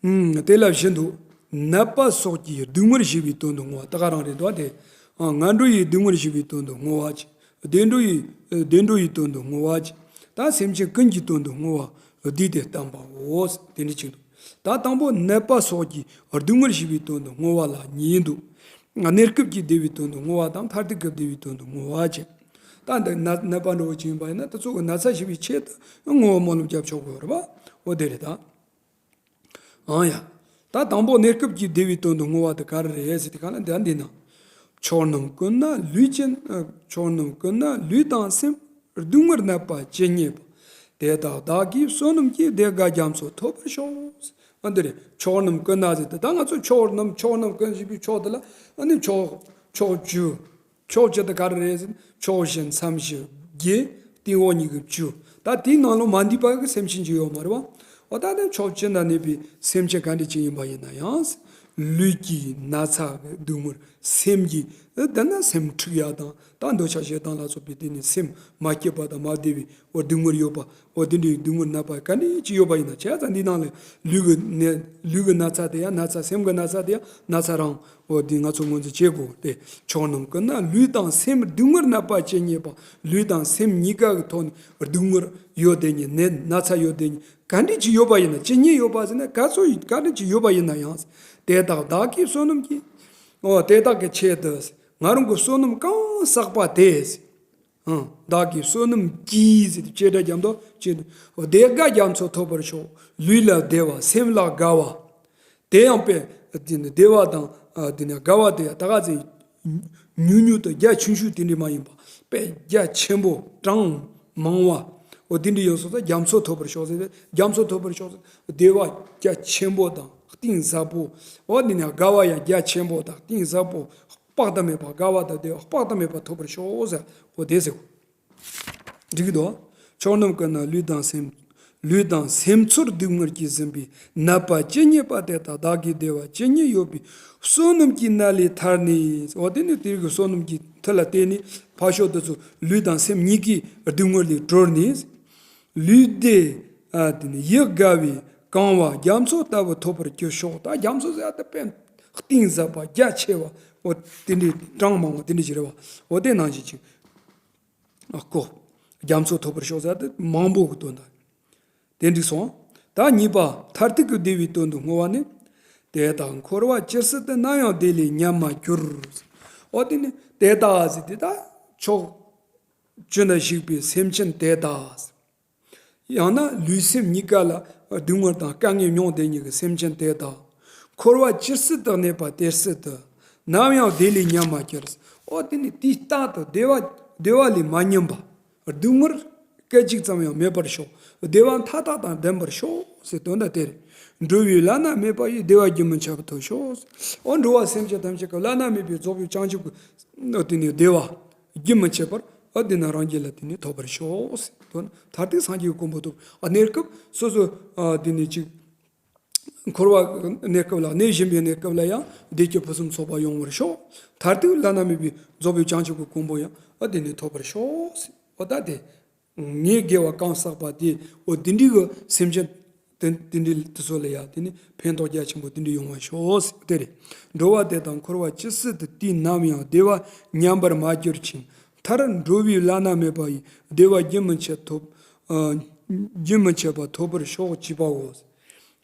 ཨུམ། དེ་ལ་བཞི་འདུག། ནད་པ་སོགས་ཀྱི་སྡུག་བསྔལ་ཞི་བའི་དོན་དུ་བསྔོ་བ། ད་ག་རང་རེད་འདུག་དེ། ཨ། ངན་འགྲོ་ཡི་སྡུག་བསྔལ་ཞི་བའི་དོན་དུ་བསྔོ་བ་བྱས། བདེ་འགྲོ་ཡི་བདེ་འགྲོ་ཡི་དོན་དུ་བསྔོ་བ་བྱས། ད་སེམས་ཅན་ཀུན་གྱི་དོན་དུ་བསྔོ་བ་བསྡུས་ཏེ་བསྟན་པའོ། དེ་འདྲ་ཅིག་འདུག། ད་དང་པོ་ནད་པ་སོགས་ཀྱི་སྡུག་བསྔལ་ཞི་བའི་དོན་དུ་བསྔོ་བ་ལ་གཉིས་འདུག། གནས་སྐབས་ཀྱི་བདེ་བའི་དོན་དུ་བསྔོ་བ་དང་། མཐར་ཐུག་གི་བདེ་བའི་དོན་དུ་བསྔོ་བ་བྱས། ད་འདི་ནད་ནད་པ་འདྲ་བོ་ཅིག་ཡིན་པ་ཡིན་ན། དེ་ཚོ་གི་ན་ཚ་ཞི་བའི་ཆེད་དུ་བསྔོ་བ་སྨོན་ལམ་རྒྱབ་ཆོག་གི་ཡོད་རེད་པ། འོ་དེ་རེད་ད། ཨང་ཡ། ད་དང་པོ་གནས་སྐབས་ཀྱི་བདེ་བའི་དོན་དུ་བསྔོ་བ་དེ་ག་རེ་རེད་ཟེར་དུས་གང་ལ་འདི་འདི་ན། ཕྱོགས་རྣམས་ཀུན་ན་ལུས་ཅན། ཕྱོགས་རྣམས་ཀུན་ན་ལུས་དང་སེམས། སྡུག་བསྔལ་ནད་པ་ཇི་སྙེད་པ། དེ་དག་བདག་གིས་བསོད་ནམས་ཀྱིས། བདེ་དགའ་རྒྱ་མཚོ་ཐོབ་པར་ཤོག། ཨ་འདི་རེད། ཕྱོགས་རྣམས་ཀུན་ན་ཟེར་དུས། ད་ང་ཚོ་ཕྱོགས་རྣམས། ཕྱོགས་རྣམས་ཀུན་ཟེར་བའི་ཕྱོགས་དེ་ལ་ཨ་ནི་ཕྱོགས་ཕྱོགས་བཅུ། ཕྱོགས་བཅུ་དེ་ག་རེ་རེད་ཟེར་ན། ཕྱོགས་བཞི་མཚམས་བཞི་བརྒྱད། སྟེང་འོག་གཉིས་ཀྱི་བཅུ། ད་དེའི་ནང་ལོགས་མ་འདུས་པ་གི་སེམས་ཅན་ཅིག་ཡོད་མ་རེད་པ། འོ་ད་ནི་ཕྱོགས་བཅུ་ན་གནས་པའི་སེམས་ཅན་ག་འདྲ་ཅིག་ཡིན་པ་ཡིན་ན་ཡང་། ལུས་ཀྱི་ན་ཚ་གི་སྡུག་བསྔལ། སེམས་ཀྱི་དེ་ན་སེམས་འཁྲུག་ཡ་དང་། ད་འདོད་ཆགས་ཞེ་སྡང་ལ་སོགས་པའི་དེ་ནི་སེམས་མ་སྐྱིད་པ་དང་མ་བདེ་བའི་འོ་སྡུག་བསྔལ་ཡོད་པ། འོ་དེ་འདྲའི་སྡུག་བསྔལ་ནད་པ་ག་འདྲ་ཅིག་ཡོད་པ་ཡིན་ན། བྱས་ཙང་འདི་ནང་ལ་ལུས་ཀྱི་ནད། ལུས་ཀྱི་ན་ཚ་དེ་ཡང་ན་ཚ། སེམས་ཀྱི་ན་ཚ་དེ་ཡང་ན་ཚ་རང་། འོ་དེ་ང་ཚོ་ངོས་འཛིན་བྱེད་དགོས་ཏེ། ཕྱོགས་རྣམས་ཀུན་ན་ལུས་དང་སེམས། སྡུག་བསྔལ་ནད་པ་ཇི་སྙེད་པ། ལུས་དང་སེམས་གཉིས་ཀ་གི་ཐོག་ནས་སྡུག་བསྔལ་ཡོད་དེ་ཉིད། ནད་ན་ཚ་ཡོད་དེ་ཉིད་ག་འདྲ་ཅིག་ཡོད་པ་ཡིན་ན། ཇི་སྙེད་ཡོད་པ་ཟེར་ན་ག་ཚོད་ག་འདྲ་ཅིག་ཡོད་པ་ཡིན་ན་ཡང་། དེ་དག་བདག་གིས་བསོད་ནམས་ཀྱིས། འོ་དེ་དག་གི་ཆེད་དུ་ང་རང་གི་བསོད་ནམས་གང་བསགས་པ་དེ། ཨང་། བདག་གིས་བསོད་ནམས་ཀྱིས་ཟེར་ཏེ་བྱེད་སྒྲ་རྒྱབ་འདུག་བྱེད། བདེ་དགའ་རྒྱ་མཚོ་ཐོབ་པར་ཤོག། ལུས་ལ་བདེ་བ། སེམས་ལ་དགའ་བ། དེ་ཡང་དཔེ་དེ་ནི་བདེ་བ་དང་། ཨ། དེ་ནི་དགའ་བ་དེ་ཡང་ད་ག་ཚོད་ཉུང་ཉུང་དང་རྒྱ་ཆུང་ཆུང་དེ་འདྲ་མ་ཡིན་པ། དཔེ་རྒྱ་ཆེན་པོ་གྲངས་མང་བ། འོ་དེ་འདྲ་ཡོང་སོང་ཙང་རྒྱ་མཚོ་ཐོབ་པར་ཤོག་ཟེར་ཏེ། རྒྱ་མཚོ་ཐོབ་པར་ཤོག་ཟེར། བདེ་བ་རྒྱ་ཆེན་པོ་དང་ གཏིང་ཟབ་པོ། འོ་འདི་ནི་དགའ་བ་ཡང་རྒྱ་ཆེན་པོ་དང་གཏིང་ཟབ་པོ། དཔག་ཏུ་མེད་པ་དགའ་བ་དང་བདེ་བ་དཔག་ཏུ་མེད་པ་ཐོབ་པར་ཤོག་ཟེར། འོ་དེ་ཟེར། འགྲིག་གི་འདུག་ཕྱོགས་རྣམས་ཀུན་ན་ལུས་དང་སེམས། ལུས་དང་སེམས་ཚོར་སྡུག་བསྔལ་གྱིས་ཟིན་པའི་ནད་པ་ཇི་སྙེད་པ་དེ་དག་བདག་གི་བདེ་བ་ཇི་སྙེད་ཡོད་པའི་བསོད་ནམས་ཀྱི་མནའ་ལས་ཐར་ནས། འོ་དེ་ནི་དེ་རིགས་ཀྱི་བསོད་ནམས་ཀྱི་མཐུ་ལ་བརྟེན་ནས་ཕར་ཕྱོགས་དེ་ཚོ་ལུས་དང་སེམས་གཉིས་ཀའི་སྡུག་བསྔལ་ལས་གྲོལ་ནས། ལུས་བདེ། ཨ་དེ་ནི་ཡིད་དགའ་བའི་གང་བ་རྒྱ་མཚོ་ལྟ་བུ་ཐོབ་པར་གྱུར་ཤོག་ད་རྒྱ་མཚོ་ཟེར་ཡ་དེ་དཔེ་གཏིང་ཟབ་པ་རྒྱ་ཆེ་བ། འོ་དེ་འདྲའི་གྲངས་མང་བ་དེ་འདྲ་ཞིག་རེད་བ། འོ་དེ་ནང་བཞིན་ཅིག་ཨ་ཁོ། རྒྱ་མཚོ་ཐོབ་པར་ཤོག་ཟེར་ཏེ་མང་པོ་གི་དོན་དག་དེ་འགྲིག་སོང་། ད་གཉིས་པ་མཐར་ཐུག་གི་བདེ་བའི་དོན་དུ་བསྔོ་བ་ནི། དེ་དག་འཁོར་བ་ཇི་སྲིད་དུ་ནམ་ཡང་བདེ་ལས་ཉམས་མ་གྱུར། འོ་དེ་ནི་དེ་དག་ཟེར་དེ་དག་ཕྱོགས་བཅུ་ན་བཞུགས་པའི་སེམས་ཅན་དེ་དག་ཡང་ན་ལུས་སེམས་གཉིས་ཀ་ལ་སྡུག་བསྔལ་དང་དཀའ་ངལ་མྱོང་བསྡད་མཁན་གྱི་སེམས་ཅན་དེ་དག་འཁོར་བ་ཇི་སྲིད་དུ་གནས་པ་དེ་སྲིད་དུ་ནམ་ཡང་བདེ་ལས་ཉམས་མ་གྱུར། འོ་དེ་ནི་དུས་རྟག་ཏུ་བདེ་བ་བདེ་བ་ལས་མ་ཉམས་པ། སྡུག་བསྔལ་སྐད་ཅིག་ཙམ་ཡང་མེད་པར་ཤོག་བདེ་བ་མཐའ་དག་དང་ལྡན་པར་ཤོག་ཟེར་དོན་དག་དེ་རེད། འགྲོ་བའི་བླ་ན་མེད་པ་ཡི་བདེ་བ་རྒྱུན་མི་འཆད་པར་ཐོབ་ཤོག་འོ་འགྲོ་བ་སེམས་ཅན་ཐམས་ཅད་ཀྱི་བླ་ན་མེད་པའི་རྫོགས་པའི་བྱང་ཆུབ་ཀྱི་དེ་ནི་བདེ་བ། རྒྱུན་མི་འཆད་པར་ཨ་དེ་ན་རང་རྒྱུད་ལ་དེ་ནི་ཐོབ་པར་ཤོག་ཟེར་དོན་མཐར་ཐུག་སངས་རྒྱས་ཀྱི་གོ་འཕང་ཐོབ། ཨ་གནས་སྐབས་སོ་སོ་ཨ་དེ་ནི་ཅིག་འཁོར་བ་གནས་སྐབས་ལ་གནས་བཞིན་པའི་གནས་སྐབས་ལ་ཡང་བདེ་སྐྱིད་ཕུན་སུམ་ཚོགས་པ་ཡོང་བར་ཤོག་མཐར་ཐུག་བླ་ན་མེད་པའི་རྫོགས་པའི་བྱང་ཆུབ་ཀྱི་གོ་འཕང་ཡང་ཨ་དེ་ནི་ཐོབ་པར་ཤོག་ཟེར། ཨོ་ད་དེ། ངའི་དགེ་བ་གང་བསགས་པ་དེ་ཨོ་དེ་འདྲའི་གི་སེམས་ཅན་དེ་དེ་འདྲའི་དེ་ཚོ་ལ་ཡང་དེ་ནི་ཕན་ཐོགས་རྒྱ་ཆེན་པོ་དེ་འདྲ་ཡོང་བར་ཤོག་ཟེར་དེ་རེད། འགྲོ་བ་དེ་དག་འཁོར་བ་ཇི་སྲིད་དུ་དུས་ནམ་ཡང་བདེ་བ་ཉམས་པར་མ་གྱུར་ཅིང་མཐར་འགྲོ་བའི་བླ་ན་མེད་པ་ཡི་བདེ་བ་རྒྱུན་མི་འཆད་ཐོབ། ཨ་རྒྱུན་མི་འཆད་པ་ཐོབ་པར་ཤོག་ཅེས་པའོ།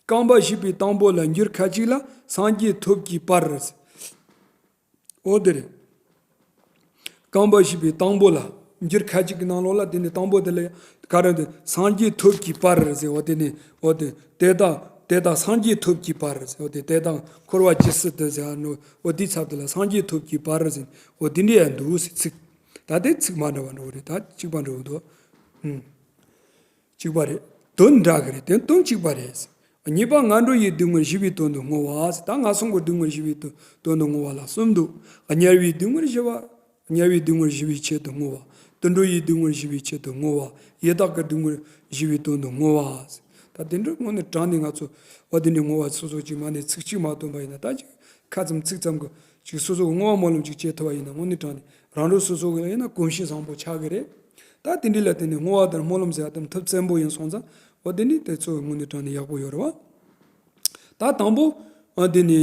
རྐང་པ་བཞི་པའི་དང་པོ་ལ་འགྱུར་ཁ་ཅིག་ལ་སངས་རྒྱས་ཐོབ་ཀྱི་བར། འོ་དེ་རེད། རྐང་པ་བཞི་པའི་དང་པོ་ལ། འགྱུར་ཁ་ཅིག་གི་ནང་ལོགས་ལ་དེ་ནི་དང་པོ་དེ་ལ་ག་རེ་འདི་སངས་རྒྱས་ཐོབ་ཀྱི་བར་ཟེར་འོ་དེ་ནི་འོ་དེ་དེ་དག་དེ་དག་སངས་རྒྱས་ཐོབ་ཀྱི་བར་ཟེར་འོ་དེ་དེ་དག་འཁོར་བ་ཇི་སྲིད་དུ་ཟེར་ནོ་འོ་དེའི་ཚབ་དེ་ལ་སངས་རྒྱས་ཐོབ་ཀྱི་བར་ཟེར་འོ་དེ་འདྲ་ཡང་འདུག་ཟེར་ཚིག་ད་དེ་ཚིག་མ་འདྲ་བ་འདྲ་བོ་རེད། ད་གཅིག་པ་འདྲ་བོ་འདུག་ཧུམ། གཅིག་པ་རེད། དོན་འདྲ་གི་རེད། དོན་དོན་གཅིག་པ་རེད། གཉིས་པ་ངན་འགྲོ་ཡི་སྡུག་བསྔལ་ཞི་བའི་དོན་དུ་བསྔོ་བ། ད་ངན་སོང་གི་སྡུག་བསྔལ་ཞི་བའི་དོན་དོན་དུ་བསྔོ་བ་ལ་གསུམ་འདུག་དམྱལ་བའི་སྡུག་བསྔལ་ཞི་བ། དམྱལ་བའི་སྡུག་བསྔལ་ཞི་བའི་ཆེད་དུ་བསྔོ་བ། དུད་འགྲོ་ཡི་སྡུག་བསྔལ་ཞི་བའི་ཆེད་དུ་བསྔོ་བ། ཡི་དྭགས་ཀྱི་སྡུག་བསྔལ་ཞི་བའི་དོན་དུ་བསྔོ་བ། ད་དེ་འདྲ་དངོས་གནས་དྲང་ནས་ང་ཚོ་འོ་དེ་འདྲའི་བསྔོ་བ་སོ་སོ་གཅིག་མ་ནས་ཚིག་གཅིག་མ་བཏོན་པ་ཡིན་ན་ད་ཅིག་ཁ་ཙམ་ཚིག་ཙམ་གྱི་ཅིག་སོ་སོ་གི་བསྔོ་བ་སྨོན་ལམ་ཅིག་བྱེད་ཐུབ་པ་ཡིན་ན་དངོས་གནས་དྲང་ནས་རང་འགྲོ་སོ་སོ་གི་ཡིན་ན་གོམས་གཤིས་བཟང་པོ་ཆགས་ཀྱི་རེད། ད་དེ་འདྲ་ལ་བརྟེན་ནས་བསྔོ་བ་དང་སྨོན་ལམ་ཟེར་བ་དེ་ཐུབ་བཙན་པོ་ཡིན་སོང་ཙང་འོ་དེ་ནི་དེ་ཚོ་དངོས་གནས་དྲང་ནས་ཡག་པོ་ཡོད་རེད་བ། ད་དང་པོ་འོ་དེ་ནི་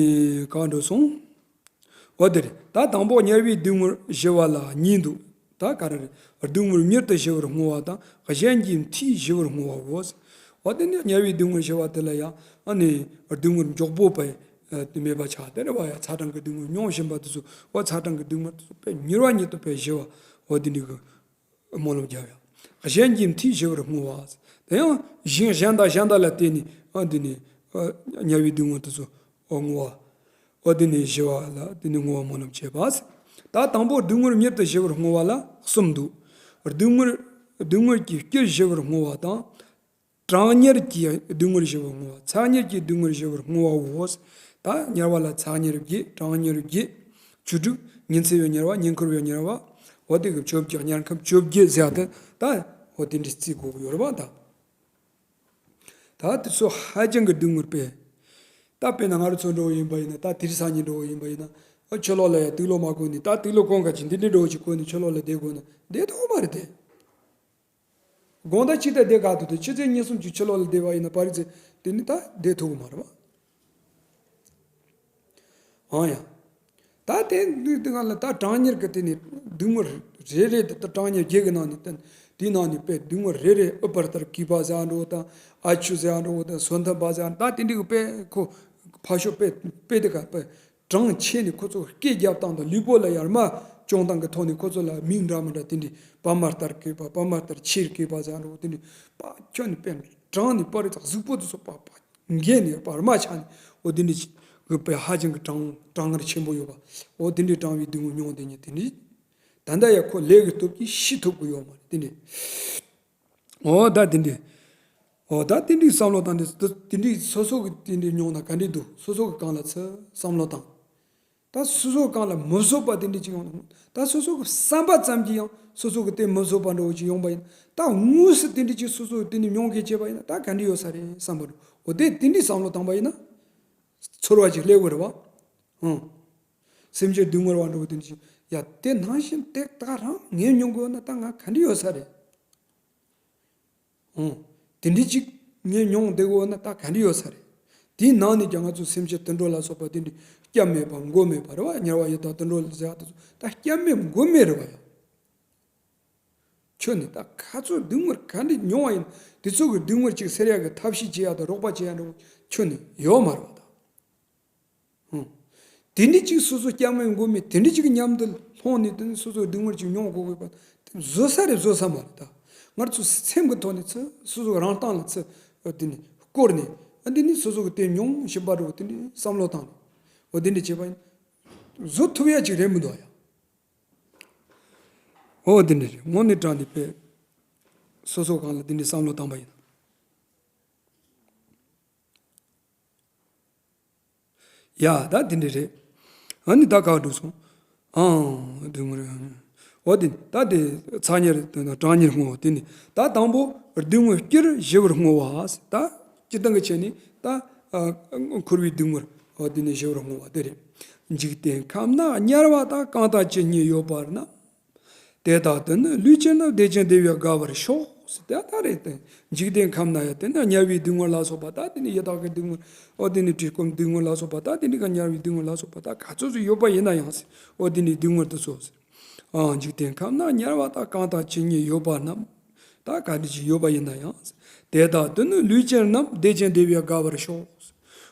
ག་འགྲོ་སོང་། འོ་དེ་རེད། ད་དང་པོ་དམྱལ་བའི་སྡུག་བསྔལ་ཞི་བ་ལ་གཉིས་འདུག་ད་ག་རེ་རེད། སྡུག་བསྔལ་མྱུར་དུ་ཞི་བར་བསྔོ་བ་དང་གཞན་གྱི་མཐུས་ཞི་བར་བསྔོ་བའོ། འོ་དེ་ནི་དམྱལ་བའི་སྡུག་བསྔལ་ཞི་བ་དེ་ལ་ཡང་ཨ་ནི་སྡུག་བསྔལ་མགྱོགས་པོ་པའི་དེ་མེད་པ་ཆགས་དེ་རེད་བ། ཡང་ཚ་གྲང་གི་སྡུག་བསྔལ་མྱོང་བཞིན་པ་དེ་ཚོ་འོ་ཚ་གྲང་གི་སྡུག་བསྔལ་དེ་ཚོ་དཔེ་མྱུར་བ་ཉིད་དུ་དཔེ་ཞི་བ་འོ་དེ་འདྲ་གི་སྨོན་ལམ་རྒྱབ་ཡ། གཞན་གྱི་མཐུས་ཞི་བར་བསྔོ་བ། དེ་ཡང་གཞན་གཞན་དང་གཞན་དག་ལ་བརྟེན་ནས་ཨ་འདི་ནི་ཨ་དམྱལ་བའི་སྡུག་བསྔལ་དེ་ཚོ་ཨོ་བསྔོ་བ། ཨོ་འདི་ནི་ཞི་བ་ལ་འདི་ནི་བསྔོ་བ་སྨོན་ལམ་བྱེད་པ། ད་དང་པོ་སྡུག་བསྔལ་མྱུར་དུ་ཞི་བར་བསྔོ་བ་ལ་གསུམ་འདུག་སྡུག་བསྔལ་སྡུག་བསྔལ་གྱི་རྐྱེན་ཞི་བར་བསྔོ་བ་དང་། གྲང་དམྱལ་གྱི་སྡུག་བསྔལ་ཞི་བར་བསྔོ་བ། ཚ་དམྱལ་གྱི་སྡུག་བསྔལ་ཞི་བར་བསྔོ་བའོ། ད་དམྱལ་བ་ལ་ཚ་དམྱལ་བརྒྱད། གྲང་དམྱལ་བརྒྱད། བཅུ་དྲུག་ཉི་ཚེ་བའི་དམྱལ་བ། ཉེ་འཁོར་བའི་དམྱལ་བ། འོ་དེ་གི་བཅོ་བརྒྱད། དམྱལ་ཁམས་བཅོ་བརྒྱད་ཟེར་ཡ་དེ་ད་འོ་དེ་འདྲ་རྩིས་དགོས་ཀྱི་ཡོད་རེད་བ་ད། ད་དེ་ཚོ་ཧ་ཅང་གི་སྡུག་བསྔལ་པས། ད་དཔེར་ན་ང་རང་ཚོ་འགྲོ་བ་ཡིན་པ་ཡིན་ན། ད་དེ་རིང་སང་ཉིན་འགྲོ་བ་ཡིན་པ་ཡིན་ན། ཨ་ཕྱི་ལོགས་ལ་ཡ་དུག་ལོག་མ་གོན་ནས། ད་དུག་ལོག་གོན་ག་ཅིག་འདི་འདྲའི་འགྲོ་བ་ཅིག་གོན་ནས་ཕྱི་ལོགས་ལ་བསྡད་དགོས་ན་བསྡད་ཐུབ་མ་རེད་དེ། དགོང་དག་གཅིག་ད་བསྡད་ག་ཐུབ་དེ། ཕྱི་ཚེས་གཉིས་གསུམ་ཅིག་ཕྱི་ལོགས་ལ་བསྡད་པ་ཡིན་ན་པ་རི་ཚེ་དེ་ནི་ད་བསྡད་ཐུབ་ཀྱི་མ་རེད་བ། ཨང་ཡ། ད་དེ་འདི་འདི་ག་ལ་ད་གྲང་དམྱལ་གི་དེ་ནི་སྡུག་བསྔལ་རེ་རེ་དེ་ད་གྲང་དམྱལ་བརྒྱད་ཀྱི་ནང་ནས་ད་དེའི་ནང་ནས་དཔེ་སྡུག་བསྔལ་རེ་རེ་ཨུཏྤལ་ལྟར་གུས་པ་ཟེར་ཡ་འགྲོ་དང་། ཨ་ཆུ་ཟེར་ཡ་འགྲོ་དང་། སོ་ཐམ་པ་ཟེར་ཡ་ད་དེ་འདྲའི་གི་དཔེ་ཁོ་ཕར་ཕྱོགས་དཔེ་དཔེ་དེ་ག་དཔེ། གྲངས་ཆེ་ནས་ཁོ་ཚོ་སྐད་རྒྱབ་སྟངས་དང་ལུས་པོ་ལ་ཡར་མར་བརྐྱངས་སྟངས་ཀྱི་ཐོག་ནས་ཁོ་ཚོ་ལ་མིང་འདྲ་མི་འདྲ་དེ་འདྲའི་པདྨ་ལྟར་གུས་པ། པདྨ་ལྟར་ཆེར་གུས་པ་ཟེར་འགྲོ་དེ་འདྲའི་པ་ཁྱོན་ནས་པས་གྲངས་ནས་པ་རི་ཚག་གཟུགས་པོ་དེ་ཚོ་པ་པ་འགས་ནས་པར་མ་ཆགས་ནས་འོ་དེ་འདྲའི་གི་པའི་ཧ་ཅང་གི་གྲང་གྲང་ངར་ཆེན་པོ་ཡོད་པ། འོ་དེ་འདྲའི་གྲང་བའི་སྡུག་བསྔལ་མྱོང་དེ་ཉིད་དེ་འདྲའི་ད་ལྟ་ཡང་ཁོ་ལས་ཀྱི་སྟོབས་ཀྱིས་ཤི་ཐུབ་ཀྱི་ཡོད་མ་རེད་དེ་འདྲའི། འོ་ད་དེ་འདྲའི། ཨོ་ད་དེ་འདྲའི་བསམ་བློ་བཏང་དུས་དེ་འདྲའི་སོ་སོ་གི་དེ་འདྲའི་མྱོང་ན་ག་འདྲས་འདུག་སོ་སོ་གི་གང་ལ་ཚུར་བསམ་བློ་བཏང་། ད་སོ་སོ་གང་ལ་མི་བཟོད་པ་དེ་འདྲ་ཅིག་ཡོང་ན། ད་སོ་སོ་གི་བསམ་པ་ཙམ་གྱིས་ཡང་སོ་སོ་གི་དེ་མི་བཟོད་པ་འདྲ་བོ་ཅིག་ཡོང་པ་ཡིན་ན། ད་དངོས་སུ་དེ་འདྲ་ཅིག་སོ་སོ་དེ་འདྲ་མྱོང་མཁན་བྱས་པ་ཡིན་ན་ད་ག་འདྲ་ཡོད་ས་རེད་བསམ་པ་འདྲ། འོ་དེ་དེ་འདྲའི་བསམ་བློ་བཏང་པ་ཡིན་ན་ཚོར་བ་ཅིག་སླེབས་དགོས་རེད་བ། ཧུང་། སེམས་ཅན་སྡུག་བསྔལ་བ་འདྲ་བོ་དེ་འདྲ་ཅིག་ཡ་དེ་ནང་བཞིན་དེ་ད་རང་ངས་མྱོང་དགོས་ན་ད་ང་ག་འདྲ་ཡོད་ས་རེད། ཨོ། དེ་འདྲ་ཅིག་ངས་མྱོང་བསྡད་དགོས་ན་ད་ག་འདྲ་ཡོད་ས་རེད། དེའི་ནང་ནས་ཀྱང་ང་ཚོ་སེམས་ཅན་དུད་འགྲོ་ལ་སོགས་པ་དེ་འདྲ་སྐྱབས་མེད་པ་མགོན་མེད་པ་རེད་བ། དམྱལ་བ་ཡི་དྭགས་དུད་འགྲོ་ལ་ཟེར་བ་དེ་ཚོ་ད་སྐྱབས་མེད་མགོན་མེད་རེད་བ་ཡ། ཁྱོད་ནི་ད་ག་ཚོད་སྡུག་བསྔལ་ག་འདྲ་མྱོང་བ་ཡིན་དེ་ཚོ་གི་སྡུག་བསྔལ་ཅིག་སེལ་ཡག་གི་ཐབས་ཤེས་བྱེད་ཡག་དང་རོགས་པ་བྱེད་ཡག་འདྲ་བོ་ཁྱོད་ནི་ཡོད་མ་རེད་བ་ད། ཧུང་། དེ་འདྲ་ཅིག་སོ་སོ་སྐྱབས་མེད་མགོན་མེད་དེ་འདྲ་ཅིག་གི་མཉམ་དུ་ལྷུང་ནས་དེ་ནི་སོ་སོ་སྡུག་བསྔལ་ཅིག་མྱོང་དགོས་དགོས་པ་དེ་བཟོད་ས་རེད་བཟོད་ས་མ་རེད་ད། ང་ཚོ་སེམས་ཀྱི་ཐོག་ནས་ཚུར་སོ་སོ་རང་སྟེང་ལ་ཚུར་དེ་ནི་བསྐོར་ནས་ཨ་འདི་ནི་སོ་སོ་གི་དེ་མྱོང་བཞིན་པ་འགྲོ་དེ་འདྲ་བསམ་བློ་བཏང་ནས་འོ་དེ་འདྲ་བྱས་པ་ཡིན་བཟོད་ཐུབ་ཡ་ཅིག་རེད་མི་འདུག་ཡ། འོ་དེ་འདྲ་རེད་དངོས་གནས་དྲང་གནས་པས་སོ་སོ་གང་ལ་དེ་འདྲ་བསམ་བློ་བཏང་པ་ཡིན། ཡ་ད་དེ་འདྲ་རེད། ཨ་ནི་ད་ག་འགྲོ་སོང་། ཨང་སྡུག་བསྔལ། འོ་དེ་ད་དེ་ཚ་དམྱལ་དང་གྲང་དམྱལ་བསྔོ་བ་དེ་ནི་ད་དང་པོ་སྡུག་བསྔལ་སྐྱེ་རུ་ཞི་བར་བསྔོ་བ་ཟེར་ད་སྤྱིར་བཏང་གི་ཆ་ནས་ད་ཨ་འཁོར་བའི་སྡུག་བསྔལ་འོ་དེ་ནི་ཞི་བར་བསྔོ་བ་དེ་རེད། འཇིག་རྟེན་ཁམས་ན་དམྱལ་བ་དག་གང་དག་ཇི་སྙེད་ཡོད་པ་རྣམས། དེ་དག་ཏུ་ནི་ལུས་ཅན་རྣམས་བདེ་ཅིང་བདེ་བས་དགའ་བར་ཤོག་ཟེར་དེ་ལྟར་རེད་དེ། འཇིག་རྟེན་ཁམས་ན་ཡང་དེ་ནི་དམྱལ་བའི་སྡུག་བསྔལ་ལ་སོགས་པ་དག་དེ་ནི་ཡི་དྭགས་ཀྱི་སྡུག་བསྔལ་འོ་དེ་ནི་བཀྲེས་སྐོམ་སྡུག་བསྔལ་ལ་སོགས་པ་དག་དེ་ནི་ག་དམྱལ་བའི་སྡུག་བསྔལ་ལ་སོགས་པ་དག་ག་ཚོད་ཚོད་ཡོད་པ་ཡིན་ན་ཡང་ཟེར་འོ་དེ་ནི་སྡུག་བསྔལ་དུ་སོགས་ཟེར། ཨང་འཇིག་རྟེན་ཁམས་ན་དམྱལ་བ་དག་གང་དག་ཇི་སྙེད་ཡོད་པ་རྣམས། ད་ག་འདྲ་ཞིག་ཡོད་པ་ཡིན་ན་ཡང་ཟེར། དེ་དག་ཏུ་ནི་ལུས་ཅན་རྣམས་བདེ་ཅིང་བདེ་བས་དགའ་བར་ཤོག་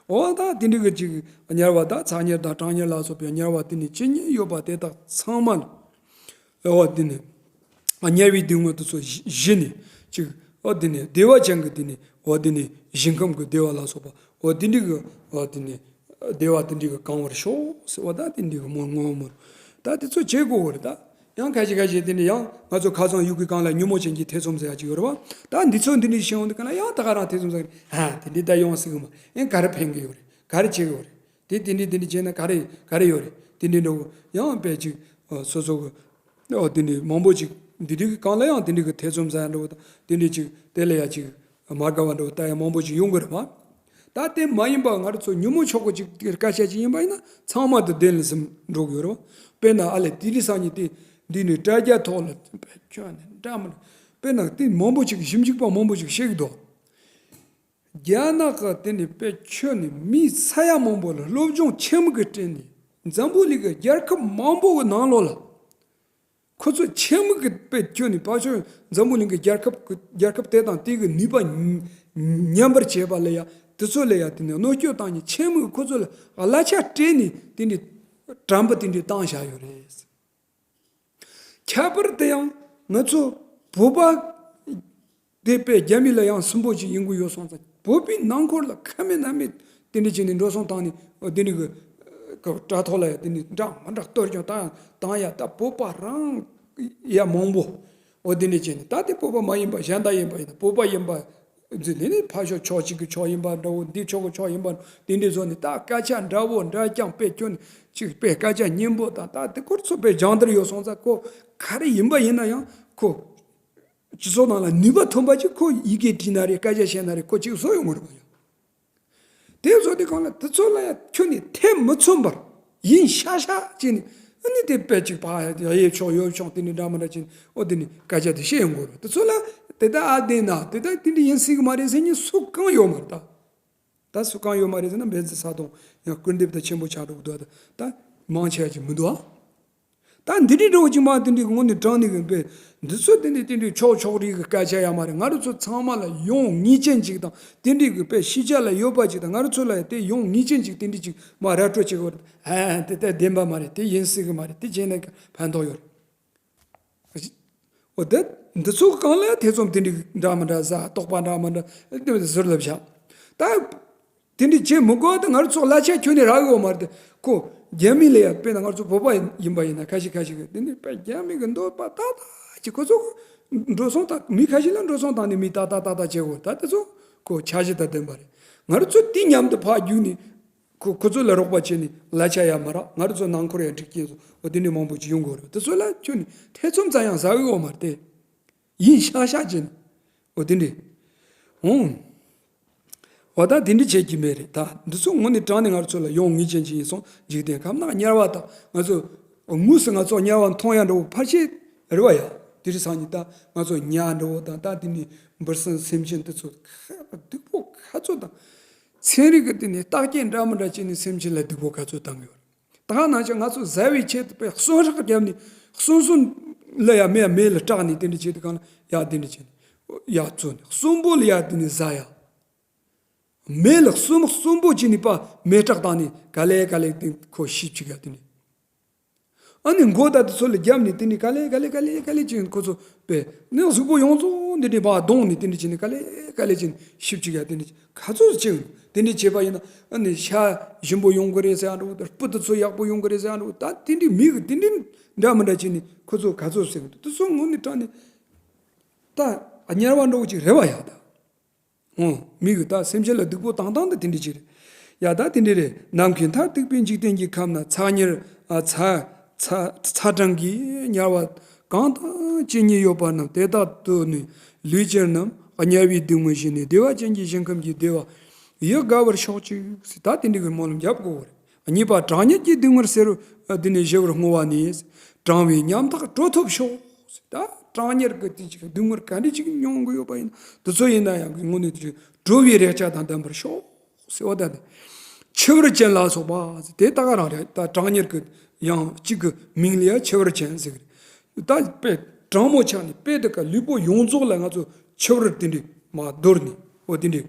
འོ་ད་དེ་འདྲ་གི་ཅིག་དམྱལ་བ་དག་ཚ་དམྱལ་དང་གྲང་དམྱལ་ལ་སོགས་པའི་དམྱལ་བ་དེ་ནི་ཇི་སྙེད་ཡོད་པ་དེ་དག་ཚང་མ་ལ། འོ་དེ་ནི། དམྱལ་བའི་སྡུག་བསྔལ་དེ་ཚོ་ཞི་ཞི་ནས་ཅིག་འོ་དེ་ནི་བདེ་བ་ཅན་གྱི་དེ་ནི་འོ་དེ་ནི་ཞིང་ཁམས་ཀྱི་བདེ་བ་ལ་སོགས་པ་འོ་དེ་འདྲ་གི་འོ་དེ་ནི་བདེ་བ་དེ་འདྲ་གི་གང་བར་ཤོག་ཟེར་བ་ད་དེ་འདྲ་གི་མོ་ངོ་མོར་ད་དེ་ཚོ་བྱེད་དགོས་བར་ད་ཡང་ཁ་ཤས་ཁ་ཤས་དེ་འདྲ་ཡང་ང་ཚོ་ཁ་སང་ཡུལ་གྱི་གང་ལ་ཉོན་མོངས་ཅན་གྱི་ཐེ་ཚོམ་ཟེར་ཡ་ཅིག་ཡོད་རེད་བ། ད་འདི་ཚོ་འདི་འདྲ་ཞིག་ཡོང་དུས་གང་ལ་ཡང་ད་ག་རང་ཐེ་ཚོམ་ཟ་གི་ཨ་དེ་འདྲ་ད་ཡོང་སྲིད་གི་མ་ཡང་ག་རེ་ཕན་གི་ཡོད་རེད་ག་རེ་བྱེད་གི་ཡོད་རེད། དེ་དེ་འདྲ་དེ་འདྲ་བྱས་ན་ག་རེ་ག་རེ་ཡོད་རེད་དེ་འདྲ་འགྲོ་གི་ཡང་དཔེ་ཅིག་སོ་སོ་གི་ཨོ་དེ་འདྲ་མང་པོ་ཅིག་འདི་འདྲ་གི་གང་ལ་ཡང་དེ་འདྲ་གི་ཐེ་ཚོམ་ཟ་ཡ་འགྲོ་གི་དང་དེ་འདྲ་ཅིག་དེ་ལ་ཡ་ཅིག་མ་དགའ་བ་འགྲོ་གི་ད་ཡ་མང་པོ་ཅིག་ཡོང་གི་རེད་བ། ད་དེ་མ་ཡིན་པ་ང་རང་ཚོ་ཉོན་མོངས་ཕྱོགས་ཀྱི་ཅིག་གི་སྐད་ཆ་ཅིག་ཡིན་པ་ཡིན་ན་ཚང་མ་དུ་བདེན་ལ་ཟིན་འགྲོ་གི་ཡོད་རེད་བ། དཔེར་ན་ཨ་ལས་དེ་རིང་སང་ཉིན་དེ་འདི་ནས་དྲ་རྒྱ་ཐོག་ལ་ཁྱོད་ནས་འདྲ་མི་འདྲ་དཔེར་ན་དེ་མང་པོ་ཅིག་ཞིབ་འཇུག་པ་མང་པོ་ཅིག་བཤད་གི་འདུག་རྒྱ་ནག་གི་དེ་ནི་དཔེ་ཁྱོད་ནི་མི་ས་ཡ་མང་པོ་ལ་སློབ་སྦྱོང་ཆེན་མོ་གི་སྤྲད་ནས་འཛམ་བུ་གླིང་གི་རྒྱལ་ཁབ་མང་པོ་གི་ནང་ལོགས་ལ་ཁོ་ཚོ་ཆེན་མོ་གི་དཔེ་ཁྱོད་ནི་ཕར་ཕྱོགས་འཛམ་བུ་གླིང་གི་རྒྱལ་ཁབ་གི་རྒྱལ་ཁབ་དེ་དང་དེ་གི་ནུས་པ་ཉམས་པར་བྱེད་པ་ལ་ཡ་དེ་ཚོ་ལ་ཡ་དེ་ནི་གནོད་སྐྱོན་བཏང་ནས་ཆེན་མོ་གི་ཁོ་ཚོ་ལ་གླ་ཆ་སྤྲད་ནས་དེ་ནི་དྲན་པ་དེ་འདྲ་བཏང་བཞག་ཡོད་རེད། ཁྱད་པར་དུ་ཡང་ང་ཚོ་བོད་པ་དེ་དཔེ་རྒྱ་མི་ལ་ཡང་སུན་པོ་ཅིག་ཡིན་གྱི་ཡོད་སོང་ཙང་བོད་པའི་ནང་ཁུལ་ལ་ཁ་མེད་ན་མེད་དེ་འདྲ་བྱས་ནས་འགྲོ་སོང་བཏང་ནས་དེ་འདྲ་གི་དྲ་ཐོག་ལ་ཡང་དེ་འདྲ་འདྲ་མི་འདྲ་གཏོར་སྐྱོན་བཏང་ཡང་བཏང་ཡ་ད་བོད་པ་རང་ཡ་མང་པོ་འོ་དེ་འདྲ་བྱས་ནས་ད་དེ་བོད་པ་མ་ཡིན་པ་གཞན་དག་ཡིན་པ་ཡིན་ན་བོད་པ་ཡིན་པ། འཛིན་ནས་ནི་ཕར་ཕྱོགས་ཕྱོགས་གཅིག་གི་ཕྱོགས་ཡིན་པ་འདྲ་བོ་འདི་ཕྱོགས་ཀྱི་ཕྱོགས་ཡིན་པ་དེ་འདྲའི་བཟོ་ནས་ད་སྐད་ཆ་འདྲ་བོ་འདྲ་རྐྱང་དཔེ་སྐྱོན་ཅིག་དཔེ་སྐད་ཆ་སྙན་པོ་དང་ད་དེ་སྐོར་ཚོ་དཔེ་སྦྱང་བརྡར་ཡོད་སོང་ཙང་ཁོ་ག་རེ་ཡིན་པ་ཡིན་ན་ཡང་ཁོ་སྤྱི་ཚོགས་ནང་ལ་ནུས་པ་ཐོན་པ་ཅིག་ཁོ་ཡི་གེ་བྲིས་ན་རེད་སྐད་ཆ་བཤད་ན་རེད་ཁོ་ཅིག་བཟོ་ཡོང་གི་རེད་པ་ཡང་། དེ་བཟོ་དུས་གང་ལ་དེ་ཚོ་ལ་ཡང་ཁྱོད་ནི་ཐེ་མི་ཚོམ་པར་ཡིན་ཤག་ཤག་ཅེས་ནི་ཨ་ནི་དེ་དཔེ་ཅིག་ཕ་ཡ་ཡེ་ཆོག་ཡོད་ཆོག་དེ་ནི་འདྲ་མི་འདྲ་ཅེས་ཨོ་དེ་ནི་སྐད་ཆ་དེ་བཤད་ཡོང་དགོས་རེད། དེ་ཚོ་ལ་དེ་ལྟ་ཨ་བདེན་ན་དེ་ལྟ་དེ་འདྲ་ཡིན་སྲིད་གི་མ་རེད་ཟེར་ནི་སུ་གང་ཡོད་མ་རེད་ད། ད་སུ་གང་ཡོད་མ་རེད་ཟེར་ན་འབེན་ཚིག་ས་དང་ཡང་སྐུར་འདེབས་དང་ཆེན་པོ་ཆགས་འགྲོ་གི་འདུག་ད་ད་མང་ཆེ་བ་ཅིག་མི་འདུག་ཨ། ད་འདི་འདྲའི་འདྲ་བོ་ཅིག་མ་དེ་འདྲའི་དངོས་གནས་དྲང་གནས་ཀྱི་དཔེ་འདི་ཚོ་དེ་འདྲའི་དེ་འདྲའི་ཕྱོགས་ཕྱོགས་རིས་ཀྱི་སྐད་ཆ་ཡང་མ་རེད། ང་རང་ཚོ་ཚང་མ་ལ་ཡོང་ངེས་ཅན་ཅིག་དང་དེ་འདྲའི་གི་དཔེ་ཤེས་བྱ་ལ་ཡོད་པ་ཅིག་དང་ང་རང་ཚོ་ལ་ཡང་དེ་ཡོང་ངེས་ཅན་ཅིག་དེ་འདྲའི་ཅིག་མ་ར་སྤྲོད་བྱེད་དགོས་རེད། ཧ་དེ་ལྟར་བདེན་པ་མ་རེད། དེ་ཡིན་སྲིད་གི་མ་རེད། དེ་བྱས་ན་ཕན་ཐོགས་ཡོད་རེད། འོ་དེ་འདི་ཚོ་གང་ལ་ཐེ་ཚོམ་དེ་འདྲའི་འདྲ་མི་འདྲ་ཟ་རྟོག་པ་འདྲ་མི་འདྲ་དེ་ཟུར་ལ་བཞག་ད། དེ་འདྲ་བྱེད་མི་དགོས་ད་ང་རང་ཚོ་གླ་ཆ་ཁྱོན་ནས་རག་གི་ཡོད་མ་རེད་དེ་ཁོ་རྒྱ་མི་ལ་ཡ་དཔེར་ན་ང་ཚོ་བོད་པ་ཡིན་པ་ཡིན་ན་ཁ་ཤས་ཁ་ཤས་ཀྱི་དེ་འདྲ་དཔེ་རྒྱ་མི་གི་འདོད་པ་ཏག་ཏག་ཅིག་ཁོ་ཚོ་འགྲོ་སོང་ད་མི་ཁ་ཤས་ལ་འགྲོ་སོང་བཏང་ནས་མི་ཏག་ཏག་ཏག་ཏག་བྱེད་དགོས་ད་དེ་ཚོ་ ཁོ་འཆར་གཞི་དང་ལྡན་པ་རེད། ང་རང་ཚོ་དེ་མཉམ་དུ་ཕར་རྒྱུགས་ནས་ཁོ་ཁོ་ཚོ་ལ་རོགས་པ་བྱས་ནས་གླ་ཆ་ཡར་མ་རག་ང་རང་ཚོ་ནང་ཁུལ་ཡང་འགྲིག་རྐྱེན་བཟོ་འོ་དེ་འདྲ་མང་པོ་ཅིག་ཡོང་གི་ཡོད་རེད། དེ་ཚོ་ལ་ཁྱོན་ནས་ཐེ་ཚོམ་ཙམ་ཡང་ཟ་གི་ཡོད་མ་རེད་དེ། ཡིན་ཤག་ཤག་བྱས་ནས་འོ་དེ་འདྲ། འོང་། འོ་ད་དེ་འདྲ་བྱེད་ཀྱི་མེད་རེད་ད། འདི་ཚོ་དངོས་གནས་དྲང་ནས་ང་རང་ཚོ་ལ་ཡོང་ངེས་ཅན་ཅིག་ཡིན་སོང་འཇིག་རྟེན་ཁམས་ན་དམྱལ་བ་དང་ང་ཚོ་དངོས་སུ་ང་ཚོ་དམྱལ་བ་མཐོང་ཡ་འདྲ་བོ་ཕལ་ཆེར་རེད་བ་ཡ། དེ་རིང་སང་ཉིན་ད་ང་ཚོ་ཉ་འདྲ་བོ་དང་ད་དེ་ནས་འབུ་སྲིན་སེམས་ཅན་དེ་ཚོ་ཁ་སྡུག་པོ་ག་ཚོད་དང་། ཚན་རིག་གི་སྟེང་ནས་བརྟག་དཔྱད་འདྲ་མི་འདྲ་བྱས་ནས་སེམས་ཅན་ལ་སྡུག་པོ་ག་ཚོད་བཏང་གི་ཡོད་རེད། ད་ག་ནང་བཞིན་ང་ཚོ་བཟའ་བའི་ཆེད་དུ་དཔེ་གསོན་ཧྲག་བརྒྱབ་ནས་གསོན་གསོན་ལ་ཡ་མེ་ཡ་མེ་ལ་སྐྲག་ནས་དེ་འདྲ་བྱེད་དུས་གང་ལ་ཡ་དེ་འདྲ་བྱེད་ནས་ཡ་བཙོས་ནས་གསོན་པོ་ལ་ཡ་དེ་ནས་བཟའ་ཡ། མེ་ལ་གསོན་པོ་གསོན་པོ་བྱས་ནས་པ་མེ་སྐྲག་བཏང་ནས་ག་ལེ་ག་ལེ་དེ་ཁོ་ཤི་བཅུག་ཡ་དེ་ནས། ཨ་ནི་མགོ་ད་དེ་ཚོ་ལ་བརྒྱབ་ནས་དེ་ནས་ག་ལེ་ག་ལེ་ག་ལེ་ག་ལེ་བྱས་ནས་ཁོ་ཚོ་པས་ནི་གཟུགས་པོ་ཡོངས་རྫོགས་འདི་འདྲ་པ་གདོང་ནས་དེ་འདྲ་བྱས་ནས་ག་ལེ་ག་ལེ་བྱས་ནས་ཤི་བཅུག་ཡ་དེ་འདྲ་ག་ཚོད་བྱས་དེ་འདྲ་བྱས་པ་ཡིན་ན་ཨ་ནི་ཤ་ཞིམ་པོ་ཡོང་གི་རེད་ཟེར་ཡ་འདྲ་བོ་དང་སྤུ་དེ་ཚོ་ཡག་པོ་ཡོང་གི་རེད་ཟེར་ཡ་འདྲ་བོ་ད་དེ་འདྲའི་མི་གི་དེ་འདྲའི་འདྲ་མི་འདྲ་བྱས་ནས་ཁོ་ཚོ་ག་ཚོད་ཟེར་གི་འདུག་དེ་ཚོ་དངོས་གནས་དྲང་ནས་ད་དམྱལ་བ་འདྲ་བོ་ཅིག་རེད་བ་ཡ་ད། འོ། མི་གི་ད་སེམས་ཅན་ལ་སྡུག་པོ་བཏང་སྟངས་དེ་དེ་འདྲ་ཅིག་རེད། ཡ་ད་དེ་འདྲ་རེད། ནམ་མཁའི་མཐར་ཐུག་པའི་འཇིག་རྟེན་གྱི་ཁམས་ན་ཚ་དམྱལ་ཨ་ཚ་ཚ་ཚ་གྲང་གི་དམྱལ་བ་གང་དང་ཅི་ཉིད་ཡོད་པ་རྣམས་དེ་དག་ཏུ་ནི་ལུས་ཅན་རྣམས་དམྱལ་བའི་སྡུག་བསྔལ་ཞི་ནས་བདེ་བ་ཅན་གྱི་ཞིང་ཁམས་ཀྱི་བདེ་བ་ཡིད་དགའ་བར་ཤོག་ཅིག་ད་དེ་འདྲ་གི་སྨོན་ལམ་རྒྱབ་དགོས་པ་རེད། གཉིས་པ་གྲང་དམྱལ་གྱི་སྡུག་བསྔལ་སེལ་བ་འདི་ནི་ཞི་བར་བསྔོ་བ་ནི། གྲང་བའི་ཉམ་ཐག་དྲོ་ཐོབ་ཤོག་ད་གྲང་དམྱལ་གྱི་དེ་ཅིག་སྡུག་བསྔལ་ག་འདྲ་ཅིག་མྱོང་གི་ཡོད་པ་ཡིན་དེ་ཚོ་ཡིན་ན་ཡང་དངོས་གནས་དེ་ཅིག་དྲོ་བའི་རེག་བྱ་དང་ལྡན་པར་ཤོག་ཟེར་བ་ད་ནི། འཆི་བར་ཅན་ལ་སོགས་པ་དེ་ད་ག་རང་རེད། ད་གྲང་དམྱལ་གྱི་ཡང་གཅིག་གི་མིང་ལ་ཡང་འཆི་བར་ཅན་ཟེར་གི་རེད། ད་དཔེ་གྲང་མོ་ཆགས་ནས་དཔེ་དེ་ཀ་ལུས་པོ་ཡོངས་རྫོགས་ལ་ང་ཚོ་འཆི་བར་དེ་འདྲ་མ་འདོར་ནས་འོ་དེ་འདྲ།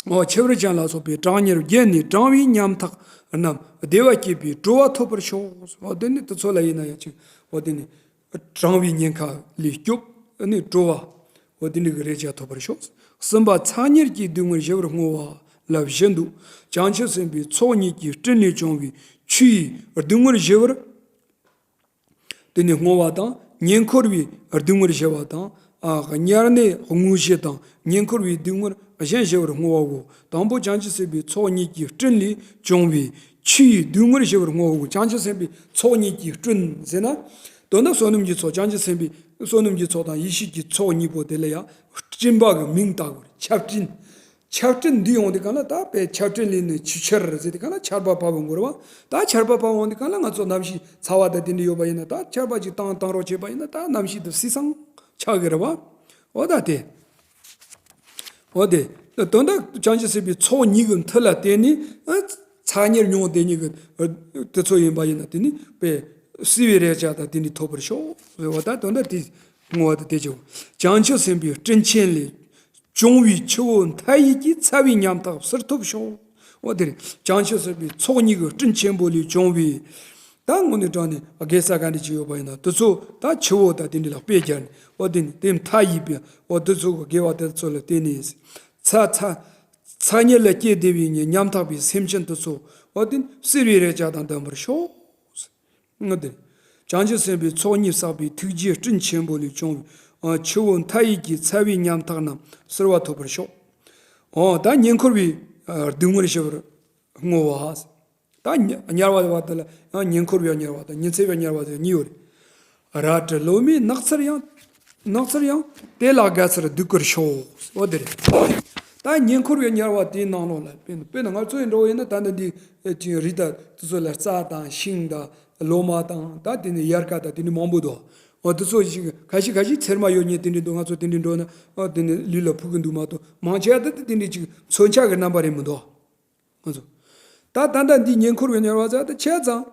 འོ་འཆི་བར་ཅན་ལ་སོགས་པའི་གྲང་དམྱལ་བརྒྱལ་ནས་གྲང་བའི་ཉམ་ཐག་རྣམས་བདེ་བ་སྐྱེད་པའི་སྤྲོ་བ་ཐོབ་པར་ཤོག་འོ་དེ་ནི་དེ་ཚོ་ལ་ཡིན་ན་ཡང་ཅིག་འོ་དེ་ནི་གྲང་བའི་ཉེན་ཁ་ལས་སྐྱོབ་ནི་སྤྲོ་བ་འོ་དེ་འདྲ་གི་རེག་བྱ་ཐོབ་པར་ཤོག་གསུམ་པ་ཚ་དམྱལ་གྱི་སྡུག་བསྔལ་ཞི་བར་བསྔོ་བ་ལ་བཞིན་དུ་བྱང་ཆུབ་སེམས་དཔའི་ཚོགས་གཉིས་ཀྱི་སྤྲིན་ལས་བྱུང་བའི་ཆུ་ཡི་སྡུག་བསྔལ་ཞི་བར་དེ་ནི་བསྔོ་བ་དང་ཉེ་འཁོར་བའི་སྡུག་བསྔལ་ཞི་བ་དང་། ཨ་དམྱལ་གནས་དངོས་གཞི་དང་ཉེ་འཁོར་བའི་སྡུག་བསྔལ་གཞན་ཞི་བར་བསྔོ་བའོ། དང་པོ་བྱང་ཆུབ་སེམས་དཔའི་ཚོགས་གཉིས་ཀྱི་སྤྲིན་ལས་བྱུང་བའི་ཆུ་ཡི་སྡུག་བསྔལ་ཞི་བར་བསྔོ་བའོ། བྱང་ཆུབ་སེམས་དཔའི་ཚོགས་གཉིས་ཀྱི་སྤྲིན་ཟེར་ན། དོན་དག་བསོད་ནམས་ཀྱི་ཚོགས་བྱང་ཆུབ་སེམས་དཔའི་བསོད་ནམས་ཀྱི་ཚོགས་དང་ཡེ་ཤེས་ཀྱི་ཚོགས་གཉིས་པོ་དེ་ལ་ཡང་སྤྲིན་པ་གི་མིང་བཏགས་དགོས་རེད། ཆར་སྤྲིན། ཆར་སྤྲིན་འདི་ཡོང་དུས་གང་ལ་ད་དཔེ་ཆར་སྤྲིན་ལས་ནི་ཆུ་ཆར་ཟེར་དུས་གང་ལ་ཆར་པ་བབས་འོང་གི་རེད་བ། ད་ཆར་པ་བབས་འོང་དུས་གང་ལ་ང་ཚོ་གནམ་གཤིས་ཚ་བ་དང་དེ་འདྲ་ཡོད་པ་ཡིན་ན་ད་ཆར་པ་ཅིག་བཏང་བཏང་རོགས་བྱས་པ་ཡིན་ན་ད་གནམ་གཤིས་དེ་བསིལ་སང་ཆགས་གི་རེད་བ། འོ་ད་དེ། འོ་དེ། དོན་དག་བྱང་ཆུབ་སེམས་དཔའི་ཚོགས་གཉིས་ཀྱི་མཐུ་ལ་བརྟེན་ནས་ཨ་ཚ་དམྱལ་མྱོང་དེ་གཉིས་ཀྱི་དེ་ཚོ་ཡིན་པ་ཡིན་ན་དེ་ནི་དཔེ་བསིལ་བའི་རེག་བྱ་དང་དེ་འདྲ་ཐོབ་པར་ཤོག་ཟེར་བ་ད་དོན་དག་དེ་བསྔོ་བ་དང་དེ་བྱེད། བྱང་ཆུབ་སེམས་དཔའི་སྤྲིན་ཆེན་ལས། བྱུང་བའི་ཆུ་བོ་མཐའ་ཡས་ཀྱི་ཚ་བའི་ཉམ་ཐག་བསིལ་ཐོབ་ཤོག་འོ་དེ་རེད། བྱང་ཆུབ་སེམས་དཔའི་ཚོགས་གཉིས་ཀྱི་སྤྲིན་ཆེན་པོ་ལས་བྱུང་བའི། ད་དངོས་གནས་དྲང་ནས་དགེ་རྩ་ག་འདྲ་ཅིག་ཡོད་པ་ཡིན་ན་དེ་ཚོ་ད་ཆུ་བོ་དང་དེ་འདྲ་ལ་དཔེ་སྦྱར་ནས་འོ་དེ་ནི་དེ་མཐའ་ཡས་པའི་འོ་དེ་ཚོ་གི་དགེ་བ་དེ་ཚོ་ལ་བརྟེན་ནས། ཚ་ཚ་ཚ་དམྱལ་ལ་སྐྱེས་བསྡད་པའི་ཉམ་ཐག་པའི་སེམས་ཅན་དེ་ཚོ་འོ་དེ་བསིལ་བའི་རེག་བྱ་དང་ལྡན་པར་ཤོག་ངུ་དེ། བྱང་ཆུབ་སེམས་དཔའི་ཚོགས་གཉིས་བསགས་པའི་ཐུགས་རྗེའི་སྤྲིན་ཆེན་པོ་ལས་བྱུང་བའི་ཆུ་བོ་མཐའ་ཡས་ཀྱི་ཚ་བའི་ཉམ་ཐག་རྣམས་བསིལ་བ་ཐོབ་པར་ཤོག་འོ་ད་ཉེ་འཁོར་བའི་སྡུག་བསྔལ་ཞི་བར་བསྔོ་བ། ད་དམྱལ་བ་བ་དེ་ལ་ཡང་ཉེ་འཁོར་བའི་དམྱལ་བ་དང་ཉི་ཚེ་བའི་དམྱལ་བ་དེ་གཉིས་ཡོད་རེད། རལ་གྲི་ལོ་མའི་ནགས་ཚལ་ཡང་། ནགས་ཚལ་ཡང་དེ་ལ་དགའ་ཚུལ་སྡུག་གུར་ཤོག་འོ་དེ་རེད། ད་ཉེ་འཁོར་བའི་དམྱལ་བ་དེའི་ནང་ལོགས་ལ་དཔེར་ན་དཔེར་ན་ང་ཚོ་ཡི་འགྲོ་བ་ཡིན་ན་ད་ནི་འདི་ཅིག་རི་དང་དེ་ཚོ་ལ་རྩྭ་དང་ཤིང་དང་ལོ་མ་དང་ད་དེ་ནི་དབྱར་ཁ་དང་དེ་ནི་མང་པོ་འདུག་འོ་དེ་ཚོ་ཞིག་ཁ་ཤས་ཁ་ཤས་ཚེར་མ་ཡོད་མཁན་དེ་འདྲ་འདུག་ང་ཚོ་དེ་འདྲ་འགྲོ་ན་འོ་དེ་ནི་ལུས་ལ་ཕོག་གི་འདུག་མ་གཏོགས་མང་ཆེ་བ་དེ་དེ་འདྲ་ཅིག་མཚོན་ཆ་གི་རྣམ་པ་རེད་མི་འདུག་ང་ཚོ། ད་ད་ལྟ་འདི་ཉེ་འཁོར་བའི་དམྱལ་བ་ཟེར་ད་ཆ་ཚང་།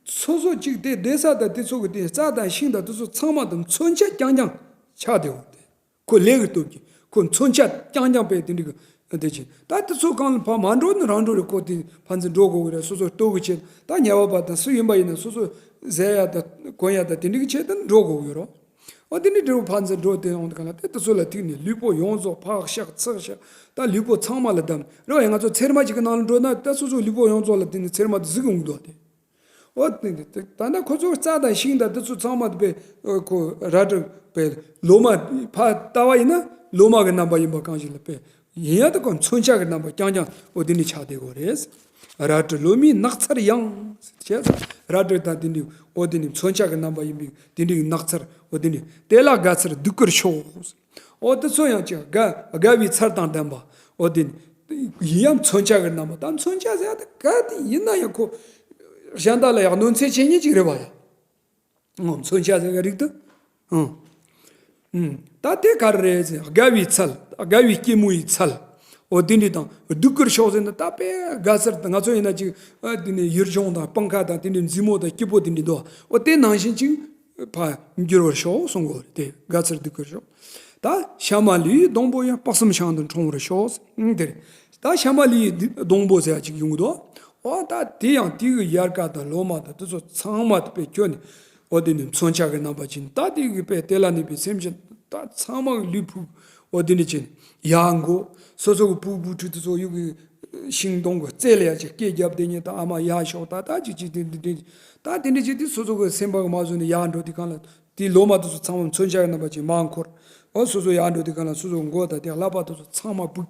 སོ་སོ་གཅིག་དེ་བསྡད་ས་དང་དེ་ཚོ་གི་དེ་རྩྭ་དང་ཤིང་དང་དེ་ཚོ་ཚང་མ་དང་མཚོན་ཆ་རྐྱང་རྐྱང་ཆགས་བསྡད་ཡོད་དེ། ཁོ་ལས་ཀྱི་སྟོབས་ཀྱིས་ཁོ་མཚོན་ཆ་རྐྱང་རྐྱང་པས་དེ་འདྲ་གི་དེ་བྱེད་ད་དེ་ཚོ་གང་ལ་ཕར་མ་འགྲོ་ནི་རང་འགྲོ་རེད། ཁོ་དེ་ཕན་ཚུན་འགྲོ་དགོས་ཀྱི་རེད། སོ་སོ་ལྟོ་གི་ཆེད་ད་དམྱལ་བ་པ་དང་སུ་ཡིན་པ་ཡིན་ན་སོ་སོ་ཟས་ཡ་དང་གོན་ཡ་དང་དེ་འདྲ་གི་ཆེད་དུ་འགྲོ་དགོས་ཀྱི་རེད། འོ་དེ་ནི་འབྲས་བུ་ཕན་ཚུན་འགྲོ་དེ་འོང་དུས་གང་ལ་དེ་དེ་ཚོ་ལ་ཐུག་ནས་ལུས་པོ་ཡོངས་རྫོགས་ཕག་ཤག་ཚག་ཤག་ད་ལུས་པོ་ཚང་མ་ལ་བསྡམས་རེད་བ་ཡ། ང་ཚོ་ཚེར་མ་ཅིག་གི་ནང་ལ་འགྲོ་ན་ད་སོ་སོའི་ལུས་པོ་ཡོངས་རྫོགས་ལ་དེ་ནི་ཚེར་མ་དེ་ཟུག་གི་འོང་འདུག་དེ། འོ་དེ་ད་ལྟ་ཁོ་ཚོ་རྩྭ་དང་ཤིང་དང་དེ་ཚོ་ཚང་མ་དེ་པས་ཁོ་རལ་གྲི་པས་ལོ་མ་ཕར་ལྟ་བ་ཡིན་ན་ལོ་མ་གི་རྣམ་པ་ཡིན་པ་གང་ཞིག་ལ་པས། ཡིན་ཡང་དེ་ཁོ་མཚོན་ཆ་གི་རྣམ་པ་རྐྱང་རྐྱང་འོ་དེ་ནི་ཆགས་བསྡད་ཡོད་རེད། རལ་གྲི་ལོ་མའི་ནགས་ཚལ་ཡང་ཟེར་བྱས། རལ་གྲི་དང་དེ་འདྲའི་འོ་དེ་ནི་མཚོན་ཆ་གི་རྣམ་པ་ཡིན་པའི་དེ་འདྲའི་ནགས་ཚལ་འོ་དེ་ནི་དེ་ལ་དགའ་ཚལ་གདུགས་དཀར་ཤོག་འོ་དེ་ཚོ་ཡང་ཅིག་དགའ་དགའ་བའི་ཚལ་དང་ལྡན་པ་འོ་དེ་ནི་ཡིན་ཡང་མཚོན་ཆ་གི་རྣམ་པ། ད་མཚོན་ཆ་ཟེར་ཡ་དེ་ག་དེ་ཡིན་ན་ཡང་ཁོ་གཞན་དག་ལ་ཡང་གནོད་འཚེ་བྱེད་མཁན་ཅིག་རེད་པ་ཡ། ཨང་། མཚོན་ཆ་ཟེར་བའི་རིགས་དེ། ཨང་། ཨང་། ད་དེ་ག་རེ་རེད་ཟེར། དགའ་བའི་ཚལ། དགའ་བའི་སྐྱེད་མོས་ཚལ། འོ་དེ་འདྲ་དང་གདུགས་དཀར་ཤོག་ཟེར་ན་ད་དཔེ་དགའ་ཚལ་དང་། ང་ཚོ་ཡིན་ན་ཅིག་ཨ་དེ་ནས་ཡུལ་ལྗོངས་དང་སྤང་ཁ་དང་དེ་འདྲའི་མཛེས་མོ་དང་སྐྱིད་པོ་དེ་འདྲ་འདུག་འོ་དེ་ནང་བཞིན་ཅིག་ཕར་འགྱུར་བར་ཤོག་གསུང་གི་ཡོད་རེད། དེ་དགའ་ཚལ་གདུགས་དཀར་ཤོག་ད་ཤ་མ་ལུས་སྡོང་པོ་ཡང་དཔག་བསམ་ཤིང་དུ་འཁྲུངས་པར་ཤོག་དེ་རེད། ད་ཤ་མ་ལུས་སྡོང་པོ་ཟེར་ཡ་ཅིག་ཡོང་གི་འདུག་འོ་ད་དེ་ཡང་དེ་གི་ཡལ་ག་དང་ལོ་མ་དང་དེ་ཚོ་ཚང་མ་དེ་དཔེ་ཁྱོན་ནས་འོ་དེ་ནི་མཚོན་ཆ་གི་རྣམ་པ་ཅན། ད་དེ་གི་དཔེ་དེ་ལ་གནས་པའི་སེམས་ཅན་ད་ཚང་མ་གི་ལུས་ཕུག་འོ་དེ་འདྲ་ཅན་ཡར་འགོ། སོ་སོ་གི་བུ་བུ་ཕྲུག་དེ་ཚོ་ཡུལ་གི་ཤིང་སྡོང་གི་རྩེ་ལ་ཡ་ཅིག་སྐད་རྒྱབ་བསྡད་མཁན། ད་ཨ་མ་ཡར་ཤོག་ད་ད་ཅིག་ཅིག་དེ་འདི་འདྲ་ད་དེ་འདྲ་ཅིག་དེ་སོ་སོ་གི་སེམས་པ་གི་མ་བཟོད་ནས་ཡར་འགྲོ་དུས་སྒང་ལ། དེའི་ལོ་མ་དེ་ཚོ་ཚང་མ་མཚོན་ཆ་གི་རྣམ་པ་ཅན་མར་འཁོར། འོ་སོ་སོ་ཡར་འགྲོ་དུས་སྒང་ལ་སོ་སོའི་མགོ་དང་དེ་ཀླད་པ་དེ་ཚོ་ཚང་མ་ཕུག་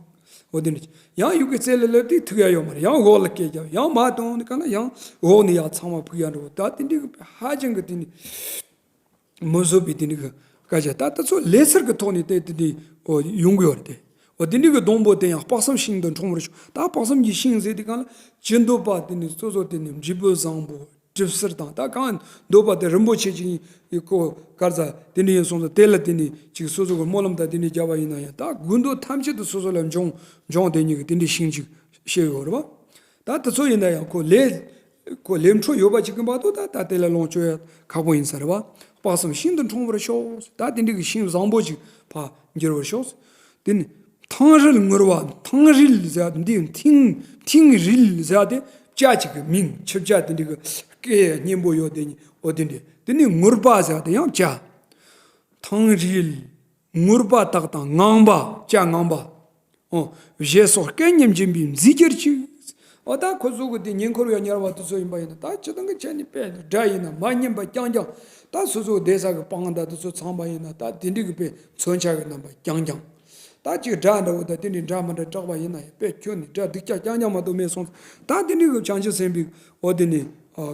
འོ་དེ་འདྲ། ཡང་ཡུལ་གི་རྩེ་ལ་སླེབས་དུས་ཐུག་ཡ་ཡོད་མ་རེད། ཡང་འོག་ལ་སྐད་རྒྱབ། ཡང་མར་ཐོན་དུས་སྒང་ལ་ཡང་འོག་ནས་ཡར་ཚང་མ་ཕུག་ཡ་འགྲོ། ད་དེ་འདྲའི་གི་ཧ་ཅང་གི་དེ་ནི་མི་བཟོད་པའི་དེ་འདྲའི་གི་སྐད་ཆ། ད་ལྟ་ཚོ་ལས་ཚུལ་གི་ཐོག་ནས་དེ་དེ་འདྲའི་འོ་ཡོང་གི་ཡོད་རེད་དེ། འོ་དེ་འདྲའི་གི་སྡོང་པོ་དེ་ཡང་དཔག་བསམ་ཤིང་དུ་འཁྲུངས་པར་ཤོག་ད་དཔག་བསམ་གྱི་ཤིང་ཟེར་དུས་སྒང་ལ་ཅི་འདོད་པ་དེ་ནི་སོ་སོ་དེ་ནི་འབྲས་བུ་བཟང་པོ། གྲིབ་བསིལ་དང་། ད་གང་འདོད་པ་དེ་རིན་པོ་ཆེ་ཅིག་ཡིན་ཁོ་ག་རེ་ཟ་དེ་འདྲ་ཡིན་སོང་ཙང་དེ་ལ་དེ་ནས་ཅིག་སོ་སོ་གི་སྨོན་ལམ་དང་དེ་འདྲ་བརྒྱབ་པ་ཡིན་ན་ཡང་། ད་དགོས་འདོད་ཐམས་ཅད་དུ་སོ་སོ་ལ་འབྱུང་འབྱུང་དེ་ཉིད་ཀྱི་དེ་འདྲའི་ཤིང་ཅིག་བཤད་ཡོད་རེད་པ། ད་དེ་ཚོ་ཡིན་ན་ཡང་ཁོ་ལས་ཁོ་ལས་འཕྲོ་ཡོད་པ་ཅིག་གི་འབདཝ་ད་ད་དེ་ལ་ལོངས་སྤྱོད་ཡ་ཁག་པོ་ཡིན་ས་རེད་པ། དཔག་བསམ་ཤིང་དུ་འཁྲུངས་པར་ཤོག་ད་དེ་འདྲ་གི་ཤིང་བཟང་པོ་ཅིག་ཕར་འགྱུར་བར་ཤོག་དེ་ནི་ཐང་རིལ་ངུར་བ། ཐང་རིལ་ཟེར་བ་འདི་ཐིང་ཐིང་རིལ་ཟེར་བ་དེ་བྱ་ཅིག་གི་མིང་། ཆུ་བྱ་དེ་འདྲ་གི་སྐད་སྙན་པོ་ཡོད་དེ་ནི་འོ་དེ་འདྲ། དེ་ནི་ངུར་པ་ཟེར་བ་དེ་ཡང་བྱ། ཐང་རིལ་ངུར་པ་དག་དང་ངང་པ། བྱ་ངང་པ། འོ་བཞད་སོགས་སྐད་སྙན་འབྱིན་པའི་མཛེས་གྱུར་ཅིག་འོ་ད་ཁོ་ཚོ་གི་དེ་ཉེ་འཁོར་བའི་དམྱལ་བ་དེ་ཚོ་ཡིན་པ་ཡིན་ན། ད་སྤྱིར་བཏང་གི་ཆ་ནས་དཔེ་སྒྲ་ཡིན་ན་མ་སྙན་པ་རྐྱང་རྐྱང་། ད་སོ་སོ་བསྡད་ས་གི་སྤང་དང་དེ་ཚོ་ཚང་མ་ཡིན་ན་ད་དེ་འདྲ་གི་དཔེ་མཚོན་ཆ་གི་རྣམ་པ་རྐྱང་རྐྱང་། ད་ཅིག་སྒྲ་འདྲ་བོ་དང་དེ་འདྲའི་འདྲ་མི་འདྲ་གྲགས་པ་ཡིན་ན་ཡང་དཔེ་ཁྱོན་ནས་སྒྲ་སྡུག་ཅག་རྐྱང་རྐྱང་མ་གཏོགས་མེད་སོང་། ད་དེ་འདྲ་གི་བྱང་ཆུབ་སེམས་དཔའི་འོ་དེ་ནི་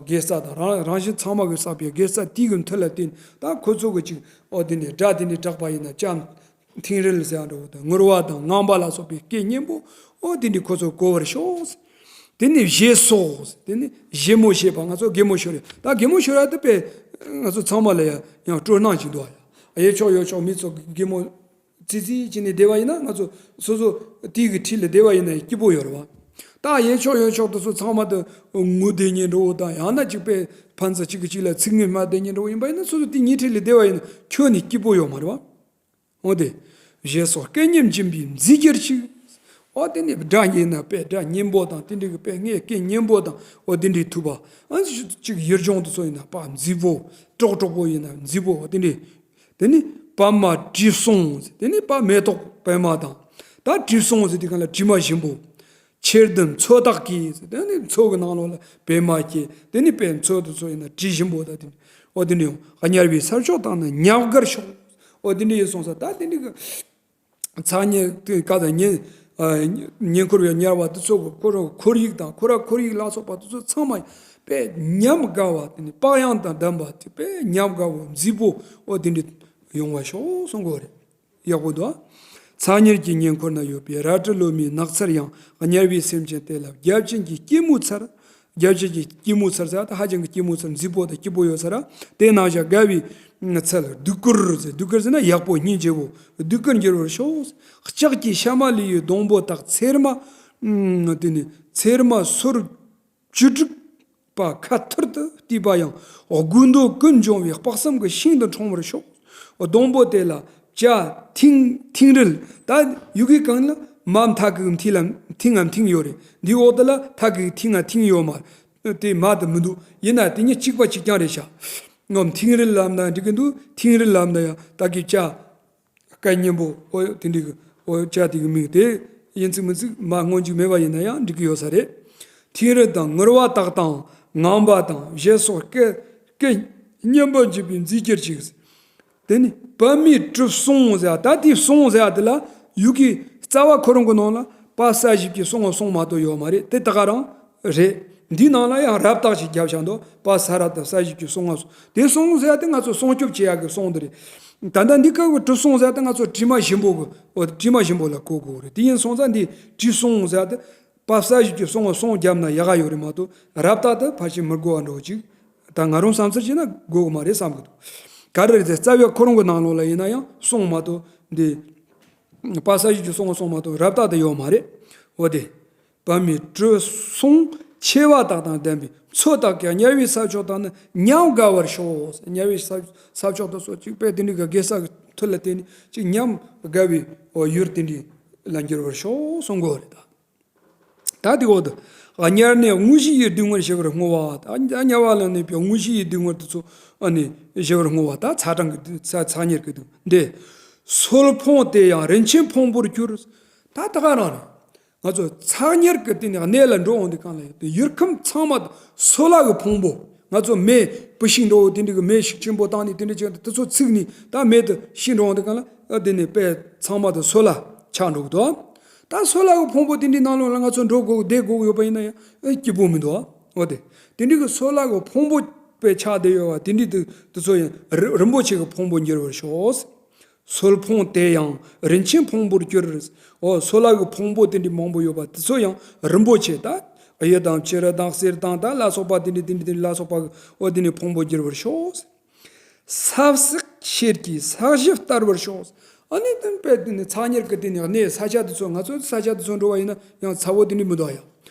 དགེ་རྩ་དང་རང་རང་གཞན་ཚང་མ་གི་བསགས་པའི་དགེ་རྩ་དེ་གི་མཐུ་ལ་བརྟེན་ད་ཁོ་ཚོ་གི་ཅིག་འོ་དེ་ནི་སྒྲ་དེ་འདྲ་གྲགས་པ་ཡིན་ན་བྱ། ཐིང་རིལ་ཟེར་ཡ་འདྲ་བོ་དང་ངུར་བ་དང་ངང་པ་ལ་སོགས་པའི་སྐད་སྙན་པོ་འོ་དེ་འདྲ་ཁོ་ཚོ་གོ་བར་ཤོག་དེ་ནས་བཞད་སོགས། དེ་ནས་བཞད་མོ་ཞེས་པ། ང་ཚོ་གད་མོ་ཤོར་ཡ། ད་གད་མོ་ཤོར་ཡ་དེ་དཔེ་ང་ཚོ་ཚང་མ་ལ་ཡ་ཡང་སྤྲོ་སྣང་ཅིག་འདུག་ཨ། གཡས་ཕྱོགས་གཡོན་ཕྱོགས་མི་ཚོ་གད་མོ་ཙི་ཙི་བྱས་ནས་བསྡད་པ་ཡིན་ན་ང་ཚོ་སོ་སོ་དེ་གི་འཁྲིས་ལ་བསྡད་པ་ཡིན་ན་ཡང་སྐྱིད་པོ་ཡོད་རེད་བ། ད་གཡས་ཕྱོགས་གཡོན་ཕྱོགས་དེ་ཚོ་ཚང་མ་དེ་ངུ་བསྡད་མཁན་འདྲ་བོ་དང་། ཡང་ན་ཅིག་དཔེ་ཕན་ཚུན་གཅིག་གིས་གཅིག་ལ་ཚིག་ངན་སྨྲ་བསྡད་མཁན་འདྲ་བོ་ཡིན་པ་ཡིན་ན། སོ་སོ་དེ་གཉིས་འཁྲིས་ལ་བསྡད་པ་ཡིན་ན་ཁྱོན་ནས་སྐྱིད་པོ་ཡོད་མ་རེད་བ། འོ་དེ། བཞད་སོགས་སྐད་སྙན་འབྱིན་པའི་མཛེས་གྱུར་ཅིག་འོ་དེ་ནས་སྒྲ་སྙན་ན་དཔེ་སྒྲ་སྙན་པོ་དང་དེ་འདྲ་གི་དཔེ་ངའི་སྐད་སྙན་པོ་དང་འོ་དེ་འདྲའི་ཐུབ་པ། ཨ་ཅིག་ཡུལ་ལྗོངས་དེ་ཚོ་ཡིན་ན་དཔེ་མཛེས་པོ། ཀྲོག་ཀྲོག་པོ་ཡིན་ན་མཛེས་པོ། འོ་དེ་འདྲའི། དེ་ནི་པདྨ་དྲི་བསུང་། དེ་ནི་དཔེ་མེ་ཏོག་པདྨ་དང་། ད་དྲི་བསུང་ཟེར་དུས་སྒང་ལ་དྲི་མ་ཞིམ་པོ། ཕྱེད་ལྡུམ་མཚོ་སྟག་གིས། དེ་ནི་མཚོ་གི་ནང་ལོགས་ལ་པད་མ་སྐྱེས། དེ་ནི་དཔེ་མཚོ་དེ་ཚོ་ཡིན་ན་དྲི་ཞིམ་པོ་དང་། དེ་ནི་འོ་དེ་ནི་ཡང་དམྱལ་བའི་ས་ཕྱོགས་དག་ན་ཉམས་དགར་ཤོག་འོ་དེ་འདྲ་ཡིན་སོང་ཙང་ད་དེ་འདྲ་གི་ཚ་ཉེ་དེ་ག་དང་ཉེ་ཨ་ཉེ་འཁོར་བའི་དམྱལ་བ་དེ་ཚོ་གི་ཁོ་རང་ཁོར་ཡུག་དང་ཁོ་ར་ཁོར་ཡུག་ལ་སོགས་པ་དེ་ཚོ་ཚང་མ་དཔེ་ཉམས་དགའ་བ། དེ་ནི་བག་ཡངས་དང་ལྡན་པ་དེ་དཔེ་ཉམས་དགའ་བོ་མཛེས་པོ་འོ་དེ་འདྲ་ཡོང་བ་ཤོག་གསུང་གི་ཡོད་རེད། ཡག་པོ་འདུག་ཚ་དམྱལ་གྱི་ཉེ་འཁོར་ན་ཡོད་པའི་རལ་གྲི་ལོ་མའི་ནགས་ཚལ་ཡང་། དམྱལ་བའི་སེམས་ཅན་དེ་ལ་བརྒྱ་བྱིན་གྱི་སྐྱེད་མོས་ཚལ། བརྒྱ་བྱིན་གྱི་སྐྱེད་མོས་ཚལ་ཟེར་ད་ཧ་ཅང་གི་སྐྱེད་མོས་ཚལ་མཛེས་པོ་དང་སྐྱིད་པོ་ཡོད་ས་ར། དེ་ནང་བཞིན་དགའ་བའི་ཚལ་གདུགས་དཀར་ཟེར། གདུགས་དཀར་ཟེར་ན་ཡག་པོ་སྙིང་རྗེ་བོ། གདུགས་དཀར་འགྱུར་བར་ཤོག་ལྕགས་ཀྱི་ཤ་མ་ལུས་ཡི་སྡོང་པོ་དག་ཚེར་མ། དེ་ནི་ཚེར་མ་སོར་བཅུ་དྲུག་པ་ཁ་ཐུར་དུ་བཏེགས་པ་ཡང་། དགོས་འདོད་ཀུན་འབྱུང་བའི་དཔག་བསམ་གྱི་ཤིང་དུ་འཁྲུངས་པར་ཤོག་སྡོང་པོ་དེ་ལ་བྱ་ཐིང་ཐིང་རིལ། ད་ཡུལ་གྱི་གང་ལ་མ་མཐའ་གི་མཐིལ་ལ་ཐིང་ང་ཐིང་ཡོད་རེད། འདིའི་འོག་དེ་ལ་མཐའ་གི་ཐིང་ང་ཐིང་ཡོད་མ་རེད། དེ་མ་དེ་མི་འདུག་ཡིན་ན་དེ་གཉིས་གཅིག་པ་གཅིག་རྐྱང་རེད་ཤག་ངམ་ཐིང་རིལ་ལབ་ན་འགྲིག་གི་འདུག་ཐིང་རིལ་ལབ་ན་ཡང་ད་གི་བྱ། སྐད་སྙན་པོ་འོ་དེ་འདྲའི་གི་འོ་བྱ་དེ་གི་མིང་དེ་ཡིན་ཚིག་མིན་ཚིག་མ་སྔོན་འཇུག་མེད་པ་ཡིན་ན་ཡང་འགྲིག་གི་ཡོད་ས་རེད། ཐིང་རིལ་དང་ངུར་བ་དག་དང་ངང་པ་དང་བཞད་སོགས་སྐད་སྐད་སྙན་པ་འབྱིན་པའི་མཛེས་གྱུར་ཅིག་དེ་ནི་པདྨའི་དྲི་བསུང་ཟེར་བ། ད་དེའི་བསུང་ཟེར་བ་དེ་ལ་ཡུལ་གྱི་ རྩ་བ་ཁོ་རང་གི་ནང་ལ་པ་ས་བཞི་བཅུ་སོང་བ་སོང་མ་གཏོགས་ཡོད་མ་རེད། དེ་ད་ག་རང་རེད། འདིའི་ནང་ལ་ཡང་རབ་བཏགས་ཤིག་བརྒྱབ་བཞག་འདུག་པ་ས་ར་བཏགས་ས་བཞི་བཅུ་སོང་བ་སོང་། དེ་སོང་ཟེར་ཡ་དེ་ང་ཚོ་སྲུང་སྐྱོབ་བྱེད་ཡག་གི་སོང་དེ་རེད། ད་ལྟ་འདི་སྐབས་ཀྱི་གྲུ་སོང་ཟེར་ཡ་དེ་ང་ཚོ་དྲི་མ་ཞིམ་པོ་གི་འོ་དྲི་མ་ཞིམ་པོ་ལ་གོ་དགོས་རེད། དེ་ཡིན་སོང་ཙང་འདི་དྲི་སོང་ཟེར་ཡ་དེ་པ་ས་བཞི་བཅུ་སོང་བ་སོང་བརྒྱབ་ན་ཡག་ག་ཡོད་རེད་མ་གཏོགས་རབ་བཏགས་དེ་ཕལ་ཆེར་མི་དགོས་པ་འདྲ་བོ་ཅིག་ད་ང་རང་བསམ་ཚུལ་བྱས་ན་དགོས་གི་མ་རེད་བསམ་གི་འདུག་ག་རེ་རེད་ཟེར་རྩ་བའི་ཁོ་རང་གི་ནང་ལོགས་ལ་ཡིན་ན་ཡང་སོང་མ་གཏོགས་འདི་པ་ས་བཞི་བཅུ་སོང་བ་སོང་མ་གཏོགས་རབ་བཏགས་དེ་ཡོད་མ་རེད། འོ་དེ། བ་མའི་གྲུ་སོང་ཆེ་བ་དག་དང་ལྡན་པའི་མཚོ་དག་གི་དམྱལ་བའི་ས་ཕྱོགས་དག་ནི་ཉམས་དགའ་བར་ཤོག་དམྱལ་བའི་ས་ས་ཕྱོགས་དག་སོགས་གཅིག་པས་དེ་འདྲའི་གི་དགེ་རྩ་གི་མཐུ་ལ་བརྟེན་ནས་གཅིག་ཉམས་དགའ་བའི་འོ་ཡུལ་དེ་འདྲའི་ལ་འགྱུར་བར་ཤོག་གསུང་གི་ཡོད་རེད་ད། ད་དེ་འོག་ཏུ། དམྱལ་གནས་དངོས་གཞི་ཡི་སྡུག་བསྔལ་ཞི་བར་བསྔོ་བ། ད་དམྱལ་བ་ལ་གནས་པའི་དངོས་གཞི་ཡི་སྡུག་བསྔལ་དེ་ཚོ་ཨ་ནི་ཞི་བར་བསྔོ་བ། ད་ཚ་གྲང་གི་ཚ་ཚ་དམྱལ་གྱི་སྡུག་འདི། སོལ་ཕོངས་དེ་ཡང་རིན་ཆེན་ཕུང་པོར་གྱུར། ད་ད་ག་རང་རེད། ང་ཚོ་ཚ་དམྱལ་གྱི་དེ་ནས་གནས་ལ་འགྲོ་འོང་དུས་གང་ལ་ཡོད་དེ་ཡུལ་ཁམས་ཚང་མ་སོལ་བ་གི་ཕུང་པོ། ང་ཚོ་མེ་བུ་ཤིང་འགྲོ་འོང་དེ་འདྲ་གི་མེ་ཤུགས་ཆེན་པོ་བཏང་ནས་དེ་འདྲ་བྱས་ཏེ་དེ་ཚོ་ཚིག་ནས་ད་མེ་དུ་ཤི་འགྲོ་འོང་དུས་གང་ལ་ཨ་དེ་ནས་དཔེ་ཚང་མ་དུ་སོལ་བ་ཆགས་འགྲོ་གི་འདུག་ད་སོལ་བ་གི་ཕུང་པོ་དེ་འདྲའི་ནང་ལོགས་ལ་ང་ཚོ་འགྲོ་དགོས་བསྡད་དགོས་ཡོད་པ་ཡིན་ན་ཡང་སྐྱིད་པོ་མི་འདུག་འོ་དེ། དེ་འདྲའི་གི་སོལ་བ་གི་ཕུང་པོ་དཔེ་ཆགས་བསྡད་ཡོད་པ་དེ་འདྲའི་དུ་དེ་ཚོ་ཡང་རི་རིན་པོ་ཆེ་གི་ཕུང་པོ་འགྱུར་བར་ཤོག་སོལ་ཕོངས་དེ་ཡང་རིན་ཆེན་ཕུང་པོར་གྱུར། འོ་སོལ་བ་གི་ཕུང་པོ་དེ་འདྲའི་མང་པོ་ཡོད་པ་དེ་ཚོ་ཡང་རིན་པོ་ཆེ་ད་གཡུ་དང་བྱུ་རུ་དང་གསེར་དང་ད་ལ་སོགས་པ་དེ་འདྲའི་དེ་འདྲའི་དེ་འདྲའི་ལ་སོགས་པ་གི་འོ་དེ་འདྲའི་ཕུང་པོ་འགྱུར་བར་ཤོག་ས་བསྲེགས་ཤེལ་གྱི་ས་གཞི་བསྟར་བར་ཤོག་ཨ་ནི་དེ་དཔེ་དེ་ནི་ཚ་དམྱལ་གྱི་དེ་ནི་གནས་ས་ཆ་དེ་ཚོ་ང་ཚོ་ས་ཆ་དེ་ཚོ་འགྲོ་བ་ཡིན་ན་ཡང་ཚ་བོ་དེ་འདྲའི་མི་འདུག་ཡ།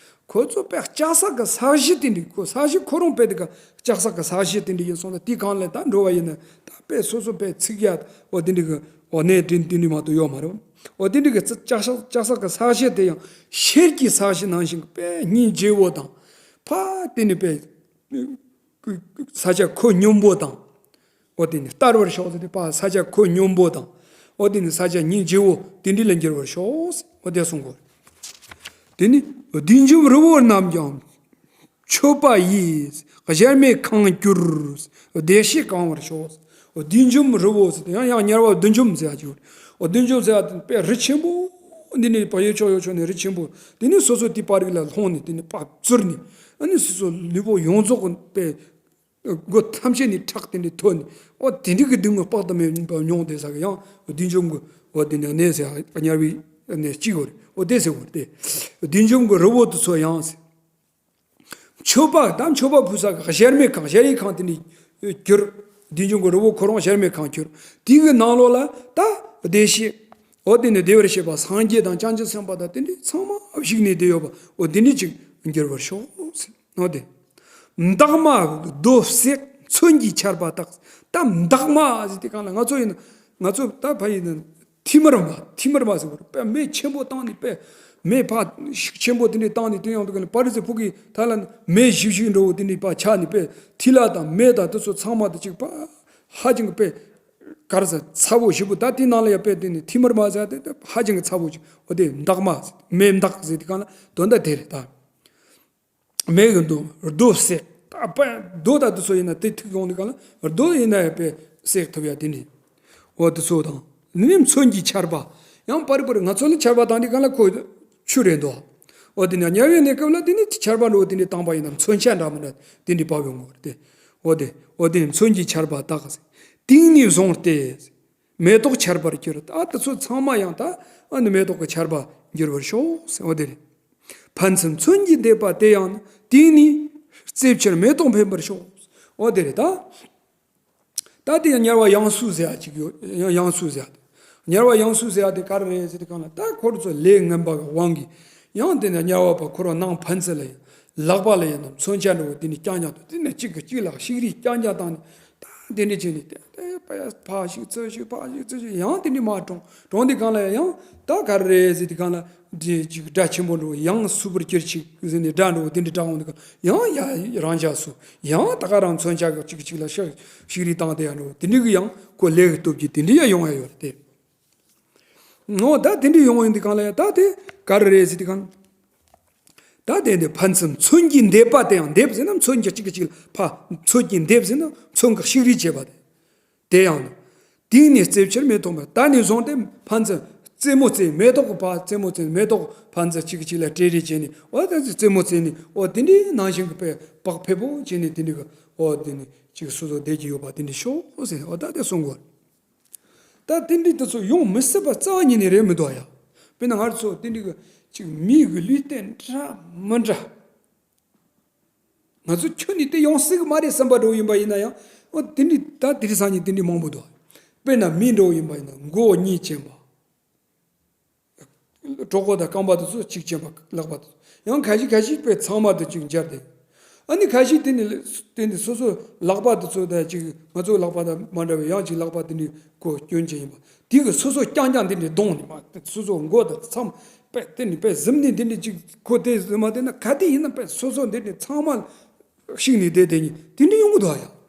ཁོ་ཚོ་དཔེ་ལྕགས་སྲེག་གི་ས་གཞི་དེ་འདྲའི་ཁོ་ས་གཞི་ཁོ་རང་དཔེ་དེ་ག་ལྕགས་སྲེག་གི་ས་གཞི་དེ་འདྲའི་ཡིན་སོང་ཙང་དེ་གང་ལ་ད་འགྲོ་བ་ཡིན་ན་ད་དཔེ་སོ་སོ་དཔེ་ཚིག་ཡ་འོ་དེ་འདྲའི་གི་འོ་གནས་དེ་དེ་འདྲའི་མ་གཏོགས་ཡོད་མ་རེད། འོ་དེ་འདྲའི་གི་ལྕགས་སྲེག་ལྕགས་སྲེག་གི་ས་གཞི་དེ་ཡང་ཤེལ་གྱི་ས་གཞི་ནང་བཞིན་དཔེ་སྙིང་རྗེ་བོ་དང་ཕ་དེ་ནི་དཔེ་ས་ཆ་ཁོད་སྙོམས་པོ་དང་། འོ་དེ་ནི་བསྟར་བར་ཤོག་ཟེར་ཏེ་པ་ས་ཆ་ཁོད་སྙོམས་པོ་དང་། འོ་དེ་ནི་ས་ཆ་སྙིང་རྗེ་བོ་དེ་འདྲ་ལ་འགྱུར་བར་ཤོག་ཟེར། འོ་དེ་གསུང་གོ། དེ་ནི་བདུད་འཇོམས་རི་བོ་རྣམས་ཀྱང་མཆོད་པ་ཡིས་གཞལ་མེད་ཁང་གྱུར། བདེ་གཤེགས་གང་བར་ཤོག་བདུད་འཇོམས་རི་བོ་ཟེར་ཏེ་ཡང་ཡང་དམྱལ་བ་བདུད་འཇོམས་ཟེར་ཡ་ཅིག་ཡོད། འོ་བདུད་འཇོམས་ཟེར་ཡ་དེ་དཔེ་རི་ཆེན་པོ་འདི་ནི་བ་ཡོད་ཆོག་ཡོད་ཆོག་ནས་རི་ཆེན་པོ་དེ་ནི་སོ་སོ་དེ་པར་རིགས་ལ་ལྷུང་ནས་དེ་ནི་པ་བཙུར་ནས་ཨ་ནི་སོ་སོ་ལུས་པོ་ཡོངས་རྫོགས་དཔེ། སྒོ་ཐམས་ཅད་ནས་ཁྲག་དེ་འདྲ་ཐོན་ནས་འོ་དེ་འདྲ་གི་སྡུག་བསྔལ་དཔག་ཏུ་མེད་པ་མྱོང་བསྡད་ས་གི་ཡང་བདུད་འཇོམས་ཀྱི་འོ་དེ་འདྲ་གནས་ཟེར་དམྱལ་བའི་གནས་གཅིག་འོ་རེད། འོ་དེ་ཟེར་བ་རེད་དེ། བདུད་འཇོམས་ཀྱི་རི་བོ་དེ་ཚོ་ཡང་ཟེར། མཆོད་པ་དང་མཆོད་པ་ཕུལ་ས་གི་གཞལ་མེད་ཁང་གཞལ་ཡས་ཁང་དེ་འདྲ་གྱུར། བདུད་འཇོམས་ཀྱི་རི་བོ་ཁོ་རང་གཞལ་མེད་ཁང་གྱུར། དེ་གི་ནང་ལོགས་ལ་ད་བདེ་གཤེགས་འོ་དེ་ནས་བདེ་བར་གཤེགས་པ་སངས་རྒྱས་དང་བྱང་ཆུབ་སེམས་དཔའ་དང་དེ་འདྲ་ཚང་མ་བཞུགས་ནས་བསྡད་ཡོད་པ་འོ་དེ་འདྲ་ཅིག་འགྱུར་བར་ཤོག་ཟེར། འོ་དེ། མདག་མ་རྡོ་བསྲེགས་མཚོན་གྱིས་ཆར་པ་དག་ད་མདག་མ་ཟེར་དེ་གང་ལ་ང་ཚོ་ཡིན་ན་ང་ཚོ་ད་ཕ་ཡིན་ན་ཐིམ་ར་མ་ཐིམ་ར་མ་ཟེར་བ་རེད། དཔེ་མེ་ཆེན་པོ་བཏང་ནས་དཔེ་མེ་ཕ་ཤུགས་ཆེན་པོ་དེ་འདྲ་བཏང་ནས་དེ་ཡང་དུ་ག་ནས་པ་རི་ཟེར་ཕུག་གི་ཐ་ལ་མེ་ཞིབ་ཞིབ་འགྲོ་བོ་དེ་འདྲ་པ་ཆགས་ནས་དཔེ་ཐི་ལ་དང་མེ་དང་དེ་ཚོ་ཚང་མ་དེ་གཅིག་པ་ཧ་ཅང་གི་དཔེ་ག་རེ་ཟེར་ཚ་བོ་ཞིབ་པོ་ད་དེ་ནང་ལ་ཡ་དཔེ་དེ་ནས་ཐིམ་ར་མ་ཟེར་དེ་ཧ་ཅང་གི་ཚ་བོ་ཅིག་འོ་དེ་མདག་མ་ཟེར་མེ་མདག་ཟེར་དེ་གང་ལ་དོན་དག་དེ་རེད་ད། མེ་གི་མདོ་རྡོ་བསྲེགས། ད་པ་རྡོ་དང་དེ་ཚོ་ཡིན་ན་དེ་ཐུག་ཡོང་དུས་གང་ལ་རྡོ་ཡིན་ན་ཡང་དཔེ་བསྲེག་ཐུབ་ཡ་དེ་འདྲ། འོ་དེ་ཚོ་དང་ནི་མཚོན་གྱི་ཆར་པ། ཡང་པར་པར་ང་ཚོ་ལ་ཆར་པ་བཏང་དུས་གང་ལ་ཁོ་ཆུ་རེད་འདུག་འོ་དེ་ནས་དམྱལ་བའི་གནས་སྐབས་ལ་དེ་ནི་ཆར་པ་འགྲོ་དེ་འདྲ་བཏང་པ་ཡིན་ན་མཚོན་ཆ་འདྲ་མི་འདྲ་དེ་འདྲ་བབས་ཡོང་གི་རེད་དེ། འོ་དེ་འོ་དེ་མཚོན་གྱི་ཆར་པ་དག་སྟེང་ནས་བཟུང་སྟེ། མེ་ཏོག་ཆར་པར་གྱུར། ད་དེ་ཚོ་ཚང་མ་ཡང་ད་ཨ་ནི་མེ་ཏོག་གི་ཆར་པ་འགྱུར་བར་ཤོག་ཟེར། འོ་དེ་རེད། ཕན་ཚུན་མཚོན་གྱིས་འདེབས་པ་དེ་ཡང་ནི། དེས་ནི་རྩེ་ཕྱིར་མེ་ཏོག་འཕེན་པར་ཤོག་འོ་དེ་རེད་ད། ད་དེ་ཡང་དམྱལ་བ་ཡང་སོས་ཟེར་ཡ་ཅིག་ཡོད། ཡང་ཡང་སོས་ཟེར་ཡ་དེ། དམྱལ་བ་ཡང་སོས་ཟེར་ཡ་དེ་ག་རེ་རེད་ཟེར་དུས་གང་ལ་ད་ཁོ་རང་ཚོ་ལས་ངན་པ་གི་དབང་གིས་ཡང་དེ་ནས་དམྱལ་བ་པ་ཁོ་རང་ནང་ཕན་ཚུན་ལ་ཡང་ལག་པ་ལ་ཡིན་ནམ་མཚོན་ཆ་འདྲ་བོ་དེ་ནས་རྐྱང་རྐྱང་དུ་དེ་ནས་གཅིག་གིས་གཅིག་ལ་ཤིག་རིས་རྐྱང་རྐྱང་བཏང་ནས་ད་དེ་འདྲ་བྱས་ནས་དེ་དེ་ཕ་ཡ་ཕ་ཞིག་ཚུར་ཞིག་ཕ་ཞིག་ཚུར་ཞིག་ཡང་དེ་འདྲ་མ་གྲོངས་གྲོངས་དུས་གང་ལ་ཡང་ད་ག་རེ་རེད་ཟེར་དུས་གང་ལ་དེ་ཅིག་སྒྲ་ཆེན་པོ་འདྲ་བོ་ཡང་སོས་པར་གྱུར་ཅིག་ཟེར་ནས་སྒྲ་འདྲ་བོ་དེ་འདྲ་གྲགས་འོང་དུས་གང་ཡང་ཡ་རང་འཇགས་སོ། ཡང་ད་ག་རང་མཚོན་ཆ་གིས་གཅིག་གཅིག་ལ་ཤིག་ཤིག་རིས་བཏང་དེ་ཡང་འདྲ་བོ་དེ་འདྲ་གི་ཡང་ཁོ་ལས་ཀྱི་སྟོབས་ཀྱིས་དེ་འདྲ་ཡང་ཡོང་ཡ་ཡོད་རེད་དེ། འོ་ད་དེ་འདྲ་ཡོང་ཡོང་དུས་གང་ལ་ཡ་ད་དེ་ག་རེ་རེད་ཟེར་དུས་གང་། ད་དེ་འདི་ཕན་ཚུན་མཚོན་གྱིས་འདེབས་པ་དེ་ཡང་འདེབས་ཟེར་ན་མཚོན་གྱིས་གཅིག་གིས་གཅིག་ལ་ཕ་མཚོན་གྱིས་འདེབས་ཟེར་ན་མཚོན་གྱིས་ཤིག་རིས་བྱེད་པ་དེ། དེ་ཡང་ནི། དེང་ནས་རྩེ་ཕྱིར་མེ་ཏོག་འཕེན། ད་ནས་བཟུང་སྟེ་ཕན་ཚུན་ རྩེད་མོ་རྩེ། མེ་ཏོག་གི་ཕར་རྩེད་མོ་རྩེ། མེ་ཏོག་ཕར་ཚུར་གཅིག་གིས་གཅིག་ལ་སྤྲད་རེས་བྱས་ནས། འོ་ད་རྩེད་མོ་རྩེ་ནས། འོ་དེ་འདྲའི་ནང་བཞིན་གྱི་དཔེ་བག་ཕེབས་པོ་བྱས་ནས། དེ་འདྲའི་གི་འོ་དེ་ནས་གཅིག་སོ་སོ་བསྡད་ཀྱི་ཡོད་པ་དེ་འདྲ་ཤོག་ཟེར། འོ་ད་དེ་གསུང་དགོས། ད་དེ་འདྲའི་དེ་ཚོ་ཡོང་མི་སྲིད་པ་རྩ་བ་ཉིད་ནས་རེད་མི་འདུག་ཡ། དཔེར་ན་ང་ཚོ་དེ་འདྲའི་གི་གཅིག་མིའི་གི་ལུས་རྟེན་འདྲ་མི་འདྲ། ང་ཚོ་ཁྱོན་ནས་དེ་ཡོང་སྲིད་གི་མ་རེད་བསམ་པ་འདྲ་བོ་ཡིན་པ་ཡིན་ན་ཡང་། འོ་དེ་འདྲའི་ད་དེ་རིང་སང་ཉིན་དེ་འདྲའི་མང་པོ་འདུག། དཔེར་ན་མི་འདྲ་བོ་ཡིན་པ་ཡིན་ན། མགོ་བོ་གཉིས་ཅན་པ། གྲོད་ཁོག་དང་རྐང་པ་དེ་ཚོ་གཅིག་ཅན་པ། ལག་པ་དེ་ཚོ་ཡང་ཁ་ཤས་ཁ་ཤས་དཔེ་ཚང་མ་དེ་གཅིག་འབྱར་ཏེ། ཨ་ནི་ཁ་ཤས་དེ་ནི་དེ་ནི་སོ་སོ་ལག་པ་དེ་ཚོ་དང་གཅིག། ང་ཚོའི་ལག་པ་དང་མ་འདྲ་བའི་ཡང་གཅིག་ལག་པ་དེ་ནི་ཁོ་སྐྱོན་ཅན་ཡིན་པ། དེ་གི་སོ་སོ་རྐྱང་རྐྱང་དེ་ནི་གདོང་ནི་མ། སོ་སོ་མགོ་དང་མཚམས་དཔེ་དེ་ནི་དཔེ་གཟིམ་ནས་དེ་ནི་གཅིག་ཁོ་དེ་གཟིམ་མ་དེ་ན་ག་དེ་ཡིན་ན་དཔེ་སོ་སོ་འདི་ནི་ཚང་མ་ཤིག་ནི་དེ་དེ་ནི་དེ་ནི་ཡོང་གི་འདུག་ཡ།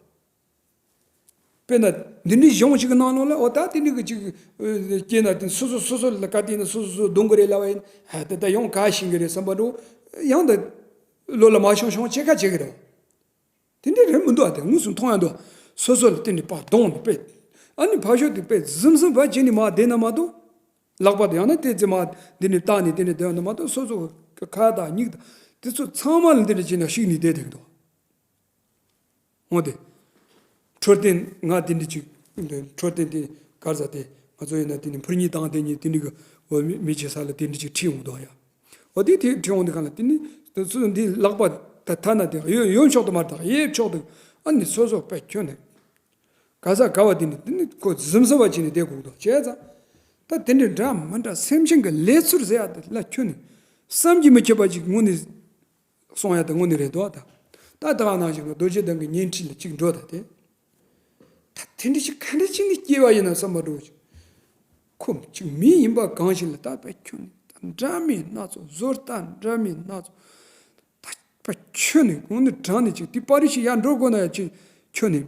དཔེར་ན་འདི་འདྲའི་གཞུང་ཞིག་གི་ནང་ལོགས་ལ། འོ་ད་དེ་འདྲའི་གི་ཅིག་སྐྱེས་ན་དེ་སོ་སོ་སོ་སོ་ལ་ག་དེ་ན་སོ་སོ་སོ་སྡོང་གི་རེད་ལབ་པ་ཡིན། ཧ་དེ་ད་ཡང་ག་ཤིང་གི་རེད་བསམ་པ་འགྲོ། ཡང་ད་ལོ་ལ་མ་ཤོང་ཤོང་ཆེ་ཁ་ཆེ་གི་རེད། དེ་འདྲ་རེད་མི་འདུག་ཨ། དེ་དངོས་སུ་མཐོང་ཡ་འདུག། སོ་སོ་ལ་དེ་འདྲའི་པ་གདོང་ནི་དཔེ། ཨ་ནི་ཕ་ཤོད་དེ་དཔེ་གཟིམ་གཟིམ་བ་བྱས་ནས་མ་བསྡད་ན་མ་གཏོགས། ལག་པ་དེ་ཡང་ན་དེ་ཙི་མ་འདི་ནས་བཏགས་ནས་དེ་ནས་བསྡད་ན་མ་གཏོགས། སོ་སོ་ཁ་དང་མིག་དང་དེ་ཚོ་ཚང་མ་ལ་འདི་འདྲ་བྱས་ན་ཤིག་ནས་བསྡད་དེ་འདུག། འོ་དེ། འཕྲོད་བསྟེན་ང་དེ་འདྲ་ཅིག། འཕྲོད་བསྟེན་དེ་ག་རེ་ཟེར། དེ་ང་ཚོ་ཡིན་ན་དེ་ནི་འཕུར་མཉེ་དང་དེ་གཉིས་དེ་འདྲ་གི། འོ་མི་མི་བྱེད་ས་ལ་དེ་འདྲ་ཅིག་ཁྲིད་འོང་དོ་ཡ། འོ་དེ་དེ་ཁྲིད་འོང་དེ་ག་ལ་དེ་ནི་སོ་སོ་འདི་ལག་པ་ད་ཐ་ན་དེ་གཡོ་གཡོན་ཕྱོགས་དུ་མར་དང་གཡས་ཕྱོགས་དུ། ཨ་ནི་སོ་སོ་དཔེ་ཁྱོན་ནས་ག་ས་ག་བ་དེ་ནི་དེ་ནི་ཁོ་གཟིམ་གཟིམ་བ་བྱས་ནས་བསྡད་དགོས་འདུག། བྱས་ཙང་ད་དེ་འདྲ་འདྲ་མི་འདྲ་སེམས་ཅན་གི་ལས་ཚུལ་ཟེར་ཡ་དེ་ལ་ཁྱོན་ནས་བསམ་གྱིས་མི་ཁྱབ་པ་ཅིག་དངོས་གནས། གསུང་ཡ་དེ་དངོས་གནས་རེད་དོ། ད་ད་ད་ག་ནང་བཞིན་རྡོ་རྗེ་གདན་གྱི་ཉན་ཁྲིད་ལ་གཅིག་འགྲོ། ད་དེ་ད་དེ་འདྲ་ཞིག་ག་འདྲ་ཞིག་ནས་སྐྱེས་པ་ཡིན་ན་བསམ་པ་འགྲོ་ཞིག། ཁོ་གཅིག་མི་ཡིན་པ་གང་ཞིག་ལ་ད་དཔེ་ཁྱོན་ནས་ད་འདྲ་མིན་སྣ་ཚོགས། བཟོ་ལྟ་འདྲ་མིན་སྣ་ཚོགས། ད་དཔེ་ཁྱོན་ནས་དངོས་གནས་དྲང་ནས་ཅིག་དེ་པར་རིས་ཤིག་ཡར་འགྲོ་དགོས་ན་ཡ་ཅིག་ཁྱོན་ནས།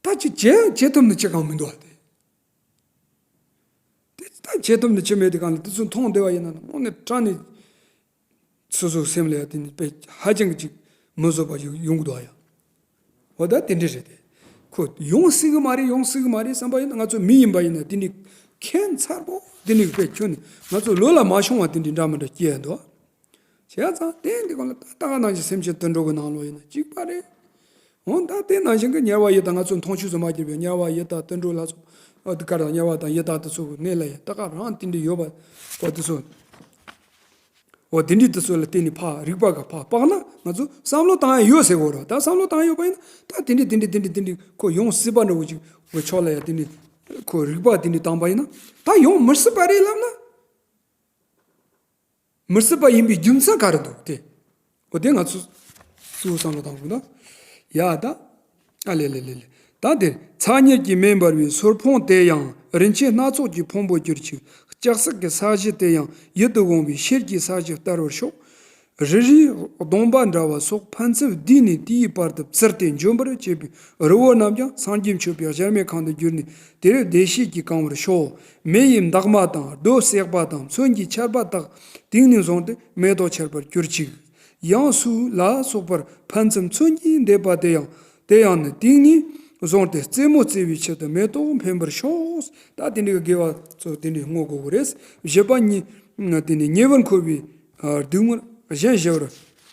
ད་ཅིག་བྱེད་བྱེད་ཐུབ་ནི་ཅི་གང་མི་འདུག་ཨ། དེ་དེ་ད་བྱེད་ཐུབ་ནི་ཅི་མེད། དེ་གང་ལ་དེ་ཚོ་མཐོང་བསྡད་པ་ཡིན་ན་དངོས་གནས་དྲང་ནས། སོ་སོའི་སེམས་ལ་ཡང་དེ་ནི་དཔེ་ཧ་ཅང་གི་ཅིག་མི་བཟོད་པ་ཞིག་ཡོང་གི་འདུག་ཨ་ཡ། འོ་ད་དེ་འདྲ་རེད་དེ། ཁོ་ཡོང་སྲིད་གི་མ་རེད། ཡོང་སྲིད་གི་མ་རེད་བསམ་པ་ཡིན་ན། ང་ཚོ་མི་ཡིན་པ་ཡིན་ན་དེ་འདྲའི་ཁྱད་མཚར་པོ་དེ་འདྲའི་དཔེ་ཁྱོན་ནས་ང་ཚོ་ལོ་ལ་མ་བྱུང་བ་དེ་འདྲའི་འདྲ་མི་འདྲ་སྐྱེ་ཡ་འདུག། བྱས་ཙང་དེ་འདི་གོང་ལ་ད་ལྟ་ག་ནང་བཞིན་སེམས་ཅན་དུད་འགྲོ་གི་ནང་ལོགས་ཡིན་ན་གཅིག་པ་རེད། འོ་ད་དེ་ནང་བཞིན་གི་དམྱལ་བ་ཡི་དྭགས། ང་ཚོ་མཐོང་ཆོས་སུ་མ་གྱུར་པའི་དམྱལ་བ་ཡི་དྭགས་དུད་འགྲོ་ལ་སོགས། འོ་དེ་ག་རང་དམྱལ་བ་དང་ཡི་དྭགས་དེ་ཚོ་གི་གནས་ལ་ཡ་ད་ག་རང་དེ་འདྲའི་ཡོད་པ། འོ་དེ་ཚོ། འོ་དེ་འདྲའི་དེ་ཚོ་ལ་བརྟེན་ནས་ཕར་རིག་པ་ག་ཕར་སྤགས་ན་ང་ཚོ་བསམ་བློ་བཏང་ཡ་ཡོད་ཟེར་གོ་ར། ད་བསམ་བློ་བཏང་ཡ་ཡོད་པ་ཡིན་ན་ད་དེ་འདྲའི་དེ་འདྲའི་དེ་འདྲའི་དེ་འདྲའི་ཁོ་ཡོང་སྲིད་པ་འདྲ་བོ་ཅིག་གི་ཕྱོགས་ལ་ཡ་དེ་འདྲའི་ཁོ་རིག་པ་དེ་འདྲའི་བཏང་པ་ཡིན་ན་ད་ཡོང་མི་སྲིད་པ་རེད་ལབ་ན། མི་སྲིད་པ་ཡིན་པའི་རྒྱུ་མཚན་ག་རེ་འདུག་སྟེ། འོ་དེ་ང་ཚོས་གཙོ་བོ་བསམ་བློ་བཏང་དགོས་ན། ཡ་ད། ཨ་ལེ་ལེ་ལེ་ལེ། ད་དེར་ཚ་དམྱལ་གྱི་མེ་འབར་བའི་སོལ་ཕུང་དེ་ཡང་། རིན་ཆེན་སྣ་ཚོགས་ཀྱི་ཕུང་པོར་གྱུར་ཅིག། ལྕགས་སྲེག་གི་ས་གཞི་དེ་ཡང་། ཡིད་དུ་འོང་བའི་ཤེལ་གྱི་ས་གཞི་ལྟ་བར་ཤོག། རི་རབ་སྡོང་པོ་འདྲ་བ་སོགས་ཕན་ཚུན་བསྡུས་ནས་དེའི་བར་དུ་བཙིར་ཏེ་འཇོམས་པར་བྱེད་པའི་རི་བོ་རྣམས་ཀྱང་སངས་རྒྱས་མཆོད་པའི་གཞལ་མེད་ཁང་དུ་གྱུར་ནས་དེར་བདེ་གཤེགས་ཀྱིས་གང་བར་ཤོག། མེ་ཡིས་འདག་མ་དང་རྡོ་བསྲེགས་པ་དང་མཚོན་གྱིས་ཆར་པ་དག་དེང་ནས་བཟུང་སྟེ་མེ་ཏོག་ཆར་པར་གྱུར་ཅིག། ཡང་སུ་ལ་སོགས་པར་ཕན་ཚུན་མཚོན་གྱིས་འདེབས་པ་དེ་ཡང་དེ་ཡང་ནི་དེང་ནས་བཟུང་སྟེ་རྩེད་མོ་རྩེ་བའི་ཆེད་དུ་མེ་ཏོག་འཕེན་པར་ཤོག། ད་དེ་འདྲའི་དགེ་བ་ཚོ་དེ་འདྲའི་བསྔོ་དགོས་ཀྱི་རེད། བཞི་པ་ཉེ་དེ་ནི་ཉེ་བར་མཁོ་བའི་སྡུག་བསྔལ་གཞན་ཞི་བར་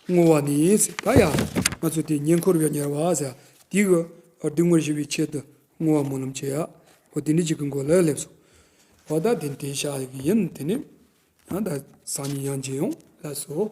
བསྔོ་བ་ནི། ད་ཡ་ང་ཚོ་དེ་ཉེ་འཁོར་བའི་དམྱལ་བ་ཟེར་དེ་གི་སྡུག་བསྔལ་ཞི་བའི་ཆེད་དུ་བསྔོ་བ་སྨོན་ལམ་བྱེད་ཡ། འོ་དེ་འདྲའི་ཅིག་གི་མགོ་ལ་སླེབས་སོང་། འོ་ད་དེ་དེ་བྱ་ཡི་ཡིན། དེ་ནི་ཡང་ད་སང་ཉིན་ཡང་མཇལ་ཡོང་། ལགས་སོ།